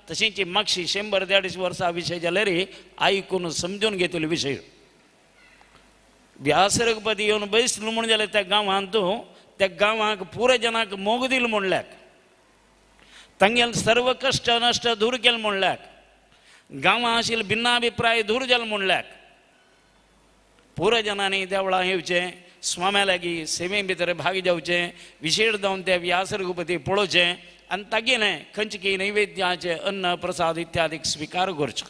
Speaker 11: तशीच मागशी 100-150 वर्सां विशय जाल्यार आयकून समजून घेतले विशय. व्यास रघुपती येवन बैसलो म्हूण जाल्यार त्या गांवांत त्या गांवांक पुराय जनाक मोग दिलो म्हणल्याक तांगेले सर्व कश्ट नश्ट दूर केलें म्हणल्याक गांवां आशिल्ले भिन्नाभिप्राय दूर जाले म्हणल्याक पुराय जनांनी देवळां येवचें स्वाम्या लागीं सेवे भितर भाग जावचें विशेष जावन ते व्यास रघुपती पळोवचें आनी तागेलें खंयचे की नैवेद्याचें अन्न प्रसाद इत्यादी स्विकार करचो.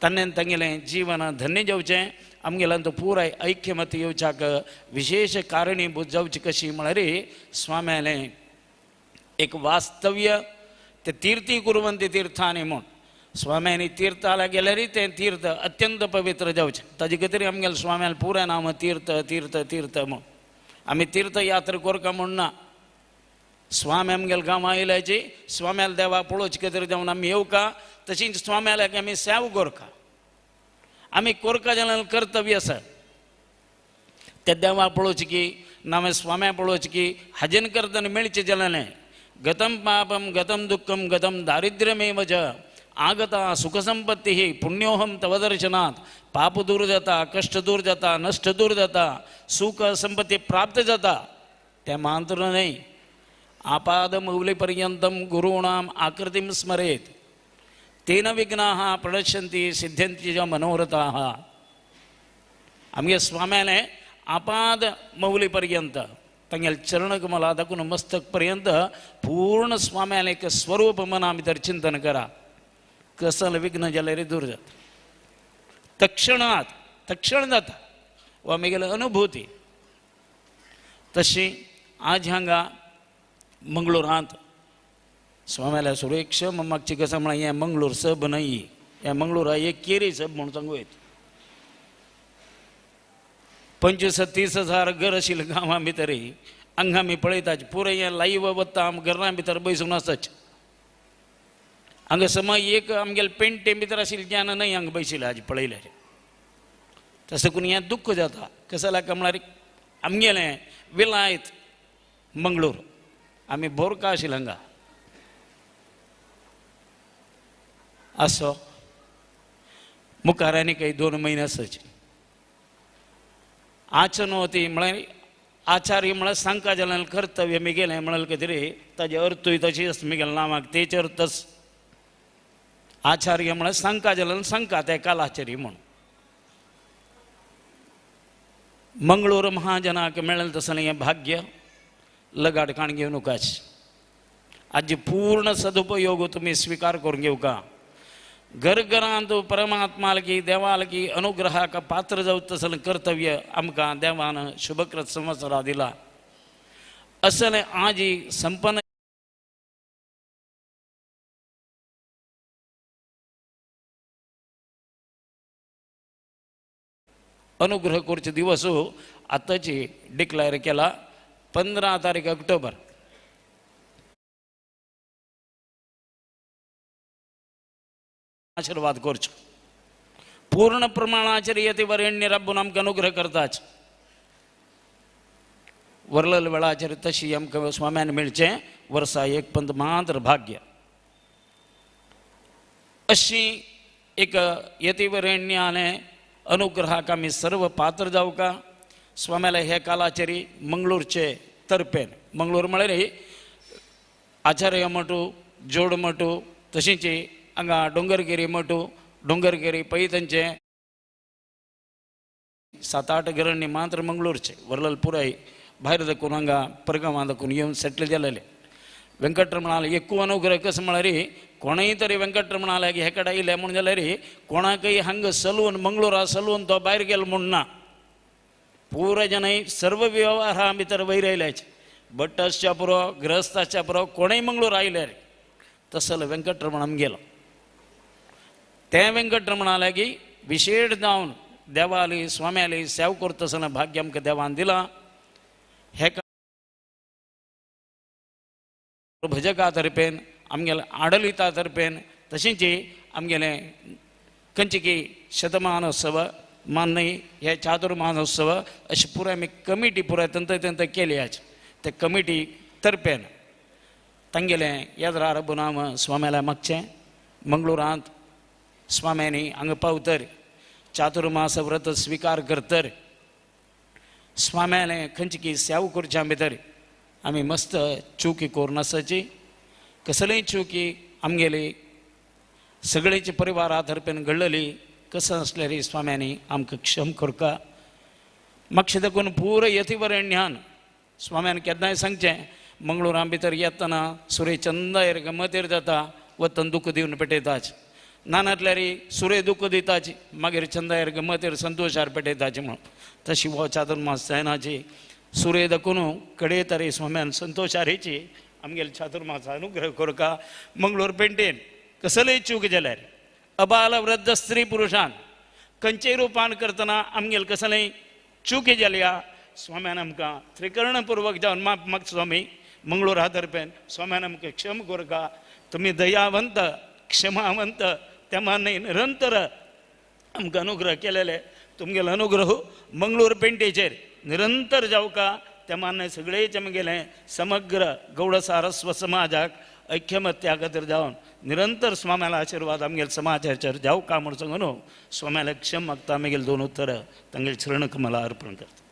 Speaker 11: ताणें तांगेलें जीवन धन्य जावचें आमगेल्यान तो पुराय ऐक्यमत येवच्याक विशेष कारणीभूत जावची कशी म्हळ्यार स्वाम्यालें एक वास्तव्य ते तीर्थी कुरवंती तीर्थांनी म्हूण स्वाम्यांनी तीर्थाला गेल्यार तें तीर्थ अत्यंत पवित्र जावचें. ताजे खातीर आमगेले स्वाम्यान पुराय नाम तीर्थ तीर्थ तीर्थ म्हूण. आमी तीर्थयात्रा करका म्हूण ना. स्वामी आमगेले गांवां आयल्याची स्वाम्याल देवा पळोवचे खातीर जावन आमी येवका, तशीच स्वाम्याक आमी सेव करका. आमी कोरका जाल्यार कर्तव्य आसा त्या देवा पळोवचे की नामे स्वाम्या पळोवचे की हाजेन करतना मेळचें जाल्यार गतम पापम गतम दुःखम गतम दारिद्र्यमेव च आगता सुखसंपत्ती पुण्योहम तव दर्शनात्. पाप दूर जाता, कश्ट दूर जाता, नश्ट दूर जाता, सुख संपत्ती प्राप्त जाता. तें मात्र न्हय, आपाद मौलिपर्यंतम गुरूणाम आकृतीं स्मरेत तेन विघ्नाः प्रणश्यन्ति सिद्ध्यन्ति च मनोरथाः. आमगे स्वाम्याने आपाद मौलिपर्यंत तांगेले चरणकमला दाखून मस्तक पर्यंत पूर्ण स्वाम्याले एक स्वरूप मना भितर चिंतन करा, कसल विघ्न जाल्यार दूर जाता, तक्षणात तक्षण जाता. वा आमगेली अनुभूती. तशी आज हांगा मंगळूरांत स्वाम्याल्या सुरेक्ष मम्माकची कसं म्हळ्यार हें मंगळूर सब न्हय, हें मंगळूर एक केरी सब म्हूण सांगू येत. 25-30 हजार घर आशिल्ल्या गांवां भितर हांगा आमी पळयतात पुराय हें लायव वता, आम घरां भितर बसून आसच. हांगा समय एक आमगेले पेंटे भितर आशिल्लें ज्ञान न्हय हांगा बशिल्लें आज पळयल्यार. तशें करून हें दुख्ख जाता. कसं लागता म्हळ्यार आमगेलें विलायत मंगळूर आमी बोरका आशिल्ले हांगा असो मुखार आनी काही 2 म्हयने आसचे. आचनवती म्हळ्यार आचार्य म्हळ्यार सांगका जाल्यार कर्तव्य मिगेलें म्हळ्यार कितें ताजे अर्थूय तशीच मिगेले नामाक तेच अर्थच. आचार्य म्हळ्यार सांगका जाल्यार सांगका ते कालाचार्य म्हूण. मंगळूर महाजनाक मेळ्ळें तसलें हें भाग्य लगाड काण घेवं नकाच. आजी पूर्ण सदुपयोग तुमी स्विकार करून घेवका. घरघरांत परमात्मालकी देवालकी अनुग्रहाक पात्र जावं तसलें कर्तव्य आमकां देवान शुभकृत संवत्सरा दिला. असलें आजी संपन्न अनुग्रह करचे दिवस आतांची डिक्लेअर केला 15 तारीख ऑक्टोबर. आशीर्वाद करचो पूर्ण प्रमाणाचेर यती वरेण्य रब्बून आमकां अनुग्रह करताच. वरलल वेळाचेर तशी आमकां स्वाम्यान मेळचें वर्सा एक पंत मात्र भाग्य. अशी एक यतिवरेण्याने अनुग्रहाक आमी सर्व पात्र जावका. स्वाम्याला हे कालाचेरी मंगळूरचे तर्पेन मंगळूर म्हळ्यार आचार्य मठू जोड मठू तशींच हांगा डोंगरगिरी मठू डोंगरगिरी पै तांचे 7-8 घरांनी मात्र मंगळूरचे वरलल पुराय भायर दाखून हांगा परगांवां दाखून येवन सेटल जालेले. वेंकटरमणाले एकू अनुग्रह कसं म्हळ्यार कोणूय तरी वेंकटरमणाले हे कडेन आयले म्हूण जाल्यार कोणाकय हांगा सलून मंगळूरा सलून तो भायर गेलो म्हूण ना. पुराय जनय सर्व व्यवहारा भितर वयर आयल्याचे भट्ट आसच्या पुरो गृहस्थ आसच्या पुरो कोणूय मंगळूर आयल्यार तसलो वेंकटरमण आम गेलो. तें वेंकटरमणा लागीं विशेश जावन देवाली स्वाम्याली सेव करता भाग्य आमकां देवान दिलां. हे भजका तर्फेन आमगेले आडलिता तर्फेन तशेंच आमगेले खंयची शतमानोत्सव मान्य हे चातुर्मानोत्सव अशें पुराय आमी कमिटी पुराय तंत तंत केली आज ते कमिटी तर्फेन तांगेलें येद्रा रघुनाम स्वाम्याला मागचें मंगळुरांत स्वाम्यांनी हांगा पावतर चातुर्मास व्रत स्विकार करतर स्वाम्याले खंयची सेवा करच्या भितर आमी मस्त चुकी करून आसाची. कसलीय चुकी आमगेली सगळेचे परिवारा तर्फेन घडलेली कसं आसल्यार स्वाम्यांनी आमकां क्षम करका. मातशें देखून पुरो यतिवरण्यान स्वाम्यान केन्नाय सांगचें मंगळुरा भितर येतना सुर्य चंदायर गमतीर जाता वतन दुःख दिवन पेटयताच ना नासल्यार सुर्य दुःख दिताच मागीर चंदायर गमतीर संतोशार पेटयताच म्हणून तशी हो चातुर्मास जायनाची सूर्य दाखून कडे तरी स्वाम्यान संतोशारीची आमगेले चातुर्मास अनुग्रह कोरका. मंगळूर पेंटेन कसलेय चूक जाल्यार अबाल वृद्ध स्त्री पुरुषान खंयचेय रुपान करतना आमगेले कसलेय चुकी जाल्या स्वाम्यान आमकां त्रिकरणपूर्वक जावन माप माग स्वामी मंगळूर हातर्पेन स्वाम्यान आमकां क्षम कोरका. तुमी दयावंत क्षमावंत त्या मानान निरंतर आमकां अनुग्रह केलेले तुमगेलो अनुग्रह मंगळूर पेंटेचेर निरंतर जावका. त्या मानान सगळेच आमगेले समग्र गौड सारस्व समाजाक ऐक्यमत्या खातीर जावन निरंतर स्वाम्याला आशिर्वाद आमगेले समाजाचेर जावका म्हूण सांगून स्वाम्याला क्षम मागता. आमगेले दोन उत्तरां तांगेले चरण कमला अर्पण करता.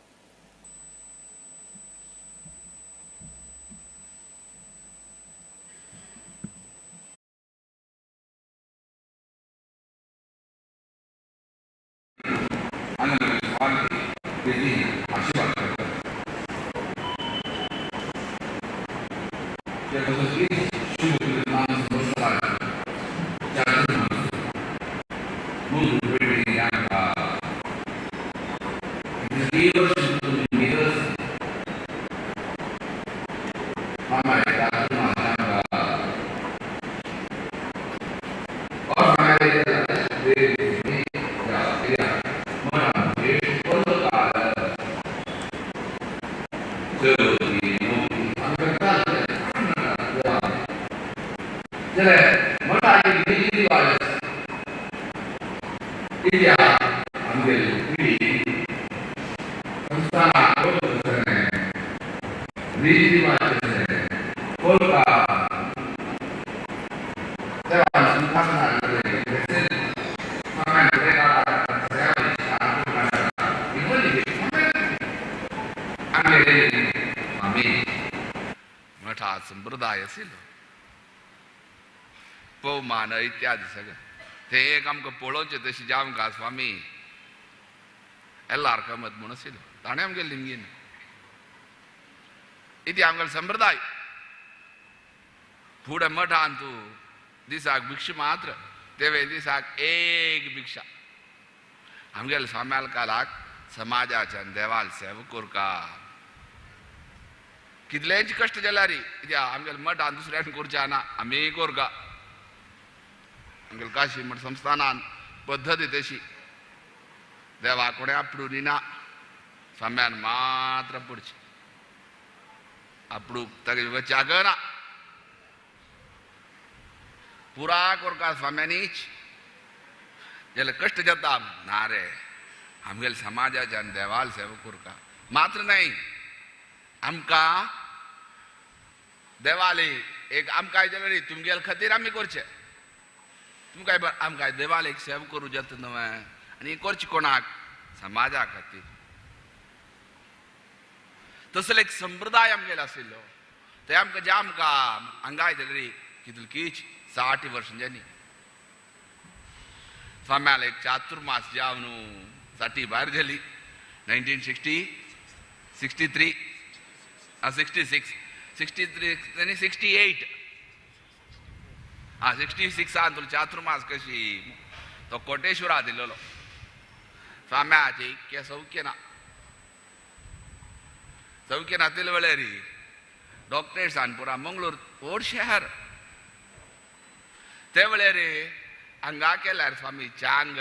Speaker 12: संप्रदाय आशिल्लो पवमान इत्यादी सगळें ते एक आमकां पळोवचें तशें जावंक स्वामी एल्लार कामत म्हूण आशिल्लो ताणें आमगेलें लिंगीन इति आमगेलो संप्रदाय. फुडें मठान तूं दिसाक भिक्षा मात्र तेवे दिसाक एक भिक्षा. आमगेले स्वाम्याल कालाक समाजाच्यान देवाल सेवा कोरका कितलेंच कश्ट जाल्यार कित्याक आमगेले मठान दुसऱ्यान करचें ना आमी कोरका. आमगेले काशी मठ संस्थानान पद्दती तशी देवा कोणें आपडूनी ना स्वाम्यान मात्र पडचें आपडूक तागे वच्याक ना पुरा कोरका स्वाम्यानीच जाल्यार कश्ट जाता ना रे आमगेले समाजाच्यान देवाल सेवा कोरका मात्र न्हय आमकां देवाले एक आमकां जाल्यार तुमगेले खातीर आमी करचें तुमकां आमकां देवाले एक सेवा करूं जाता न्हय आनी करचें कोणाक समाजा खातीर. तसलो एक संप्रदाय आमगेलो आशिल्लो ते आमकां जे आमकां हांगाय जाल्यार कितलींच 60 वर्सां जालीं स्वाम्याल एक चातुर्मास जावन 60 भायर जाली 1963 66 63 आनी 68 66 तुला चातुर्मास कशी तो कोटेश्वरा दिलेलो स्वाम्याचे इतकें सौख्य ना सौख्य नातिल्ले वेळार डॉक्टरेट्सान पुरा मंगळूर व्हड शहर ते वेळार हांगा केल्यार स्वामी चांग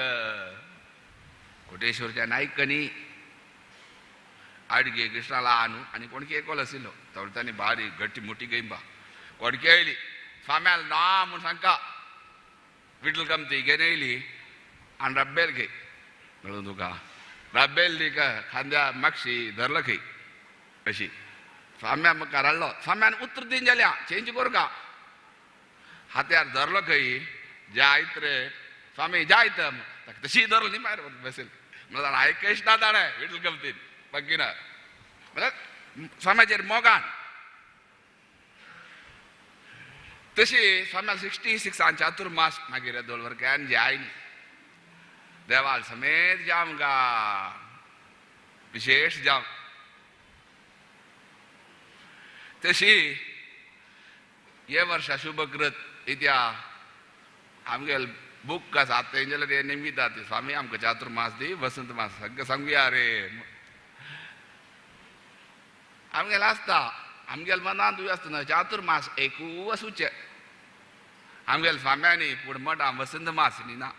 Speaker 12: कोटेश्वरच्या नायकनी आडगे कृष्णाला आनू आनी कोणकी एकलो आशिल्लो तवळतांनी बारीक गट्टी मोटी गैंबा कोणकी येयली स्वाम्याल ना म्हूण सांगका विठल कमती घेवन येयली आनी रब्बेल घे म्हणून तुका रब्बेल तिका खांद्या मागशी धरलो खंय अशी स्वाम्या मुखार हाडलो स्वाम्यान उतर दिन जाल्या चेंज कोरका हात्यार धरलो खंय जायत रे स्वामी जायत ताका तशी धरलो न्ही भायर बसेल म्हणल्यार आयकयच ना ताणें विठल कमतीन बग्गिना म्हळ्यार स्वाम्याचेर मोगान तशी स्वाम्या 66 चातुर्मास मागीर दोलवर can जाय न्ही देवाल समेत जावं गा विशेष जावं तशी हे वर्सा शुभकृत इत्या आमगेल बूक आसा आतां जाल्यार हे निमित्त स्वामी आमकां चातुर्मास दी वसंत मास सगळें सांगुया रे आमगेलें आसता आमगेले मनांत आसतना चातुर्मास एकू वसूचे आमगेले स्वाम्यांनी पूण मठां वसंत मास न्ही ना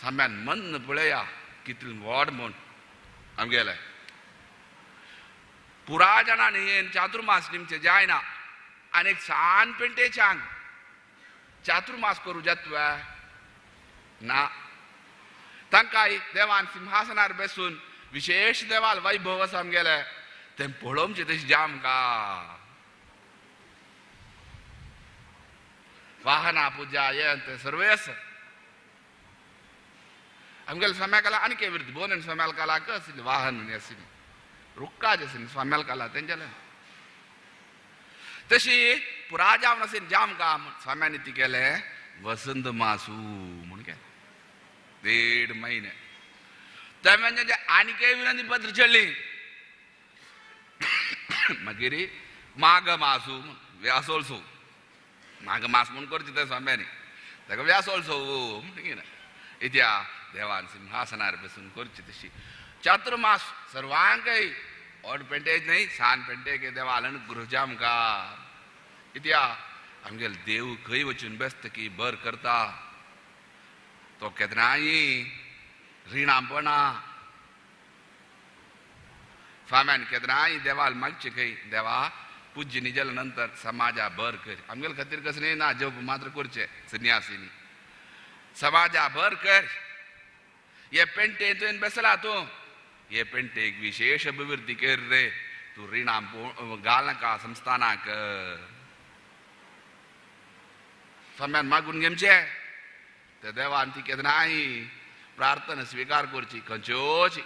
Speaker 12: स्वाम्यान मन पळया कितले व्हड म्हूण आमगेले पुरा जाणांनी चातुर्मास निमचे जायना आनी एक सान पेंटेचे आंग चातुर्मास करूं जाता ना तांकां देवान सिंहासनार बसून विशेष देवाल वैभव आसा आमगेले तें पळोवचें तशें जाम का वाहना पुजा हें तें सर्वे आसा आमगेले स्वाम्या काला आनी के विरुद्ध बोन स्वाम्याल कालाक आशिल्ली वाहन आशिल्ली रुक्काज आशिल्ली स्वाम्याल काला तेंच्याले तशी पुरा जावन आशिल्ली जाम का स्वाम्यांनी ती केलें वसंत मासू म्हूण केलें 1.5 महिने ते म्हणजे आनी के विनंती पत्र चडली मागीर माघ मासू व्यासोत्सव माघ मास म्हूण करचे ते स्वाम्यांनी ताका व्यासोत्सव म्हण इत्या देवान सिंहासनार बसून करची तशी चातुर्मास सर्वांकय व्हड पेंटेज न्हय सान पेंटेक देवाल अनुग्रह जामका इत्या आमगेले देव खंय वचून बेसता की बर करता तो केन्नाय रिणांपणा स्वाम्यान केन्नाय देवाल मागचे खंय देवा पूज्य निजल नंतर समाजा बर कर आमगेले खातीर कसलें ना जप मात्र करचे सन्यासीनी समाजा बर कर हे पेंटे तुवें बेसला तूं हे पेंटेक विशेष अभिवृद्धी कर रे तूं रिणां घाल नाका संस्थानाक स्वाम्यान मागून घेवचें ते देवान ती केन्नाय प्रार्थना स्विकार करची खंयच्योच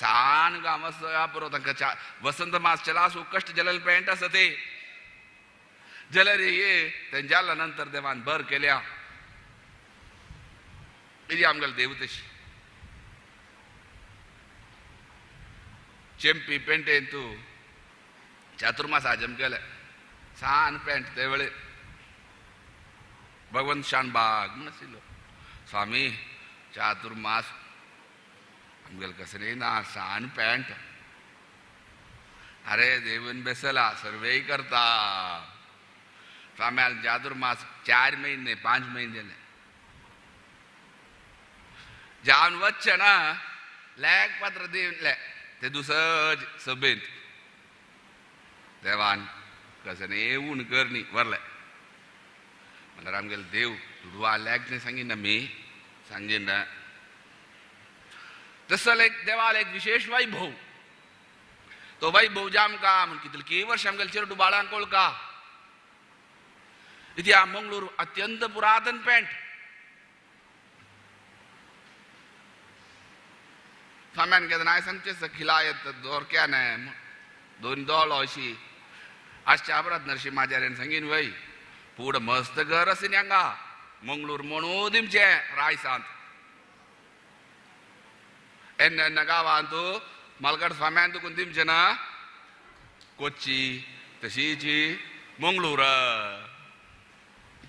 Speaker 12: सान गांव आसा पुरो तांकां वसंत मास चलासू कश्ट जलेल पेंट आसा ते जलेरी तें जाल्या नंतर देवान बर केल्या इदी आमगेले देव तशी चेंपी पेंटेन तूं चातुर्मास आजम केलें सान पेंट ते वेळे भगवंत शानबाग म्हूण आशिल्लो स्वामी चातुर्मास आमगेले कसलें ना सान पेंट अरे देवन बेसला सर्वेय करता स्वाम्यान चातुर्मास 4 महिने 5 महिने जाले जावन वचचें ना लेख पत्र दिवले ते दुसज सभेंत देवान कसलें येवन करणी व्हरलें म्हणल्यार आमगेले देव दुडवा लेख न्ही सांगिना मी सांगिना तसो एक देवाल एक विशेष वैभव तो वैभव जामका म्हण कितली वर्ष आमगेले चेरडू बाळांक कोळका इथे मंगळूर अत्यंत पुरातन पेंट स्वाम्यान केन्नाय सांगचें खिलायत दोरक्यान दोन दोळो अशी आजच्या अपराध नरसिंहाचार्यान सांगीन वय पूण मस्त घर आशिल्लें हांगा मंगळूर म्हणून दिमचें रायसांत एन्न एन्न गांवांत मालगड स्वाम्यान तुकून दिमचें ना कोच्ची तशीच मंगळूर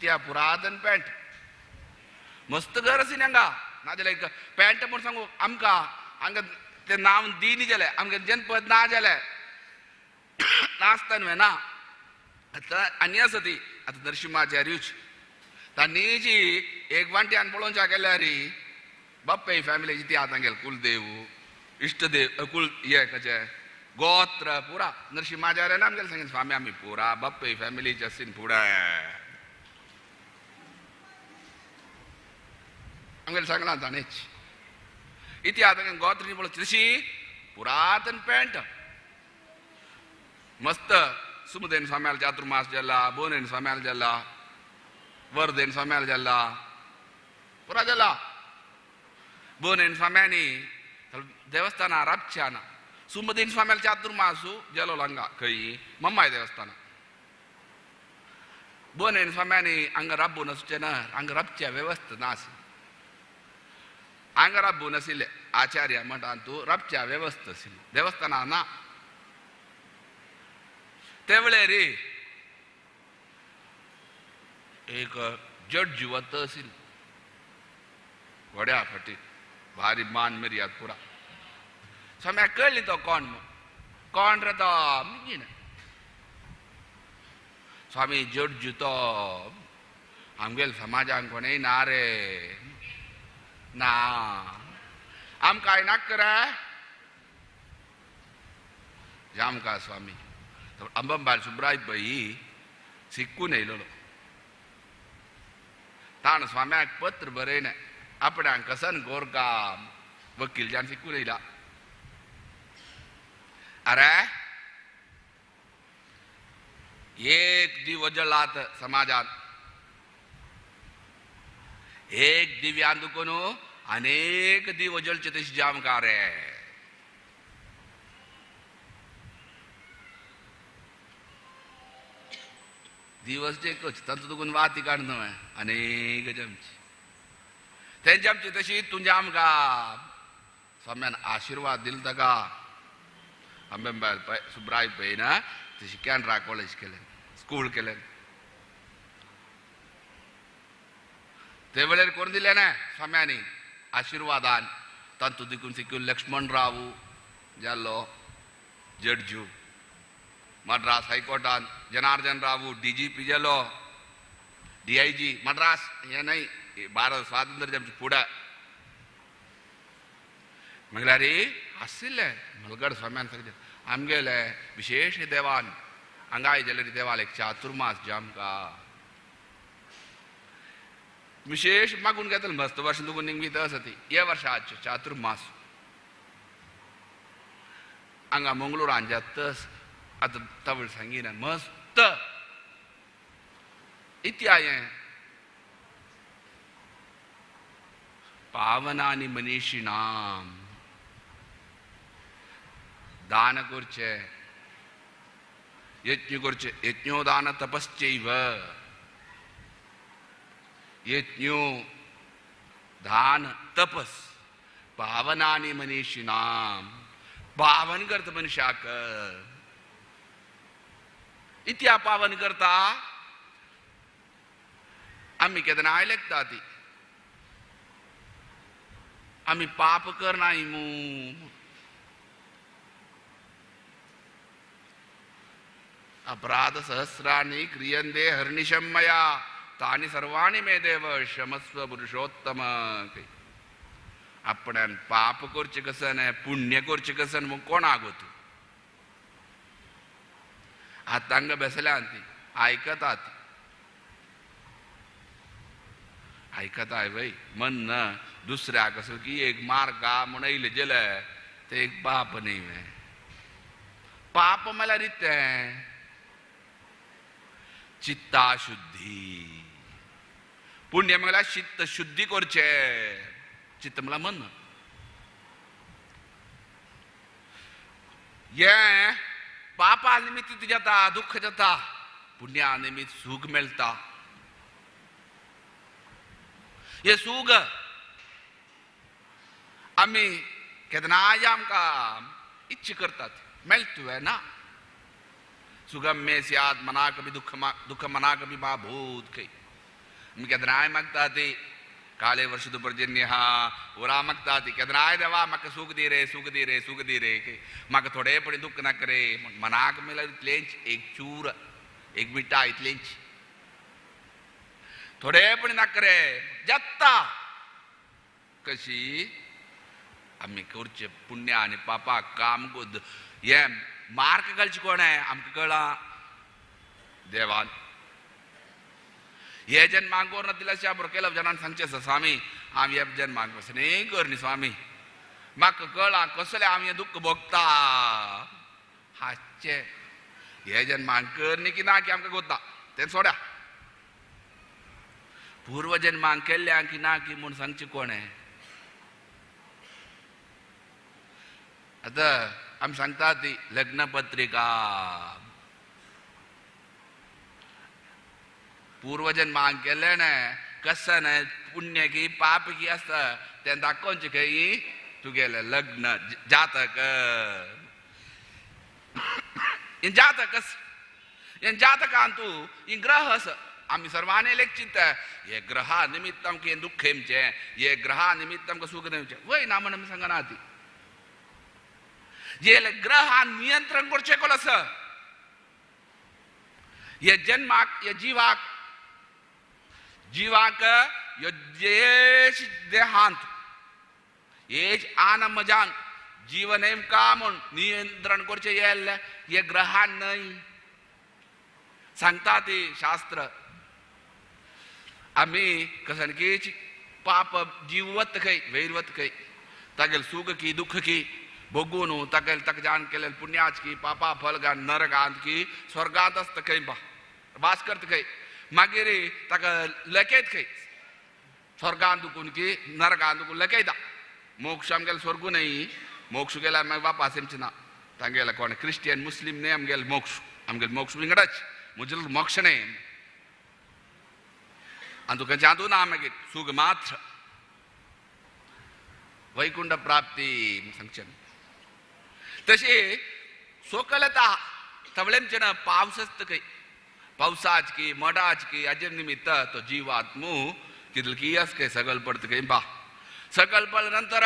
Speaker 12: त्या पुरातन पेंट मस्त घर आशिल्लें हांगा नाजाल्यार एक पेंट म्हूण सांगू आमकां हांगा तें नांव दिनी जालें आमगे जनपद ना जालें नासता न्हय ना आतां आनी आसा ती आतां नरसिंहाचार्यूच तांणी जी एक वांट्यान पळोवच्या गेल्यार बाप्पे फॅमिलीची ती आतां गेल कुलदेव इश्टदेव कुल हे कशें गोत्र पुरा नरसिंहाचार्यान आमगेले सांगें स्वामी आमी पुरा बाप्पे फॅमिलीचे आसीन फुडें आमगेले सांगलां ताणेच इतिहास गोत्र पळोवची तशी पुरातन पेंट मस्त सुमदेन स्वाम्याल चातुर्मास जाला बोनेन स्वाम्याल जाला वर्धेन स्वाम्याल जाला पुरा जाला बोनेन स्वाम्यानी देवस्थाना राबच्याना सुमदेन स्वाम्याल चातुर्मासू जेलो हांगा खंय मम्माय देवस्थाना बोनेन स्वाम्यानी हांगा राबून आसचें ना हांगा राबच्या वेवस्था ना आसली हांगा राबून आशिल्ले आचार्य म्हणटा तूं राबच्या वेवस्था आशिल्ली देवस्थाना ना ते वेळेर एक जड वत आशिल्ली व्हड्या फाटी भारी मान मर्याद पुरा स्वाम्याक कळ्ळी तो कोण कोण रे तो म्हणून स्वामी जड्ज तो आमगेल समाजान कोणय ना रे ना आमकां नाका रे जामका स्वामी अंबंबाल सुब्राय पै शिकून येयलेलो ताण स्वाम्याक पत्र बरयलें आपणाक कसन गोरका वकील जान शिकून येयला अरे एक दिव जलात समाजात एक दिव्यान दुकोन अनेक दिव जलचे तशी जामकार रे दिवस जे एकच तांचो दुखून वाती काडना अनेक जमची तेंचे आमची तशी तुमच्या आमकां स्वाम्यान आशिर्वाद दिल ताका आंबे सुब्राय पळय ना तशी कॅनरा कॉलेज केलें स्कूल केलें ते वेळेर कोण दिलें ना स्वाम्यांनी आशिर्वादान तांतू देखून शिकून लक्ष्मण राव जाल्लो जड्जू मद्रास हायकोर्टान जनार्दन राव डीजीपी जालो डीआयजी मद्रास हें न्हय भारत स्वातंत्र्य आमचें फुडें म्हळ्यार आशिल्लें मलगड स्वाम्यान सगळें आमगेले विशेश देवान हांगाय जाल्यार देवाल एक चातुर्मास जामका विशेष मागून घेतले मस्त वर्ष दुखून निमित्त आसा ती हे वर्षाचे चातुर्मास हांगा मंगळुरान जातस आतां तवळ सांगिना मस्त इत्याय पावनानि मनीषिणाम दान करचें यज्ञ करचें यज्ञोदान तपश्चैव यज्ञो दान तपस पावनानि मनीषिणाम पावन करता मनशाक इत्या पावन करता आमी केन्ना लेखता ती आमी पाप करनाय मू अपराध सहस्राणि क्रियन्ते हर्निशं मया तानि सर्वाणि मे देव क्षमस्व पुरुषोत्तम. आपणान पाप करचें कसन पुण्य करचें कसन म्हूण कोणाक वतू आतां हांगा बसल्या ती आयकतात आयकताय वय मन न दुसऱ्याक असो की एक मार्गा म्हूण येयलें जेले तें एक पाप न्ही वे पाप म्हळ्यार इतें चित्ता शुद्धी पुण्य म्हळ्यार चित्त शुद्धी करचें चित्त म्हळ्यार मन हें पापा निमित्त जाता दुःख जाता पुण्या निमित्त सूख मेळटा हे सूख आमी केन्नाय आमकां इच्छा करतात मेळटलें ना सुगम मे स्यात् मनाक बी दुःख दुःख मनाक बी मा भूत खंय आमी केन्नाय मागता ती काले वर्ष पर्जन्य उरा मागता ती केन्नाय देवा म्हाका सूख दी रे सूख दी रे सूख दी रे म्हाका थोडेपणी दुःख नाका रे मनाक मेळ्ळ्यार इतलेंच एक चूर एक मिठा इतलेंच थोडेपणी नाका रे जाता कशी आमी करचे पुण्य आनी पापा काम हें मार्क घालचें कोणें आमकां कळ्ळां देवान हे जन्माक कोर ना दिल्या बरो केला जणांक सांगचें आसा स्वामी आमी हे जन्माक न्ही कर न्ही स्वामी म्हाका कळ्ळां कसलें आमी हें दुःख भोगता हांसचें हे जन्माक कर न्ही की ना की आमकां गोता तें सोड्या पूर्व जन्माक केल्ल्या की ना की म्हूण सांगचें कोणें आतां आमी सांगता ती लग्न पत्रिका पूर्वजन्माक केलें न्हय कशें न्हय पुण्य की पाप की आसता तें दाखोवचें खंय तुगेलें लग्न जातक हें जातक हें जातकान तूं ही ग्रह आसा आमी सर्वांनी लेखचित हे ग्रहा निमित्त आमकां हें दुःख येवचें हे ग्रहा निमित्त आमकां सूख येवचें वय ना म्हण आमी सांगना ती जे ग्रहान नियंत्रण करचें कोण आसा हे जन्माक हे जिवाक जिवाक येश देहांत येश आनमजान जीव नेमका म्हूण नियंत्रण करचें येल्लें हे ग्रहान न्हय सांगता ती शास्त्र. आमी कसनकीच पाप जीव वत खंय वैरवत खंय तागेल सुख की दुःख की भोगून तागेल ताका जाण केलें पुण्याच की पापा फल घान नरकांत की स्वर्गांत आसता खंय वास करता खंय मागीर ताका लकयत खंय स्वर्गांत दुखून की नरकांत दुखून लकयता. मोक्ष आमगेले स्वर्गू न्हय मोक्ष गेल्यार मागीर वापास येमचें ना तांगेले कोण क्रिस्टियन मुस्लीम न्हय आमगेले मोक्ष आमगेले मोक्ष विंगडाच म्हजें मोक्ष न्हय आनी तुका जादू ना मागीर सुख मात्र वैकुंठ प्राप्ती सांगचें. तशी सोकलता तवळेमचें ना पावस आसता खंय पावसाच की मडाच की हाजे निमित्त तो जिवात्मू कितली आस खंय सगल पडटा खंय बा सकल पडल्या नंतर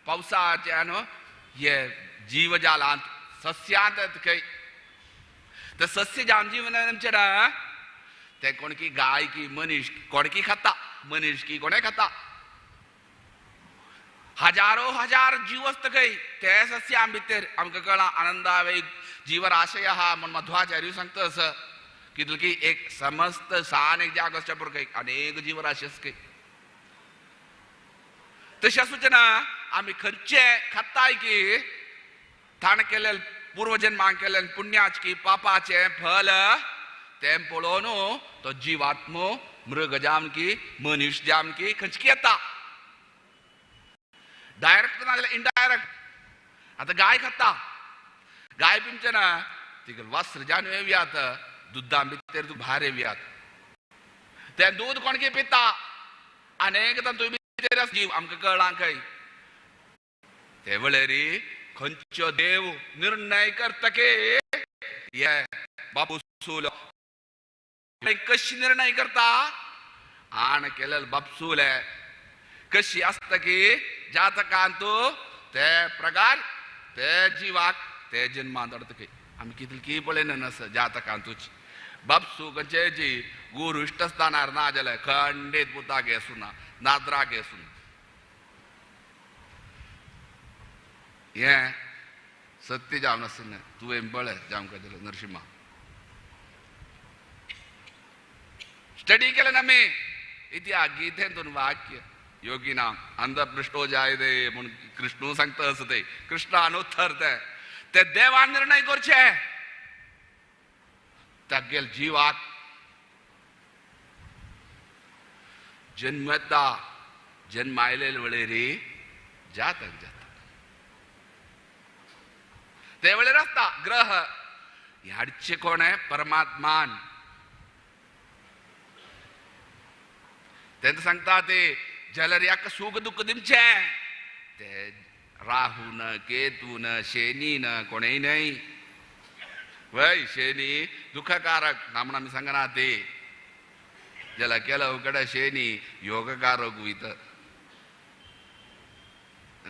Speaker 12: पावसाचे न्हू हे जीवजालांत सस्यांत खंय ते सस्य जावन जीवन आमचें ना ते कोण की गाय की मनीस कोणकी खाता मनीस की कोणें खाता हजारो हजार जीव आसता खंय ते सस्या भितर आमकां कळ्ळां आनंदावे जीवराशय आहा म्हूण मध्वाचार्य सांगता असं कितले की एक समस्त सान एक जाग आसच्या पुरो खंय अनेक जीवराशी आसा खंय. तशें आसूचें ना आमी खंयचे खाताय की ताणें केल्ले पूर्वजन्मांत केल्ले पुण्याच की पापाचें फल तें पळोवन तो जिवात्मो मृग जावन की मनीस जावन की खंयची येता डायरेक्ट ना जाल्यार इनडायरेक्ट. आतां गाय खाता गाय पिमचें ना तिका वस्त्र जावन येवयात दुद्दा भितर तूं भायर येवयात तें दूद कोण की पिता अनेक तातूंत भितर जीव आमकां कळ्ळां खंय ते वेळेर खंयचो देव निर्णय करता की हे बापू सूल कशी निर्णय करता आण केलेले बापसूल कशी आसता की जातकांत ते प्रकार ते जिवाक ते जन्मांत हाडटा खंय आमी कितले की पळयना नास जातकांतूच बापसू खंयचे जी गुरू इश्ट आसतना ना जाल्यार खंडीत पुताक आसूना नादराक आसूना हें सत्य जावन आसना तुवें पळय जावंक जाल्यार नरसिंहा स्टडी केलें ना आमी इतिहास गीतेंतून वाक्य योगी नाम अंधपृष्ठो जाय दे म्हूण कृष्णू सांगता असं ते कृष्ण अनुत्तर ते ते देवान निर्णय करचे तागेल जिवाक जन्म येता जन्म आयलेले वेळेर जातक जाता ते वेळेर आसता ग्रह हाडचे कोण आहे परमात्मान तेंच सांगता ते जाल्यार याका सुख दुःख दिमचें ते राहू न केतू न शनी न कोणेय न्हय वय शनी दुःखकारक ना म्हूण आमी सांगना ते जाल्यार केलो कडेन शनी योगकारक वयता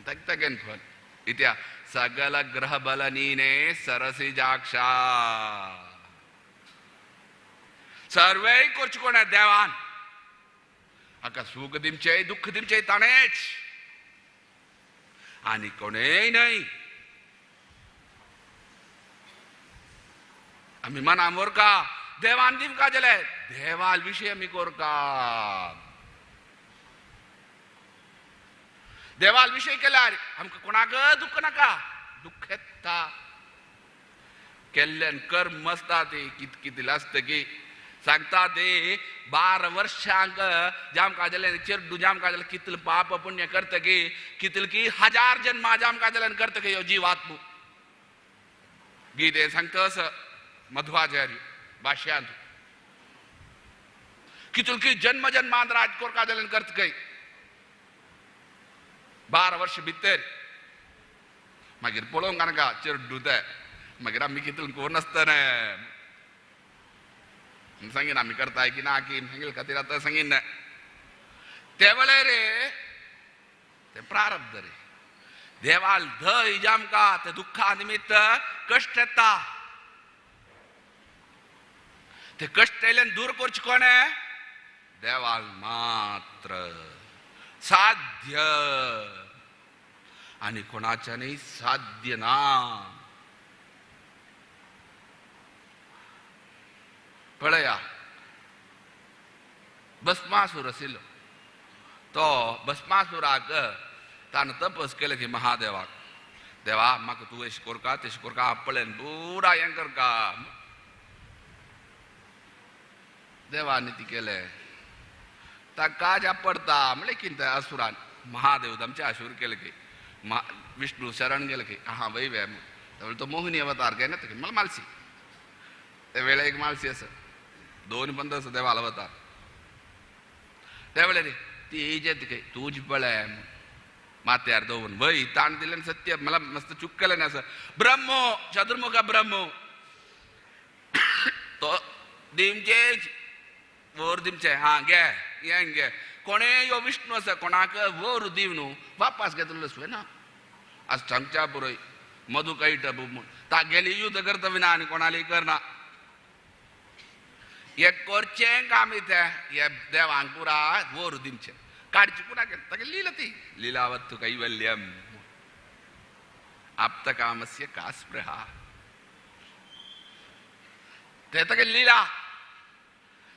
Speaker 12: ताका तागेन फल इत्या सगळ ग्रह बलनीने सरसिजाक्षा सर्वय करचें कोण देवान हाका सुख दिमचें दुःख दिमचें ताणेंच आनी कोणेय न्हय. आमी मनां व्हरका देवान दिवका जाल्यार देवाल विशय आमी करका देवाल विशय केल्यार आमकां कोणाक दुःख नाका दुःख येता केल्ल्यान कर्म आसता ती कित कितें आसता की सांगता ते 12 वर्षांक जाम काजल्यान चेरडू जाम काजल्यान कितले पाप पुण्य करता की कितले की हजार जन्मा जाम काजल्यान करता की जीवात्मू गीते सांगता असं मध्वाचार्य भाष्यांत कितले की जन्म जन्मांत राजकोर काजल्यान करता की 12 वर्ष भितर मागीर पळोवंक नाका चेरडू ते मागीर आमी कितले कोण आसतना सांगीन आमी करताय की ना की सांगील खातीर आतां सांगीन ना ते वेळार रे ते प्रारब्ध रे देवाल धय जामका ते दुःखा निमित्त कश्ट येता. ते कश्ट येयल्यान दूर करचें कोणें? देवान मात्र साध्य, आनी कोणाच्यानय साध्य ना. पळया, भस्मासूर आशिल्लो, तो भस्मासुराक ताणें तपस केलें की महादेवाक, देवा म्हाका तूं अशें करका तशें करका, पळयन पुरा हें करका. देवान ती केलें, ताका ज्या पडता म्हणलें कितें असुरान महादेव आमचे आशूर केले की विष्णू शरण गेले की हा वय वे तो मोहिनी अवतार काय ना मला मालसी त्या वेळा एक मालसी असं दोन पंद असं देवाला अवतार त्या वेळेर ती येत काय तूच पळय माथ्यार दवरून वय ताण दिलें सत्य मला मस्त चूक केलें ना असं ब्रह्मो चतुर्मुख ब्रह्मो तो दिमचे वर दिमचे हा घे हें घे कोणे यो विष्णू आसा कोणाक वर दिव न्हू वापास घेतलो सुवे ना आज सांगच्या पुरोय मधु कैट म्हूण तागेली युद्ध करता विना आनी कोणाली करना हे करचें काम इतें हे देवांक पुरा वर दिमचें काडचें कुणाक तागे लिला ती लिलावत्तु कैवल्यम आप्तकामस्य का स्पृहा ते तागे लिला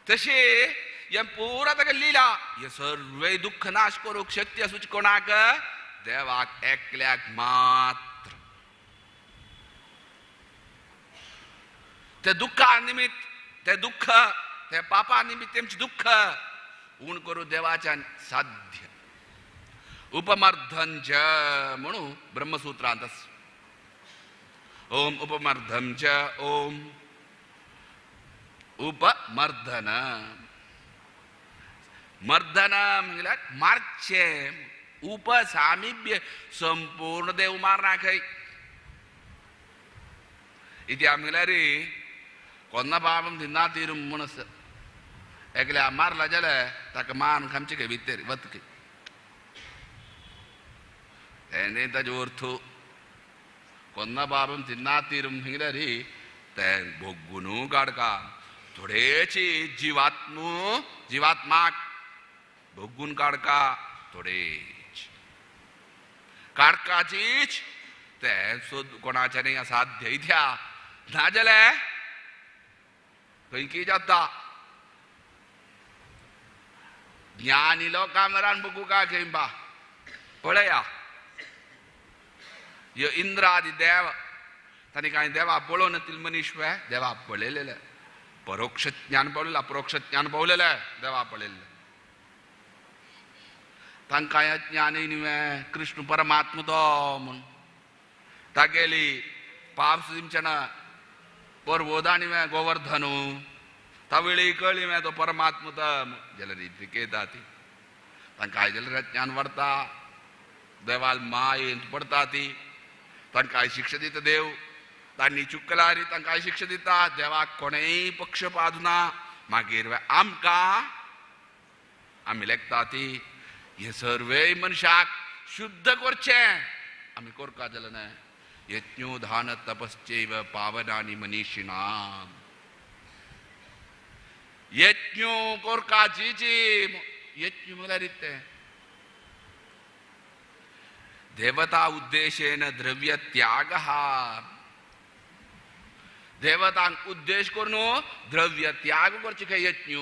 Speaker 12: तशें हें पुरा ताका लिला हे सर्वे दुःख नाश करूंक शक्ती आसूची कोणाक देवाक एकल्याक मात्र. ते दुःखा निमित्त ते दुःख ते पापा निमित्त तेमचें दुःख उण करूं देवाच्यान साध्य. उपमर्धन च म्हणून ब्रह्मसूत्रांत आसा. ओम उपमर्धम च ओम उपमर्धन मर्दन म्हणल्यार मारचें उप सामिप्य संपूर्ण देव मारना खंय इत्या म्हणल्यार कोन्ना पापम दिना तीर म्हूण आसा एकल्या मारला जाल्यार ताका मान खामचें खंय भितर वत खंय तेणें ताजो अर्थ कोन्ना पापम दिना तीर म्हणल्यार तें भोगून काडका थोडेची जिवात्मू जिवात्माक भोगून काडका थोडेच काडकाचीच तें सोद कोणाच्यानय असाध्य इत्या नाजाल्यार खंय की जाता ज्ञानी लोकां मेरान बघू का खंय बा पळया ह्यो इंद्रादी देव तांणी कांय देवा पळोवन तील मनीस वे देवा पळयलेले परोक्ष ज्ञान पावलेलं अपरोक्ष ज्ञान पावलेलं देवा पळयल्लें तांकां ह्या ज्ञानय न्हय कृष्ण परमात्मा तो म्हूण तागेली पाप दिमचेना परवोदाणी वे गोवर्धनू तावेळी कळ्ळी वे तो परमात्मा तो जाल्यार इतकेता ती तांकां जाल्यार ज्ञान वाडता देवाल मायेंत पडता ती तांकां शिक्षा दिता देव तांणी चुकला री तांकां शिक्षा दिता देवाक कोणेय पक्षपात ना मागीर आमकां आमी लेखता ती हे सर्वय मनशाक शुद्ध करचें आमी करका जालें ना यज्ञो दान तपश्चैव पावनानि मनीषिणाम यज्ञो करका जी यज्ञ म्हळ्यार इतें देवता उद्देशेन द्रव्य त्यागः देवतांक उद्देश करून द्रव्य त्याग करचे खंय यज्ञ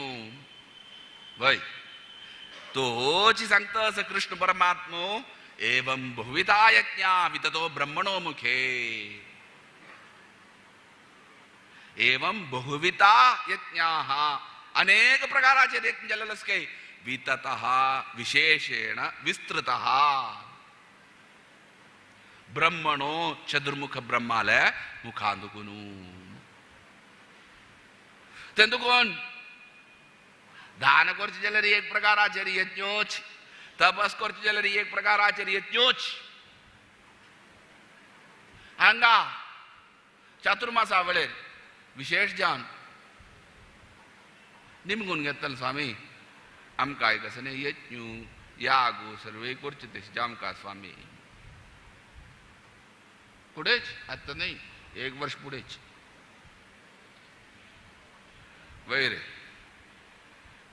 Speaker 12: वय तोची सांगता असं कृष्ण परमात्मो एवं बहुविधा यज्ञा विततो ब्रह्मणो मुखे एवं बहुविधा यज्ञाः अनेक प्रकाराचे यज्ञ जाल्ले आसा खंय विततः विशेषेण विस्तृतः ब्रह्मणो चतुर्मुख ब्रह्माले मुखांदुकुनू तेंदुकोन दान करचें जाल्यार एक प्रकाराचेर यज्ञोच तपस करचें जाल्यार एक प्रकाराचेर यज्ञोच हांगा चातुर्मासा वेळेर विशेष जावन निमगून घेतले स्वामी आमकां एक आसा न्ही यज्ञ याग सर्वे करचे तशें आमकां स्वामी फुडेंच आतां न्ही एक वर्स फुडेंच वयर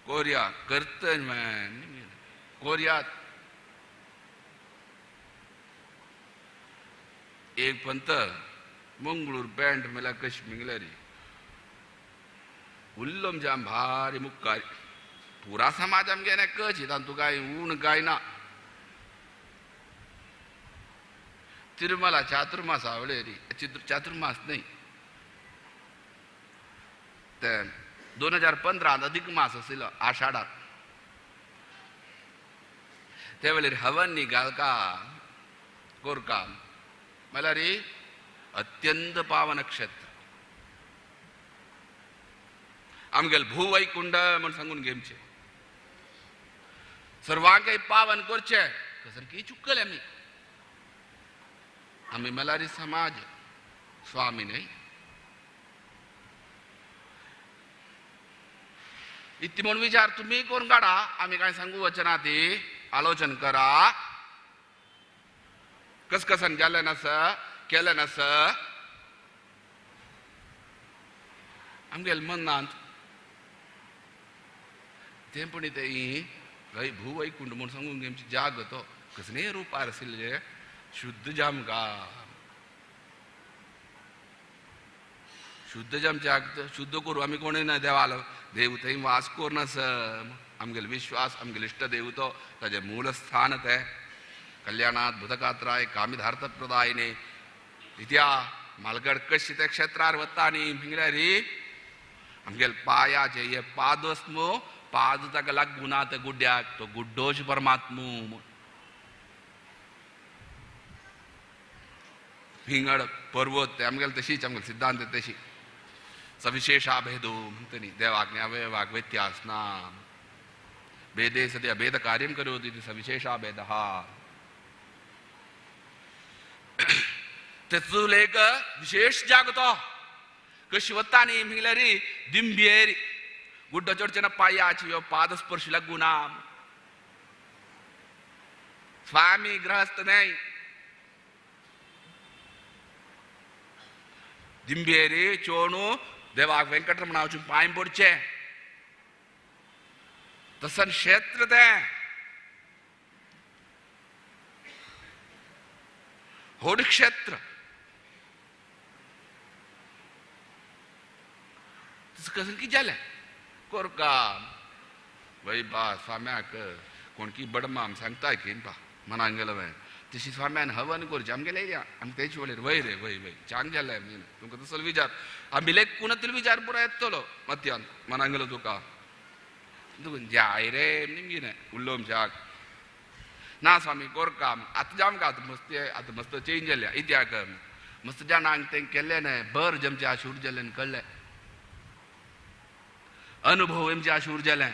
Speaker 12: कोरिया करतन कोरियात एक पंत मंगळूर बँड मेला कशी मिंगलेरी उल्लोम जाम भारी मुक्कारी पुरा समाज आमगे ना कशी तांतू काय ऊन काय ना तिरुमला चातुर्मास आवळे चातुर्मास नाही ते 2015 अधिक मास आशिल्लो आषाढात ते वेळेर हवन न्ही घालका कोरका म्हणल्यार अत्यंत पावन क्षेत्र आमगेल भूवैकुंड म्हण सांगून घेवचें सर्वांकय पावन करचें सारकी चुकले आमी आमी मलारी समाज स्वामी न्हय इतली म्हूण विचार तुमी करून काडा आमी कांय सांगू वचना ती आलोचन करा कसकसन जालें नास केलें नास आमगेले मनांत तें पण तें हय भूवैकुंड म्हूण सांगून आमची जाग तो कसलेय रुपार आशिल्लें शुद्ध जामका शुद्ध जाम जाग शुद्ध करूं आमी कोणूय ना देवालो देव थंय वास करून आमगेलो विश्वास आमगेलो इश्ट देव तो ताजें मूल स्थान तें कल्याणात भूतकात्राय कामिधार्थ प्रदायने इत्या मालगड कशी त्या क्षेत्रार वता न्ही म्हळ्यार आमगेले पायाचे हे पादस्मो पाद ताका लागूं ना त्या गुड्ड्याक तो गुड्डोच परमात्मू भिंगड पर्वत ते आमगेले तशीच आमगेले सिद्धांत तशी सविशेषाभेदो म्हणटा न्ही देवाक न्ही अवयवाक व्यत्यास ना भेदे सद्या भेद कार्यं करोति इति सविशेषाभेदः तेचो एक विशेष जागतो कशी वता न्ही म्हळ्यार दिंब्येर गुड्डो चडचे ना पांयाची ह्यो पादस्पर्श लागूं ना स्वामी गृहस्थ न्हय दिंब्येरी चोणू देवाक वेंकटरमणा वचून पांय पडचें तसन क्षेत्र तें व्हड क्षेत्र कसं की जालें कोरका वय बा स्वाम्याक कोणकी बडमाम सांगता की बा मनान गेलो हांवें तशी स्वाम्यान हवन करचें आमगेलें येया आमी तेच वळेर वय रे वय वय चांग जालें तुमकां तसलो विचार आमी लेखून तरी विचार पुराय येतलो मत्यान मनान गेलो तुका तुका जाय रे निमगिने उल्लोम जाग ना स्वामी कोरका आतां जामका आतां मस्त आतां मस्त चेंज जाल्या इत्याक मस्त जाणांक तें केल्लें न्हय बर जमचें आशूर जालें कळ्ळें अनुभव आमचे आशूर जालें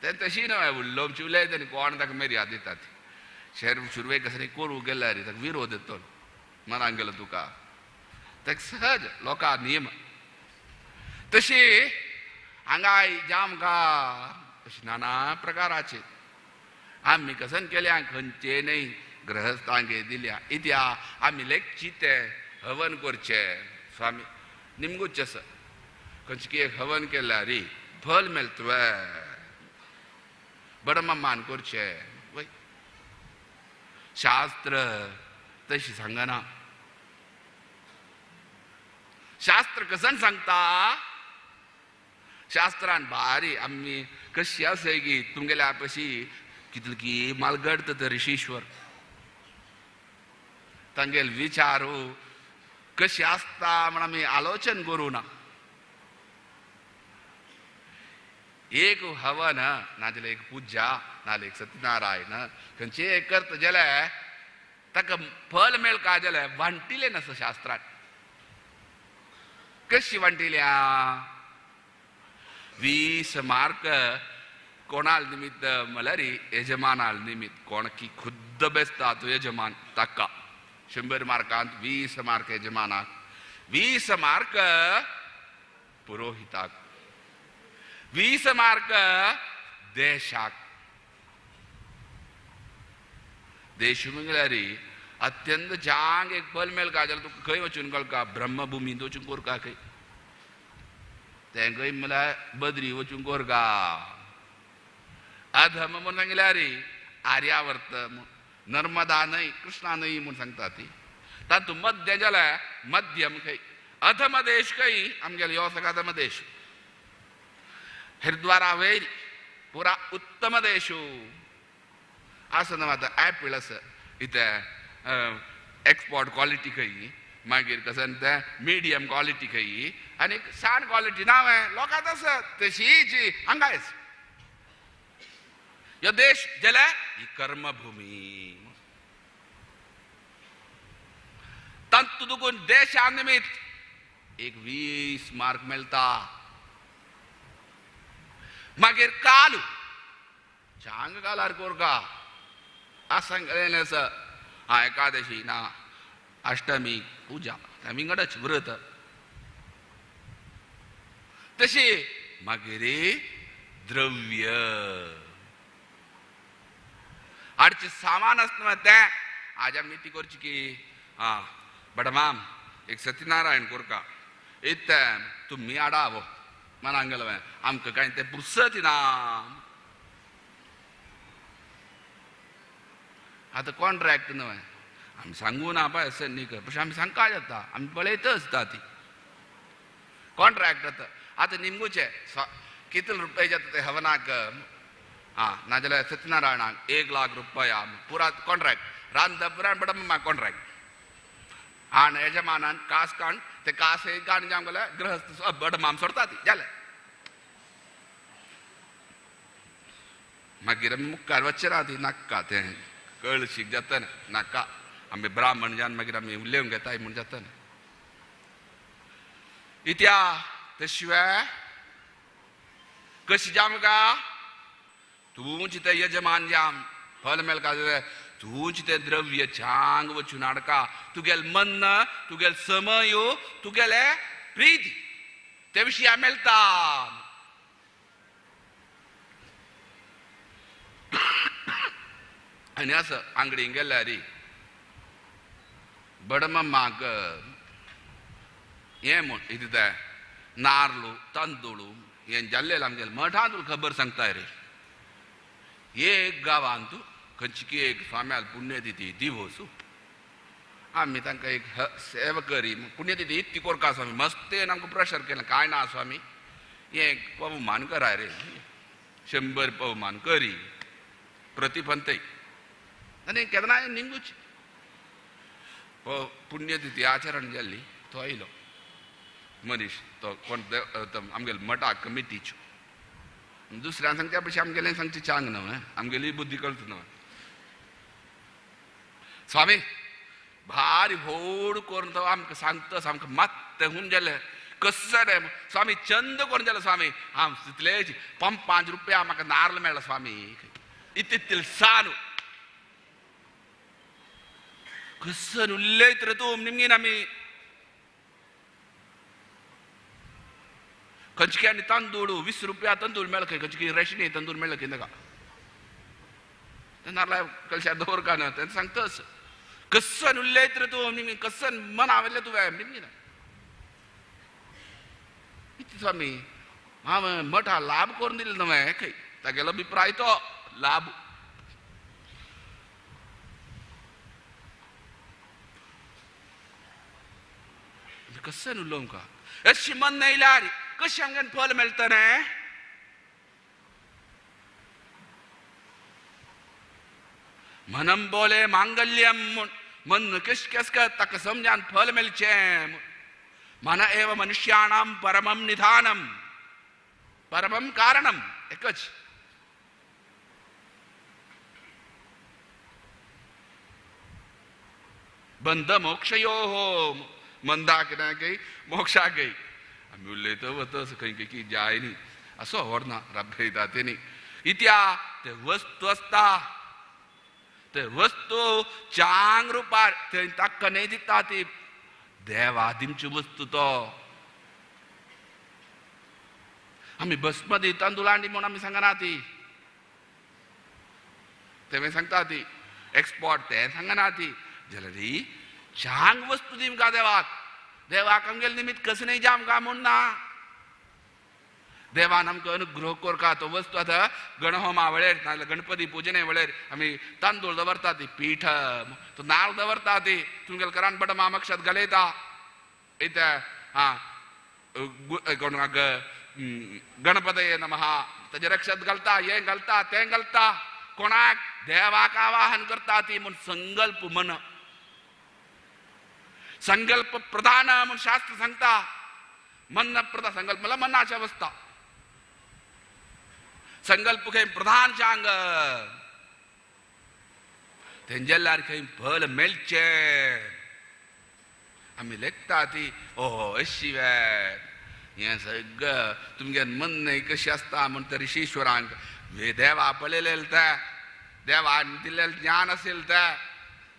Speaker 12: तें तशी न्हय उल्लोमची उलयता न्ही कोण ताका मर्याद दितात शेर सुरवेक कसं करूं गेल्यार ताका विरोध येतलो मनान गेलो तुका ताका सहज लोकां नियम तशी हांगाय जामका अशी नाना प्रकाराचे आमी कसन केल्या खंयचे न्हय गृहस्थांगे दिल्या इत्या आमी लेखची ते हवन करचे स्वामी निमगूच आसा खंयचे एक हवन केल्यार री फल मेळटलें बडमा मान करचे वय शास्त्र तशी सांगना शास्त्र कसन सांगता शास्त्रान भारी आमी कशी आसा की तुमगेल्या आपशी कितली की मालगड तर ऋषीश्वर तांगेल विचार कशी आसता म्हण आमी आलोचन करूं ना एक हवन नाजाल्यार एक पुजा नाजाल्यार एक सत्यनारायण खंयचे एक करता जाल्यार ताका फल मेळका जाल्यार वांटिलें नासता शास्त्रान कशी वांटिल्या 20 मार्क कोणाल निमित्त म्हणल्यार यजमानाल निमित्त कोण की खुद्द बेसता तो यजमान ताका 100 मार्कांत 20 मार्क यजमानाक 20 मार्क पुरोहिताक 20 मार्क देशाक देश म्हणल्यार अत्यंत चांग एक फल मेळका जाल्यार तुका खंय वचून कळका ब्रह्मभुमींत वचून कोरका खंय तें खंय म्हणल्यार बद्री वचून कोरगा अधम म्हूण सांगल्यार आर्यावर्त नर्मदा न्हय कृष्णा न्हय म्हूण सांगता ती तातूंत मध्य जाल्यार मध्यम खंय अधम देश खंय आमगेलो यो सगळो अधम देश हरिद्वारा वयर पुरा उत्तम देश आसा न्हू आतां एपल आसा इतें एक्सपोर्ट क्वॉलिटी खंय मागीर कशें तें मिडियम क्वॉलिटी खंय आनी सान क्वॉलिटी ना लोकांत आसा तशीच हांगाय आसा यो देश जाल्यार ही कर्मभूमी तातूंत तुका देशा निमित्त एक 20 मार्क मेळटा मागीर काल चांग कालार कोरका आसा आसा हा एकादशी ना अष्टमी पूजा विंगडच व्रत तशी मागीर द्रव्य हाडचें सामान आसता तें आज आमी ती करची की आं बडमाम एक सत्यनारायण कोरका इतें तुमी हाडावो मनांक गेलो आमकां कांय तें पुरसत ना आतां कॉन्ट्रॅक्ट न्हय आमी सांगू ना पळय अशें न्ही कर पळय आमी सांगका जाता आमी पळयतच आसता ती कॉन्ट्रॅक्ट आतां आतां निमगुचें कितले रुपया जाता ते हवनाक आं नाजाल्यार सत्यनारायणाक 1 लाख रुपया पुरा कॉन्ट्रॅक्ट रांदप पुरा बडम्मा कॉन्ट्रॅक्ट आनी यजमानान कास काण ते कास एक काण जावंक जाल्यार गृहस्थ बडमाम सोडता ती जालें मागीर आमी मुखार वचचे ना ती नाका तें कळशीक जाता नाका आमी ब्राह्मण जावन मागीर आमी उलोवंक घेताय म्हूण जाता इत्या तशिवाय कशी जाम का तूंच तें यजमान जाम फल मेळका तूंच तें द्रव्य चांग वचून हाडका तुगेल मन तुगेल समय तुगेले प्रीती ते विशीं मेळटा आनी आसा आंगडीन गेल्यार बडमम्माक हें म्हूण कितें तें नार्लू तांदूळ हें जाल्लें आमगेलें मठांत तुका खबर सांगता रे एक गांवांत खंयची एक स्वाम्याल पुण्यतिथी दिवस आमी तांकां एक सेवा करी पुण्यतिथी इतली कोरका स्वामी मस्तेन आमकां प्रेशर केलें कांय ना स्वामी हें पवमान कराय रे 100 पवमान करी प्रतिपंतय आनी केन्नाय निंगूच पुण्यतिथी आचरण जाल्ली तो आयलो मनीस तो कोण आमगेले मठा कमिटीच्यो दुसऱ्यान सांगच्या पयशे आमगेलें सांगचें चांग न्हय आमगेली बुद्धी कळटा न्हय स्वामी भारी व्हड करून तो आमकां सांगता सामकें मात्तें हून जालें कसो रे स्वामी चंद करून जालें स्वामी हांव तितलेच 5 रुपया म्हाका नार्ल मेळ्ळा स्वामी इतले सानू कसं उलयत रे तूं निमगीन आमी खंयचे आनी तांदूळ 20 रुपया तांदूळ मेळ्ळा खंय खंयचे रेशनी तांदूळ मेळ्ळा खंय नाका नारला कलशार दवर का ना तें सांगताच कसं उलयत रे तूं निमगीन कसं मना वयलें तुवें निमगीन कितें स्वामी हांव मठा लाभ करून दिलो न्हय खंय तागेलो अभिप्राय तो लाभ कसं उलोवंक अशी मन येयल्यार कशें आमकां फल मेळटलें मनम बोले मांगल्यम म्हूण मन कश कस ताका समजान फल मेळचें मन एव मनुष्याणां परमं निधानं परमं कारणम एकच बंध मोक्षयोः मंदाक ना गई मोक्षा गई आमी उलयता वता खंय खंय की जाय न्ही असो व्हरना राबयता ते न्ही इत्या ते वस्तू आसता ते वस्तू चांग रुपार थंय ताका न्हय दिता ती देवा दिमची वस्तू तो आमी बसमती तांदूळ हाडली म्हूण आमी सांगना ती तें सांगता ती एक्सपोर्ट तें सांगना ती जाल्यार चांग वस्तू दिमका देवाक देवाक आमगेले निमित्त कसं न्हय जाम का म्हूण ना देवान आमकां अनुग्रह कोरका तो वस्तू आतां गणहोमा वेळेर नाजाल्यार गणपती पुजने वेळेर आमी तांदूळ दवरता ती पीठ तो नाल्ल दवरता ती तुमगेले करान बट मामक्षात घालयता इते आं कोणाक गणपतये नमः ताजेर रक्षत घालता हें घालता तें घालता कोणाक देवाक आवाहन करता ती म्हूण संकल्प मन संकल्प प्रधान म्हूण शास्त्र सांगता. मन प्रधान संकल्प म्हणल्यार मनाची अवस्था. संकल्प खंय प्रधान चांग तेंजेल्यार खंय फल मेळचें आमी लेखता ती ओहो अशी वे हें सगळें तुमगे मन कशी आसता म्हण त्या ऋषीश्वरांक देवा पळयलेलें तें देवान दिल्लें ज्ञान आशिल्लें तें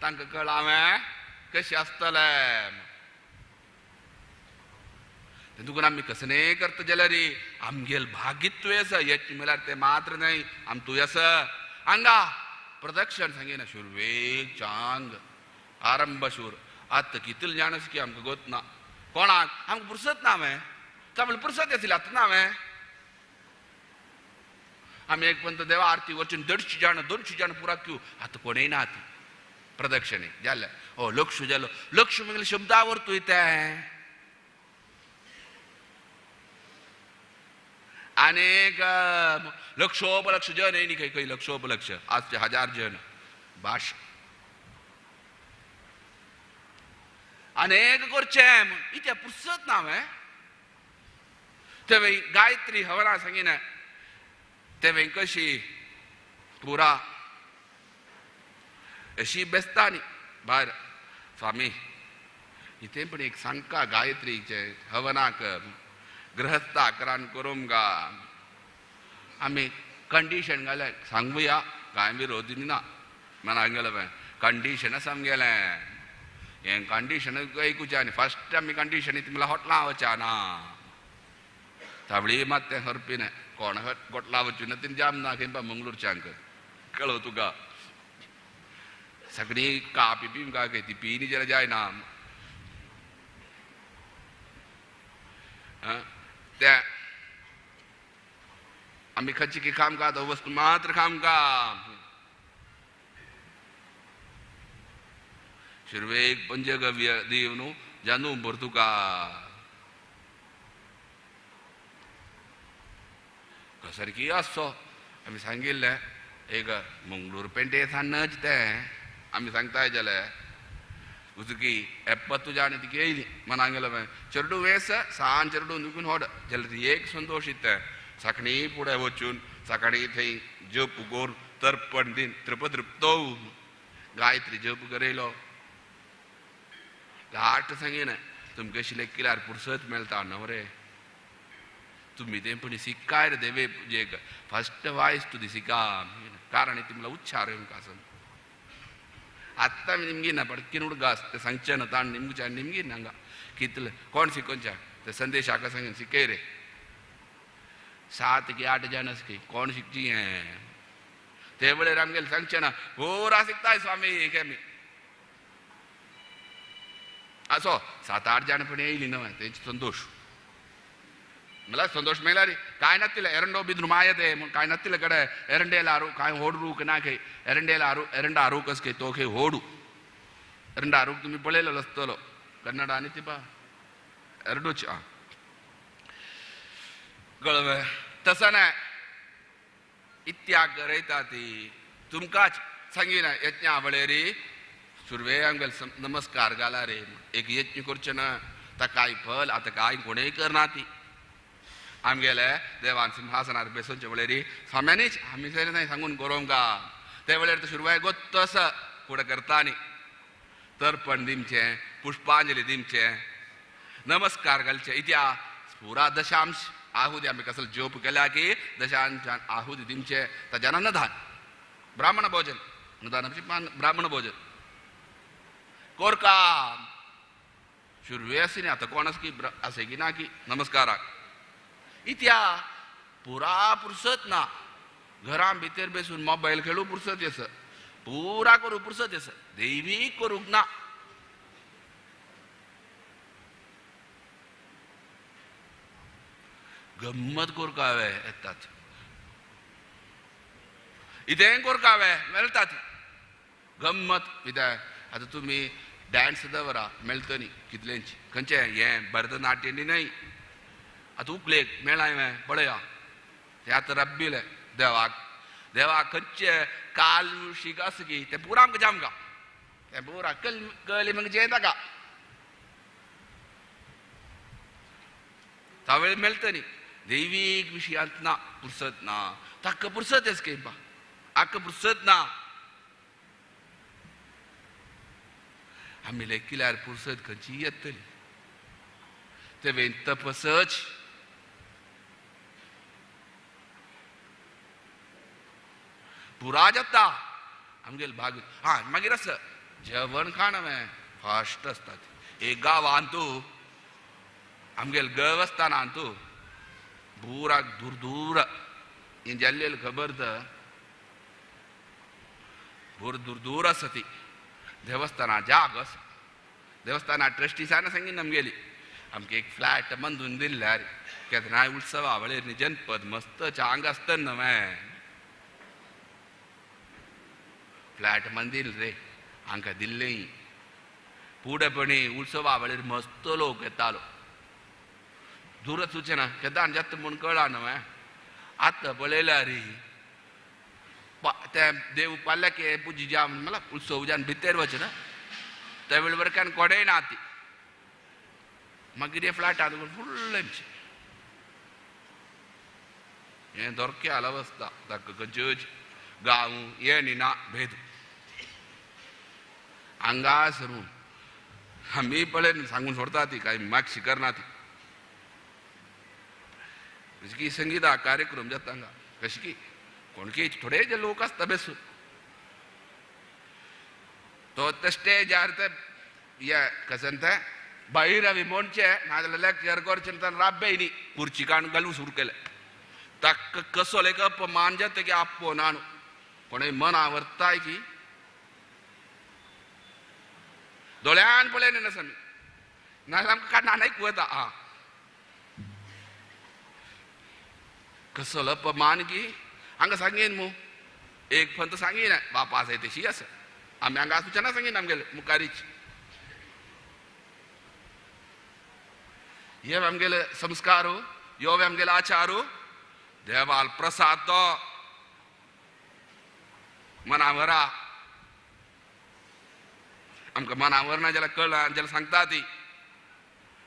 Speaker 12: तांकां कळ्ळां हांवें कशें आसतलें. तुका आमी कसलें करता जाल्यार आमगेल भागित्व आसा यज्ञ म्हळ्यार तें मात्र न्हय आम तूं आसा हांगा प्रदक्षिण सांगिना सुरवेक चांग आरंभ शूर आतां कितलें जाण आसा की आमकां गोत ना कोणाक आमकां पुरसत ना हांवें तांबडे पुरसत आशिल्लें आतां ना हांवें आमी एक पंत देवा आरती वचून 150 जाण 200 जाण पुरा क्यू आतां कोणय ना आतां प्रदक्षिणे जालें ओ लक्ष जालो लक्ष म्हळ्यार शब्दावर तूं तें अनेक लक्षोपलक्ष जन येयनी खंय खंय लक्षोपलक्ष आजचे हजार जन भाश अनेक करचें इत्या पुरसत ना हांवें तें गायत्री हवना सांगिना तें कशी पुरा अशी बेसता न्ही भायर स्वामी इतें पण एक सांगका गायत्रीचें हवनाक गृहस्थ करान करूंक गा आमी कंडिशन घालें सांगुया कांय विरोधी ना मना गेलें कंडिशन आसा आमगेलें हें कंडिशन आयकुचें आनी फर्स्ट आमी कंडिशन म्हणल्यार हॉटलां वचना ना तावळी मात तें हरपी न्हय कोण गोटला वचूं ना तें जाम ना खंय मंगळूरच्यांक कळो तुका सगळी कापी बी काय ती पिनी जाल्यार जायना ते आमी खंयची की काम का तो वस्तू मात्र काम का सुरवेक पंचगव्य दीव न्हू जानू भर तुका सारकी आसचो आमी सांगिल्लें एक मंगळूर पेंटे सान्नच तें आमी सांगताय जाल्यार उदकी 70 जाण तिकी येयली मनांक गेलो चेरडू वेस सान चेरडू नुकून होड जाल्यार एक संतोश इत्तें साकणी फुडें वचून सकाळी थंय जप करून तर्पण दिन तृपतृप्तो गायत्री जप करयलो घाट सांगिना तुमकां अशी लेखल्यार पुरसत मेळटा न्हय रे तुमी तें पण सिकाय रे देवे पुजेक फर्स्ट वायस तुदी सिका कारण तुमकां उच्चार आसा आत्तां आमी निमगी ना पडकीन उडगास तें सांगचें ना ताण निमगुच्या निमगी ना हांगा कितले कोण शिकोवच्या ते संदेश हाका सांगून शिकय रे 7 की 8 जाण आसा की कोण शिकची हें ते वेळेर आमगेले सांगचें ना पुरा शिकताय स्वामी एक आमी असो 7-8 जाण पण येयली न्हय तेंचो संतोश मला संतोष मेळ्ळा रे काय नातिल्लें एरंडो बिद्रू मायते म्हूण काय नातिल्लें कडे एरंडेल आरू काय होडरू ना खंय एरंडेल आरू एरंडा आरू कस खंय तो खंय होडू एरंडा आरूक तुमी पळयलेलो आसतलो कन्नडा आनी तिपा एरडूच आं कळ्ळें तसं ना इत्याग गरयता ती तुमकांच सांगिना यज्ञा वळेरी सुरवे आमगेले नमस्कार घाला रे एक यज्ञ करचें ना ताका काय फल आतां काय कोणूय करना ती आमगेले देवान सिंहासनार बेसोवचे वळेरी स्वाम्यानीच आमी नाही सांगून करोंक गा ते वेळेर तो सुरवाय गोत्त आसा फुडें करता न्ही तर्पण दिवचें पुष्पांजली दिवचें नमस्कार घालचें इत्या पुरा दशांश आहुती आमी कसलो जप केल्या की दशांशान आहुती दिवचें ताज्यान अन्नदान ब्राह्मण भोजन अन्नदान ब्राह्मण भोजन कोरका सुरवे आसी न्ही आतां कोण आसा की आसा की ना की नमस्काराक इत्या पुरा पुरसत ना घरां भितर बसून मोबायल खेळू पुरसत येस पुरा करूं पुरसत येस देवी करूंक ना. गम्मत कोरकावे येतात इतें कोरकावे मेळटात गम्मत कितें. आतां तुमी डान्स दवरा मेळटली न्ही कितलेंची खंयचें हें भरतनाट्य न्हय. आतां उकलेक मेळ्ळां पळया तें आतां रब्बिलें देवाक देवाक खंयचे काल शीक आसा की तें पुरा आमकां जामका तें पुरा कळ्ळें मागीर जें ताका त्या वेळ मेळटा न्ही. दैवीक विशयांत ना पुरसत ना ताका पुरसत येस केपा आक्का पुरसत ना. आमी लेखिल्यार पुरसत खंयची येतली ते तपसच पुरा जाता आमगेल भाग. हा मागीर आसा जेवण खाण हांवें फास्ट आसता एक गांवांत तूं आमगेल देवस्थानांत तूं बुराक दूर दूर हें जाल्लें खबर तर भूर दूर दूर आसा ती देवस्थानां जाग आसा. देवस्थानां ट्रस्टीसान सांगीन आमगेली आमकां एक फ्लॅट मंदून दिल्यार केन्नाय उत्सवा वेळेर न्ही जनपद मस्त चांग आसता न्हय फ्लॅट मंदिर रे हांकां दिल्लें पुढेपणी उत्सवा वेळेर मस्त लोक येतालो दूरच वचना केन्ना जाता म्हूण कळ्ळा न्हय. आतां पळयल्यार ते देव पाल्याके पुजी ज्या म्हणल्यार उत्सव जावन भितर वचना त्या वेळ वरकान कोडेय ना ती मागीर हे फ्लॅटांत फुल्ल आमचें हें धोरके आला ताका खंयच्योच गांव हें न्ही ना भेद हांगा सरून आमी पळय सांगून सोडता ती कांय मागशी करना ती की संगीता कार्यक्रम जाता हांगा कशी की कोणकी थोडे जे लोक आसता बेसून तो ते स्टेजार ते हे कशें ते भैरवी म्हणचे नाजाल्यार लेक्चर करचें राब्बे न्ही खुर्ची काडून घालून सुरू केलें ताका कसो एक अपमान जाता की आपोवन हाडून कोणूय मना व्हरताय की दोळ्यान पळय न्ही आमी नाजाल्यार आमकां काडना आयकूं येता. आं कसलो अपमान की हांगा सांगीन मू एक फंत सांगीन बापा आसा तशी आसा आमी हांगा आसूचें सांगीन आमगेले मुखारीच हे आमगेले संस्कार यो आमगेले आचार देवाल प्रसाद तो मनावरा आमकां मनावर ना जाल्यार कळना जाल्यार सांगता ती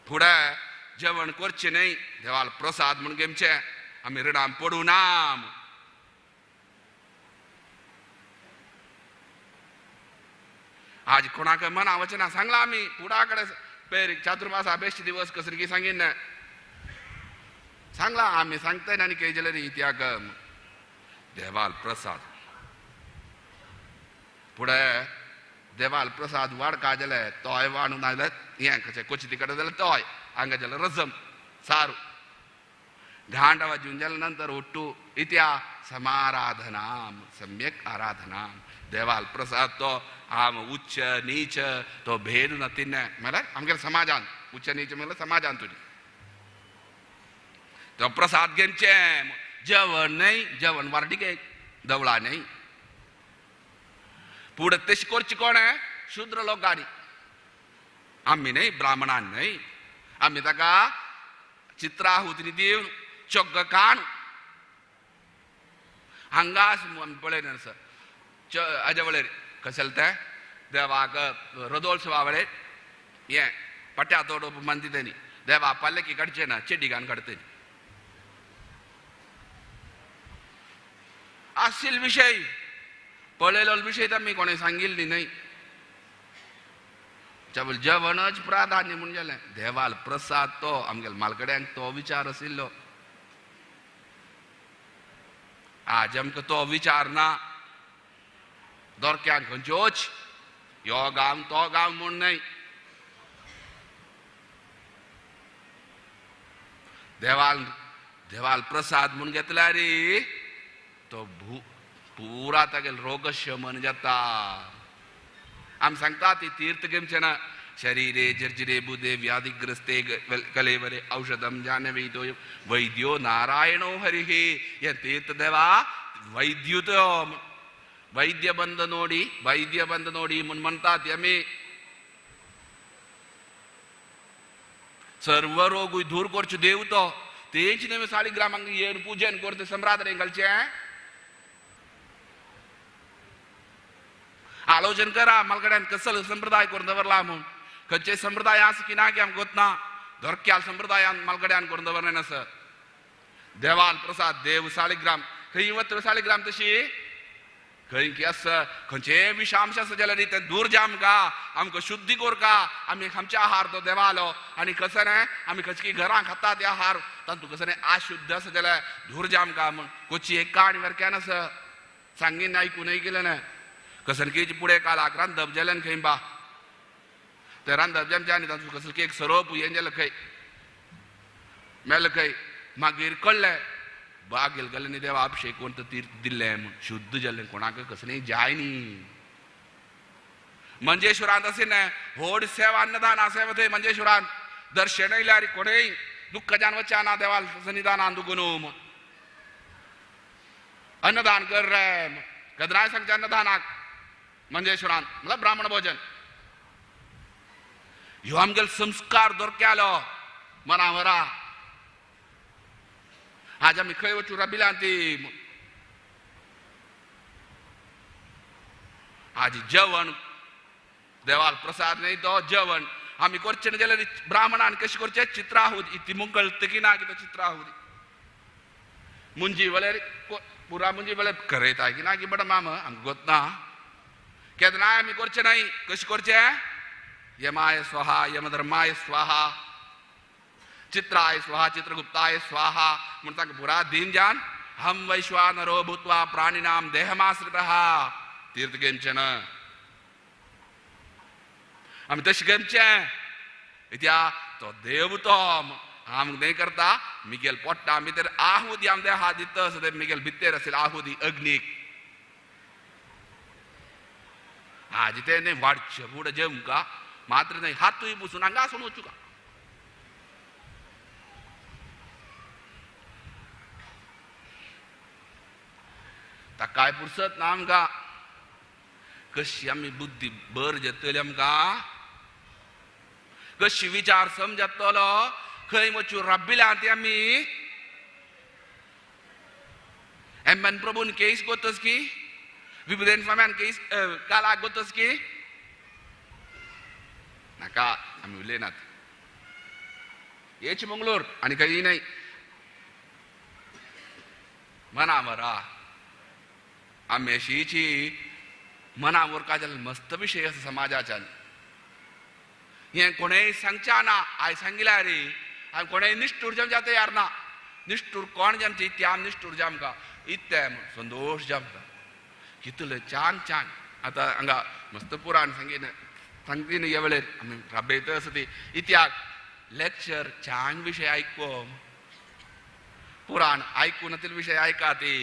Speaker 12: फुडें जेवण करचें न्हय देवाल प्रसाद म्हूण घेवचें आमी रिणान पडूं ना. आज कोणाक मना वचना सांगलां आमी फुडा कडेन पेर चातुर्मासा बेश्ट दिवस कसरी सांगीन ना सांगलां आमी सांगताय आनी केजले जाल्यार इतिहाक देवाल प्रसाद फुडें देवाल प्रसाद वाडका जाल्यार तोय वाडून नाजाल्यार हें कशें कोची कडेन जाल्यार तोय हांगा जाल्यार रजम सारू घांट वाजून जाल्या नंतर उट्टू इत्या समाराधनाम सम्यक आराधनाम देवाल प्रसाद तो आम उच्च नीच तो भेद ना तिन्ने म्हळ्यार आमगेल्या समाजान उच्च नीच म्हळ्यार समाजान तुजी तो प्रसाद घेवचें जेवण न्हय जेवण वार्डीक दवळा न्हय फुडें तशें करचें कोण शुद्र लोकांनी आमी न्हय ब्राह्मणान न्हय आमी ताका चित्राहुती दिवन चोग्ग काण हांगा आमी पळय सर हाज्या वेळेर कशें तें देवाक रथोत्सवा वेळेर हें पट्या तोडप मानता तेणी देवा पालकी काडचें ना चेडिगान काडटा तेणी आशिल विशय पळयलो विशय आमी कोणें सांगिल्ली न्हय. जेवणच प्राधान्य म्हूण जालें देवाल प्रसाद तो आमगेल्या मालकड्यांक तो विचार आशिल्लो. आज आमकां तो विचार ना दोरक्यांक खंयच्योच यो गांव तो गांव म्हूण न्हय देवाल देवाल प्रसाद म्हूण घेतल्यार तो पुरा तागेलो रोग शमन जाता. आमी सांगता ती तीर्थ घेवचें ना शरीरे जर्जरे बुधे व्याधिग्रस्ते कलेवरे औषधम जाह्नवीतो वैद्यो नारायणो हरिः. हे तीर्थदेवा वैद्युत वैद्य बंद नोडी वैद्य बंद नोडी म्हूण म्हणटात आमी. सर्व रोगूय दूर करचो देव तो. तेच न्हय साळीग्रामांक येवन पूजन करता सम्राट घालचें. आलोचन करा मालकड्यान कसलो संप्रदाय करून दवरला म्हूण. खंयचे संप्रदाय आसा की ना की आमकां गोत ना. धोरक्याल संप्रदायान मालकड्यान करून दवरलें ना सर. देवाल प्रसाद देव साळीग्राम खंय वता साळीग्राम तशी खंय की आसा खंयचे विशांश आसा जाल्यार तें दूर जाम का आमकां शुद्धी कोरका. आमी आमचे आहार तो देवालो आनी कसो न्हय आमी खंयची घरां खाता ते आहार तातूंत कसो न्हय आशुद्ध आसा जाल्यार दूर जाम का म्हूण. कोची एक काणी सारकें आसा सांगीन आयकूनय गेलें न्हय. कसलकीची पुढे कालाक रांदप जाल्यान खंय बा ते रांदप जामचे आनी तातूंत कसलकी एक सरोप हें जालें खंय मेलें खंय. मागीर कळ्ळें बागेल गेलें न्ही देवा अभिशेक करून तो तीर्थ दिल्लें म्हूण शुद्ध जालें कोणाक कसलें जाय न्ही. मंजेश्वरांत अशें न्हय व्हड सेवा अन्नदान आसा थंय मंजेश्वरांत. दर्शन येयल्यार कोणूय दुख्खाच्यान वचना ना देवाल सन्निधानान दुखून अन्नदान कर रे कदराय सांगचे अन्नदानाक मंजेश्वरान म्हळ्यार ब्राह्मण भोजन. ह्यो आमगेलो संस्कार दोरक्यालो मनावरा. आज आमी खंय वचूं राबिल्यान ती आज जेवण देवाल प्रसाद न्हय तो जेवण आमी करचें न्हय जाल्यार ब्राह्मणान कशें करचें चित्राहुती ती मुंगल की ना कितें चित्राहुती मुंजी जाल्यार पुरा मुंजी जाल्यार करयता की ना की बट मामा आमकां गोत ना. केन्नाय आमी करचें न्हय. कशें करचें यमाय स्वाहा यमधर्माय स्वाहा चित्राय स्वाहा चित्रगुप्ताय स्वाहा म्हूण तांकां पुरा दिन जान हम वैश्वानरो भूत्वा प्राणिनाम देहमाश्रितः तीर्थ घेवचें ना आमी तशें घेवचें. कित्याक तो देव तो आमकां न्हय करता मिगेल पोट्टा भितर आहुती आम देहा दिता आसा ते मिगेल भितर आशिल्ले आहुती अग्नीक. आज ते न्हय वाडचे फुडें जेवंका मात्र न्हय हातूय पुसून हांगा आसून वचूं का. ताकाय पुरसत ना आमकां. कशी आमी बुद्धी बर जातली आमकां कशी विचार समजतलो खंय वचूं राबिल्या ती आमी. एम एन प्रभून केस गोतस की विभुदेन स्वाम्यान केस कालाक गोतस की नाका आमी उलयनात. हेच मंगलोर आनी खंय न्हय. मनावरा आमी अशीची मनावर काय जाल्यार मस्त विशय आसा समाजाच्यान. हें कोणेय सांगच्या ना आयज सांगिल्यार रे आनी कोणेय निश्ठूर जावच्या तयार ना. निश्ठूर कोण जामची त्या निश्ठूर जामकां इत्तें म्हूण संतोश जामकां कितले छान छान. आतां हांगा मस्त पुराण सांगीन सांगती न्हय ह्या वेळेर आमी राबयता आसा ती इत्याक लेक्चर छान विशय आयको पुराण आयकून नातिल्ले विशय आयका ती.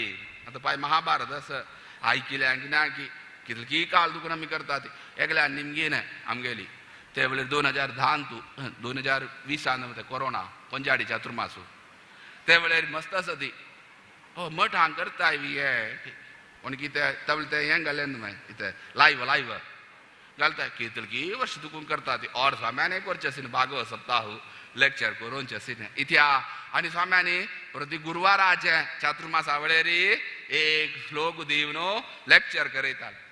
Speaker 12: आतां पाय महाभारत आसा आयकिल्यान की ना की कितली काल दुखून आमी करता ती एकल्यान निमगीन आमगेली ते वेळेर 2010 तूं 2020 ते कोरोना पंजाडी चातुर्मासू ते वेळेर मस्त आसा ती हो मठ हांग करताय बी हे कोण कितें तवळ तें हें घालें न्हय कितें लायव लायव घालता कितली वर्ष दुखून करता ती. और स्वाम्याने करचें आशिल्लें भागवत सप्ताह लेक्चर करोवचें आशिल्लें इत्या. आनी स्वाम्यानी प्रति गुरवाराचें चातुर्मासा वेळेर एक श्लोक दिवन लेक्चर करयताले.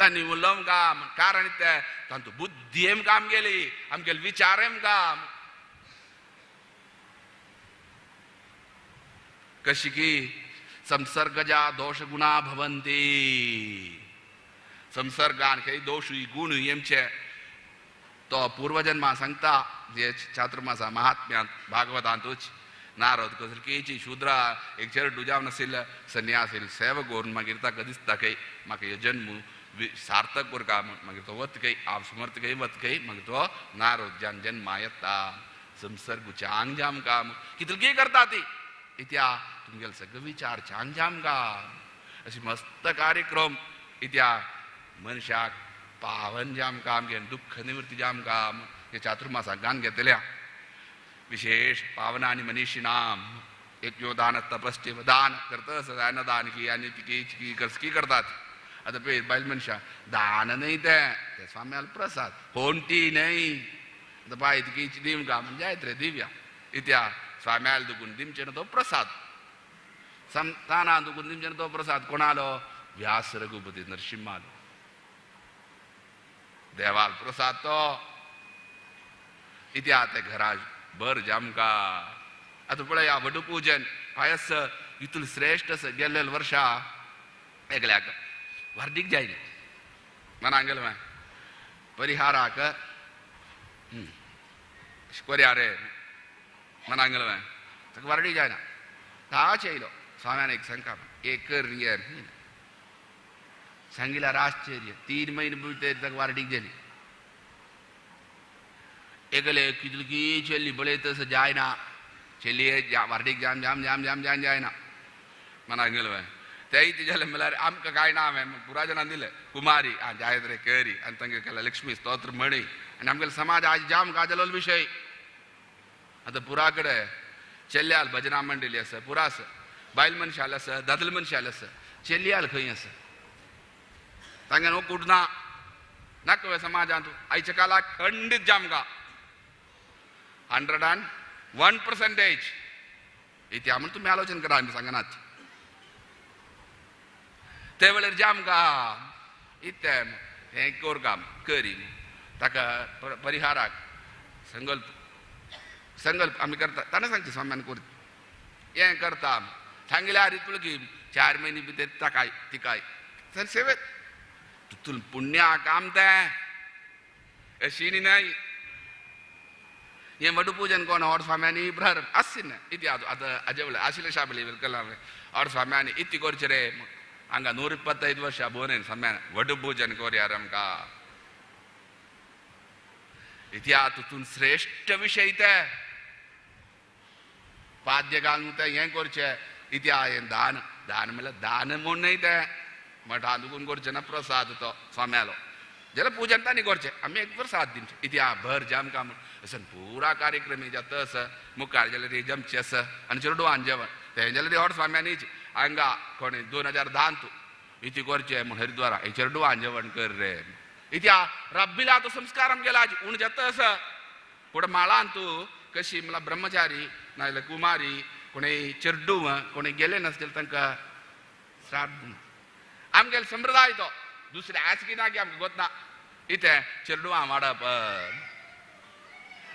Speaker 12: तांणी उलोवंक काम कारण तें तांतू बुद्धी काम गेली आमगेले विचार काम कशी की संसर्गजा दोष गुणा भवंती. संसर्गान खंय दोशूय गुणूय येमचे तो पूर्वजन्मा सांगता जे चातुर्मासा महात्म्यांत भागवतांतूच. नारद कसलकीची शुद्रा एक चेरडू जावन आशिल्लें संन्यासील सेवा करून मागीर ताका दिसता खंय म्हाका हे जन्म सार्थक करका म्हूण. मागीर तो वत खंय आप समर्थ खंय वत खंय मागीर तो नारद जान जन्मा येता. संसर्ग चांग जाम काम कितली करता ती इत्या तुमगेले सगळे विचार चांग जाम का. अशी मस्त कार्यक्रम इत्या मनशाक पावन जाम काम घेवन दुःख निवृत्ती जाम काम हे चातुर्मासाक गान घेतल्या विशेष पावना आनी मनीषी नाम एक यो दान तपस्टी दान करता जायना दान की आनी की की की करतात. आतां पळय बायल मनशां दान न्हय तें तें स्वाम्याल प्रसाद होंटी न्हय. आतां बाय तिकी दिवंक म्हणजे जायत रे दिवया इत्या स्वाम्याल दुखून दिमचें न्हू तो प्रसाद संताना दुखून दिमचें न्हू तो प्रसाद. कोणालो? व्यास रघुपती नरसिंहालो देवाल प्रसाद तो इत्या ते घरा भर जामका. आतां पळया वडुपूजन पायस इतून श्रेश्ठ आसा. गेल्ले वर्षा एकल्याक व्हार्डीक जायली मनांक गेलें परिहाराक कोरया रे मनांक गेलें ताका व्हार्डीक जायना. ताच येयलो स्वाम्यान एक सांगता एक कर सांगिल्यार आश्चर्य 3 म्हयने भितर ताका व्हार्डीक जाली. एकले कितली चेल्ली पळय तसं जायना चेली व्हार्डीक जाम जाम जाम जाम जाम जायना मनाक गेलें. तेय ती जालें म्हणल्यार आमकां कांय ना हांवें पुराजनान दिलें कुमारी आं जायत रे करी आनी तांगे केला लक्ष्मी स्तोत्र म्हणी. आनी आमगेलो समाज आज जाम गाजलो विशय. आतां पुरा कडेन चेल्याल भजना मंडळी आसा पुरा आसा बायल मनशाल आसा दादल मनशाल आसा चेल्याल खंय आसा तांगे न्हू कुटना नाका समाजांत आयच्या काळाक खंडीत जामका 101% इत्या म्हण तुमी आलोचन करा आमी सांगनात. ते वेळेर जामका इत्या हें कोर काम करी ताका परिहाराक संकल्प संकल्प आमी करता. ताणें सांगचें स्वाम्यान कर हें करता सांगिल्यार इतलो की 4 म्हयने भितर ताकाय तिकाय सर सेवेत तितून पुण्या काम तें अशी न्हय. हें वडुपूजन कोण और स्वाम्यांनी प्रारंभ आसची ना इति आतां हाजे वळेर आशिल्ले शाबली कला और स्वाम्यांनी इति करचें रे हांगा 125 वर्सां बोनेन स्वाम्यान वडुपूजन कोरयार आमकां इतिहा तितून श्रेश्ठ विशय ते पाद्य घालून तें हें करचें इतिहा हें दान दान म्हणल्यार दान म्हूण न्हय तें मठां दुखून करचें ना प्रसाद तो स्वाम्यालो जाल्यार पूजन तांणी करचें आमी एक प्रसाद दिवचें इतिहा भर जामकां म्हूण अशें पुरा कार्यक्रम जाता आसा मुखार जाल्यार जमचें आसा आनी चेरडुवान जेवण तें जाल्यार व्हड स्वाम्यांनीच हांगा कोणें 2010 तूं इति करचें म्हूण हरिद्वारा हे चेरडुवान जेवण कर रे इत्या रब्बिला तो संस्कार आमगेला आज उण जाता आसा. पूण माळान तूं कशी म्हणल्यार ब्रह्मचारी नाजाल्यार कुमारी कोणें चेरडूव कोणें गेले नासले तांकां श्राद्ध आमगेलो संप्रदाय तो दुसरे आज की ना की आमकां गोतना इतें चेरडुवां वाडप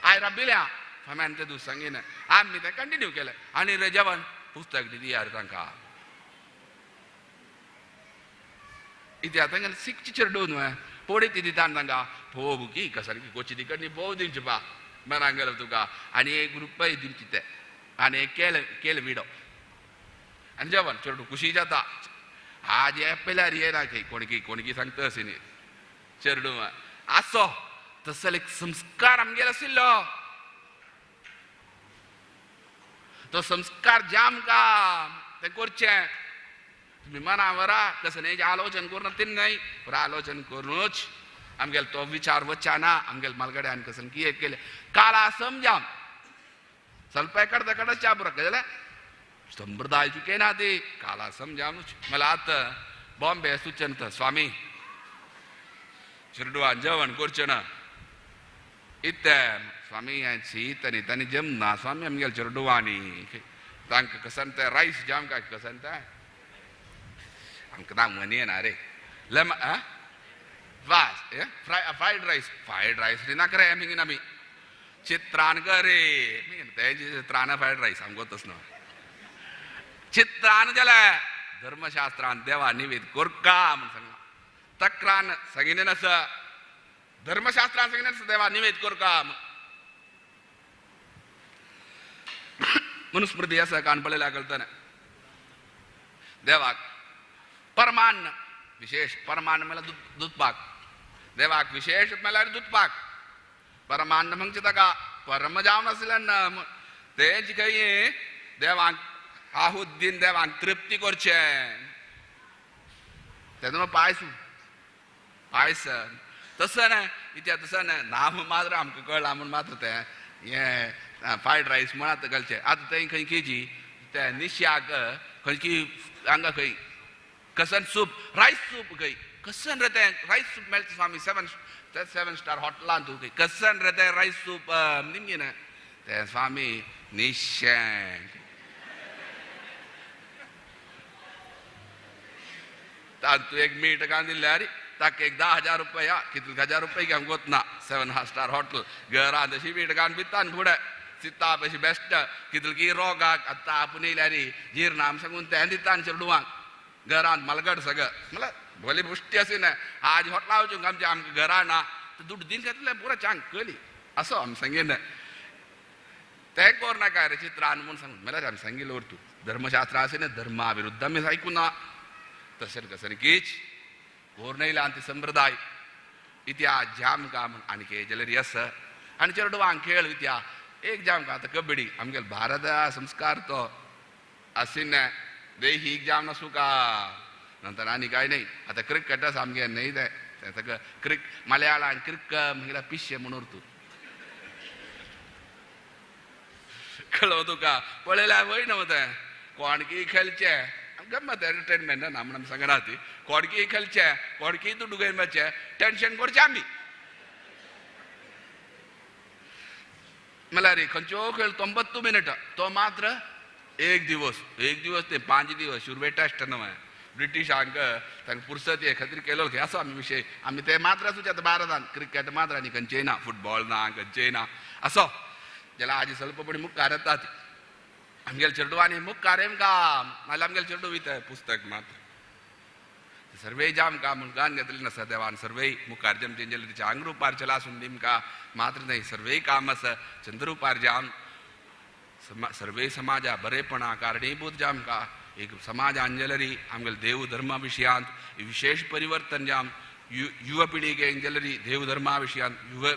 Speaker 12: I रब्बिल्या स्वाम्यान ते दूस सांगिना आमी तें कंटिन्यू केलें आनी रे जेवण पुस्तक दिदी यार तांकां इत्या तांकां शिकची चेरडूव न्हय पोडी ती दिता तांकां भोव की सारकी कोची दिकडनी भोव दिवची पा मनाक गेलो तुका आनी 1 रुपया दिवची ते आनी एक केले केले विडो आनी जेवण चेरडू खुशी जाता. आज हे पयल्यार येना खंय कोणकी कोणकी सांगता अशी न्ही चेरडू आसो तसो एक संस्कार आमगेलो आशिल्लो तो संस्कार जाम काम तें करचें तुमी मना वरा तशें न्हय आलोचन करून तें न्हय पुरा आलोचन करूनच आमगेलो तो विचार वच्चा ना आमगेलो मालगड्यान कसन कितें केलें काळा समजाम ಸ್ವಲ್ಪ ಕಡ್ದ ಕಡ ಚಾಬುರ जाल्यार संप्रदाय चुके ना ती काला समजावनूच. मला आतां बॉम्बे सुचन स्वामी चेरडुवान जेवण करचें ना इत्तें स्वामी हें शीत आनी तांणी जमना स्वामी आमगेले चेरडुवांनी तांकां कसन तें रायस जाम काय कसन तें आमकां ना मनी येना रे लेम वास फ्रायड रायस फ्रायड रायस नाका रे आमी आमी चित्रान करे तें चित्रान फ्रायड रायस आमकां तस न्हय चित्रान जालें धर्मशास्त्रान देवा निवेद कोरका म्हूण सांगलां तक्रान सांगिल्लें आसा धर्मशास्त्रान सांगिल्लें आसा देवा निवेद कोरका. मनुस्मृती आसा कान पळयल्यार कळटलें देवाक परमान्न विशेष परमान्न म्हणल्यार दुधपाक देवाक विशेष म्हणल्यार दुधपाक परमान्न म्हणजे ताका परम जावन आसलें ना तें खंय देवाक आहुत दिन देवाक तृप्ती करचें तेन्ना पायस पायस तसं ना इत्या तसं ना नाम मात्र आमकां कळ्ळां म्हूण मात्र तें हें फ्रायड रायस म्हण आतां घालचें. आतां थंय खंय केजी ते निश्याक खंयची हांगा खंय कसन सूप रायस सूप खंय कसन रे तें रायस सूप मेळटा स्वामी सेवन स्टार हॉटेलान तूं खंय कसन रे तें रायस सूप निमगी ना तें स्वामी निशें तूं एक मीठ घालून दिल्यार ताका एक 10,000 रुपया कितले 1,000 रुपया घेवंक वतना 7 स्टार हॉटेल घरांत अशी मीठ घालून पिता आनी फुडें चित्ता अशी बेस्ट कितले की रोगाक आतां आपूण येयल्यार जीर्ण सांगून तें दिता आनी चेडवांक घरांत मलगड सगळं म्हणल्यार भली पुश्टी आसी ना आज हॉटेला वचूंक आमच्या आमकां घरा ना दुड्ड दिन घेतले पुरो चांग कली असो आमी सांगिना तें कोर नाका रे चित्रान म्हूण सांगून म्हणल्यार आमी सांगिल्लें उरतू धर्मशास्त्र आसे ना धर्मा विरुद्ध आमी आयकूं ना तशें कसं कीच कोर नयला ती संप्रदाय इत्या जाम का म्हूण आनी के जाल्यार यस आनी चेडवांक खेळ इत्या एक जाम का आतां कबड्डी आमगेले भारत संस्कार तो आशिल्ले देहीक जाम नासूं का नंतर आनी कांय न्ही आतां क्रिकेटच आमगे न्ही तें सगळं क्रिक मलयाळान क्रिक म्हणल्यार पिशें म्हूण उरतू कळ्ळो तुका पळयल्यार वय न्हू तें कोणकी खेळचें गम्मत एंटरटेनमेंट ना म्हण आमी सांगना ती कोडकी खेळचें कोडकी दुडू घेवपाचें टेंशन करचें आमी म्हणल्यार खंयचो खेळ 90 मिनटां तो मात्र एक दिवस ते 5 दिवस सुरवे टेस्ट न्हय ब्रिटिशांक तांकां पुरसत हे खातीर केलो आसा आमी विशय आमी ते मात्र आसूचे आतां भारतान क्रिकेट मात्र आनी खंयचेय ना फुटबॉल ना खंयचेय ना असो जाल्यार आजी स्वल्पपणी मुखार येतात आमगेले चेडवांनी मुखार काम नाल्यार आमगेले चेडू वयता पुस्तक मात्र सर्वे जाम का म्हूण गान घेतलें नासा देवान सर्वे मुखार जम तेंजेले तिच्या आंगरुपार चलासून दिमका मात्र न्हय सर्वे काम आसा चंद्रुपार जाम सर्वे समाजा बरेपणा कारणीभूत जाम का एक समाज अंजलरी आमगेले देव धर्मा विशयांत विशेष परिवर्तन जाम युवा पिळगे अंजलरी देव धर्मा विशयांत युव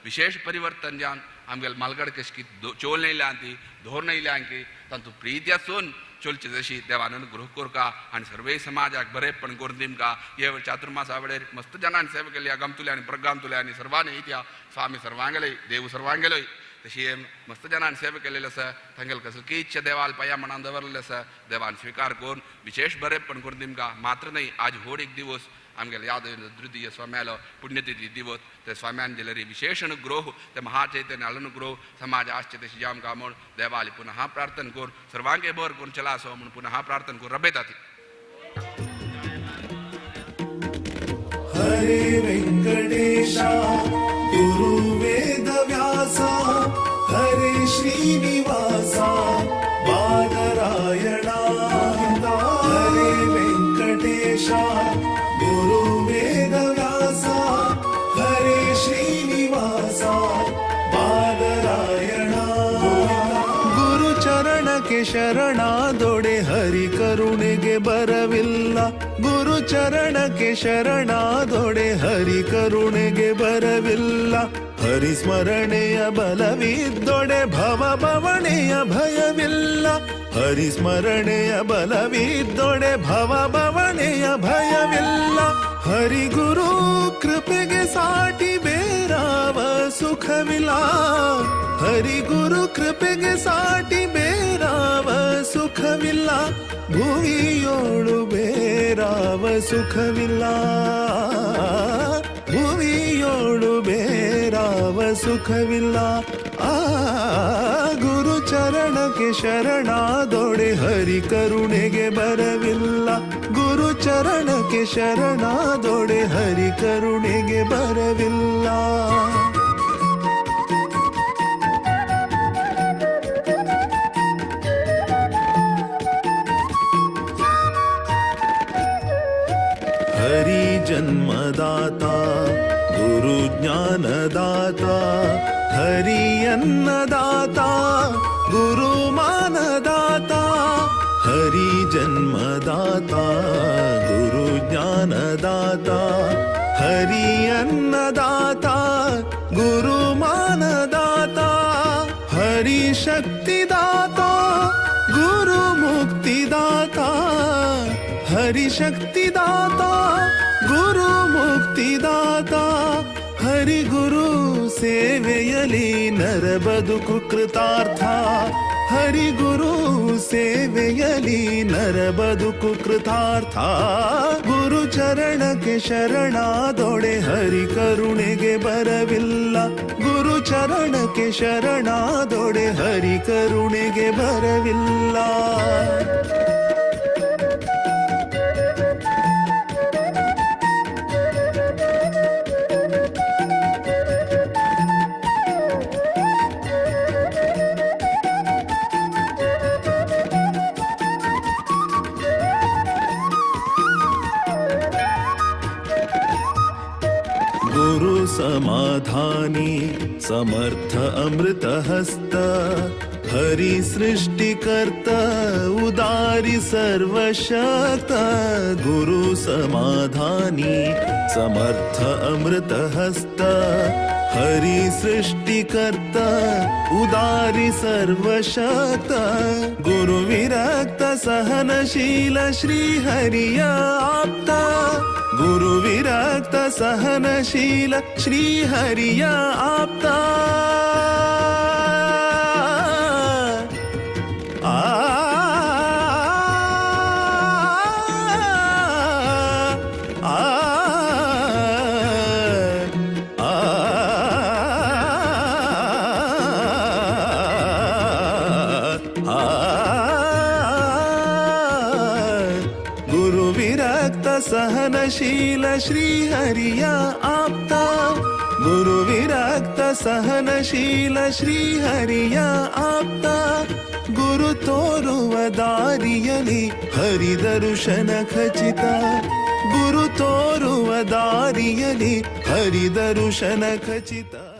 Speaker 12: विशेष परिवर्तन जाम आमगेले मालगड कशकी चोल नयल्या ती धोर नयल्या की तांतू प्रीती आसून चोलचे जशी देवान अनुग्रह कोरका आनी सर्वे समाजाक बरेपण करून दिमका हे चातुर्मासा वेळेर मस्त जनान सेवा केली गमतुले आनी प्रगामतुले आनी सर्वांनी इत्या स्वामी सर्वांगेले देव सर्वांगेलोय तशी मस्त जनान सेवा केलेले आसा तांगेले कसले किच्छे देवाल पाया म्हणान दवरलेले आसा देवान स्विकार करून विशेष बरेपण करून दिमका मात्र न्हय आज व्हड एक दिवस आमगेले याद तृतीय स्वाम्यालो पुण्यतिथी दिवस ते स्वाम्यान दिलेरी विशेष अनुग्रह ते महाचैतन्य अनुग्रह समाज आसचे तशी जाम का म्हूण देवाली पुनः प्रार्थना करून सर्वांगे बर करून चला असो म्हूण पुनः प्रार्थना करून रबेता ती.
Speaker 1: हरे वेंकटेशा गुरु वेद व्यासा हरे श्रीनिवासा बादरायणा हरे वेंकटेशा गुरु वेद व्यासा हरे श्रीनिवासा बादरायणा ಗುರು ಚರಣಕ್ಕೆ ಶರಣಾದೊಡೆ ಹರಿ ಕರುಣೆಗೆ ಬರವಿಲ್ಲ ಗುರು ಚರಣಕ್ಕೆ ಶರಣಾದೊಡೆ ಹರಿ ಕರುಣೆಗೆ ಬರವಿಲ್ಲ ಹರಿ ಸ್ಮರಣೆಯ ಬಲವಿದ್ದೊಡೆ ಭವ ಭವಣೆಯ ಭಯವಿಲ್ಲ ಹರಿ ಸ್ಮರಣೆಯ ಬಲವಿದ್ದೊಡೆ ಭವ ಭವಣೆಯ ಭಯವಿಲ್ಲ ಹರಿ ಗುರು ಕೃಪೆಗೆ ಸಾಟಿ ಬೇರಾವ ಸುಖವಿಲ್ಲ ಹರಿ ಗುರು ಕೃಪೆಗೆ ಸಾಟಿ ಬೇರಾವ ಸುಖವಿಲ್ಲ ಭುವಿಯೋಳು ಬೇರಾವ ಸುಖವಿಲ್ಲ ಭುವಿಯೋಳು ಬೇರಾವ ಸುಖವಿಲ್ಲ ಆ ಗುರು ಚರಣಕ್ಕೆ ಶರಣಾದೊಡೆ ಹರಿ ಕರುಣೆಗೆ ಬರವಿಲ್ಲ ಗುರು ಚರಣಕ್ಕೆ ಶರಣಾದೊಡೆ ಹರಿ ಕರುಣೆಗೆ ಬರವಿಲ್ಲ. ಹರಿ ಜನ್ಮದಾತ ಗುರು ಜ್ಞಾನದಾತ ಹರಿ ಅನ್ನದಾತ ಗುರು ಮಾನದಾತ ಹರಿ ಜನ್ಮದಾತ ಗುರು ಜ್ಞಾನದಾತ ಹರಿ ಅನ್ನದಾತ ಗುರು ಮಾನದಾತ ಹರಿ ಶಕ್ತಿದಾತ ಗುರು ಮುಕ್ತಿದಾತ ಹರಿ ಶಕ್ತಿದಾತ ಗುರು ಮುಕ್ತಿದಾತ ಹರಿಗುರು ಸೇವೆಯಲಿ ನರ ಬದುಕು ಕೃತಾರ್ಥ. ಹರಿಗುರು ಸೇವೆಯಲಿ ನರ ಬದುಕು ಕೃತಾರ್ಥ. ಗುರು ಚರಣಕ್ಕೆ ಶರಣಾದೊಡೆ ಹರಿ ಕರುಣೆಗೆ ಬರವಿಲ್ಲ. ಗುರು ಚರಣಕ್ಕೆ ಶರಣಾದೊಡೆ ಹರಿ ಕರುಣೆಗೆ ಬರವಿಲ್ಲ. ಗುರು समाधानी समर्थ अमृत हस्त हरि सृष्टिकर्ता उदारी सर्वशक्त. गुरु समाधानी समर्थ अमृत हस्त हरि सृष्टिकर्ता उदारी सर्वशक्त. गुरु विरक्त सहनशील श्री हरिय आप्त. गुरु विरक्त सहनशील श्री हरिय आप्त. आ आ आ आ गुरु विरक्त सहनशील श्री हरिय आप्त. गुरु विरक्त सहनशील श्री हरिय आप्त. ಗುರು ತೋರುವ ದಾರಿಯಲಿ ಹರಿ ದರ್ಶನ ಖಚಿತ. ಗುರು ತೋರುವ ದಾರಿಯಲಿ ಹರಿ ದರ್ಶನ ಖಚಿತ.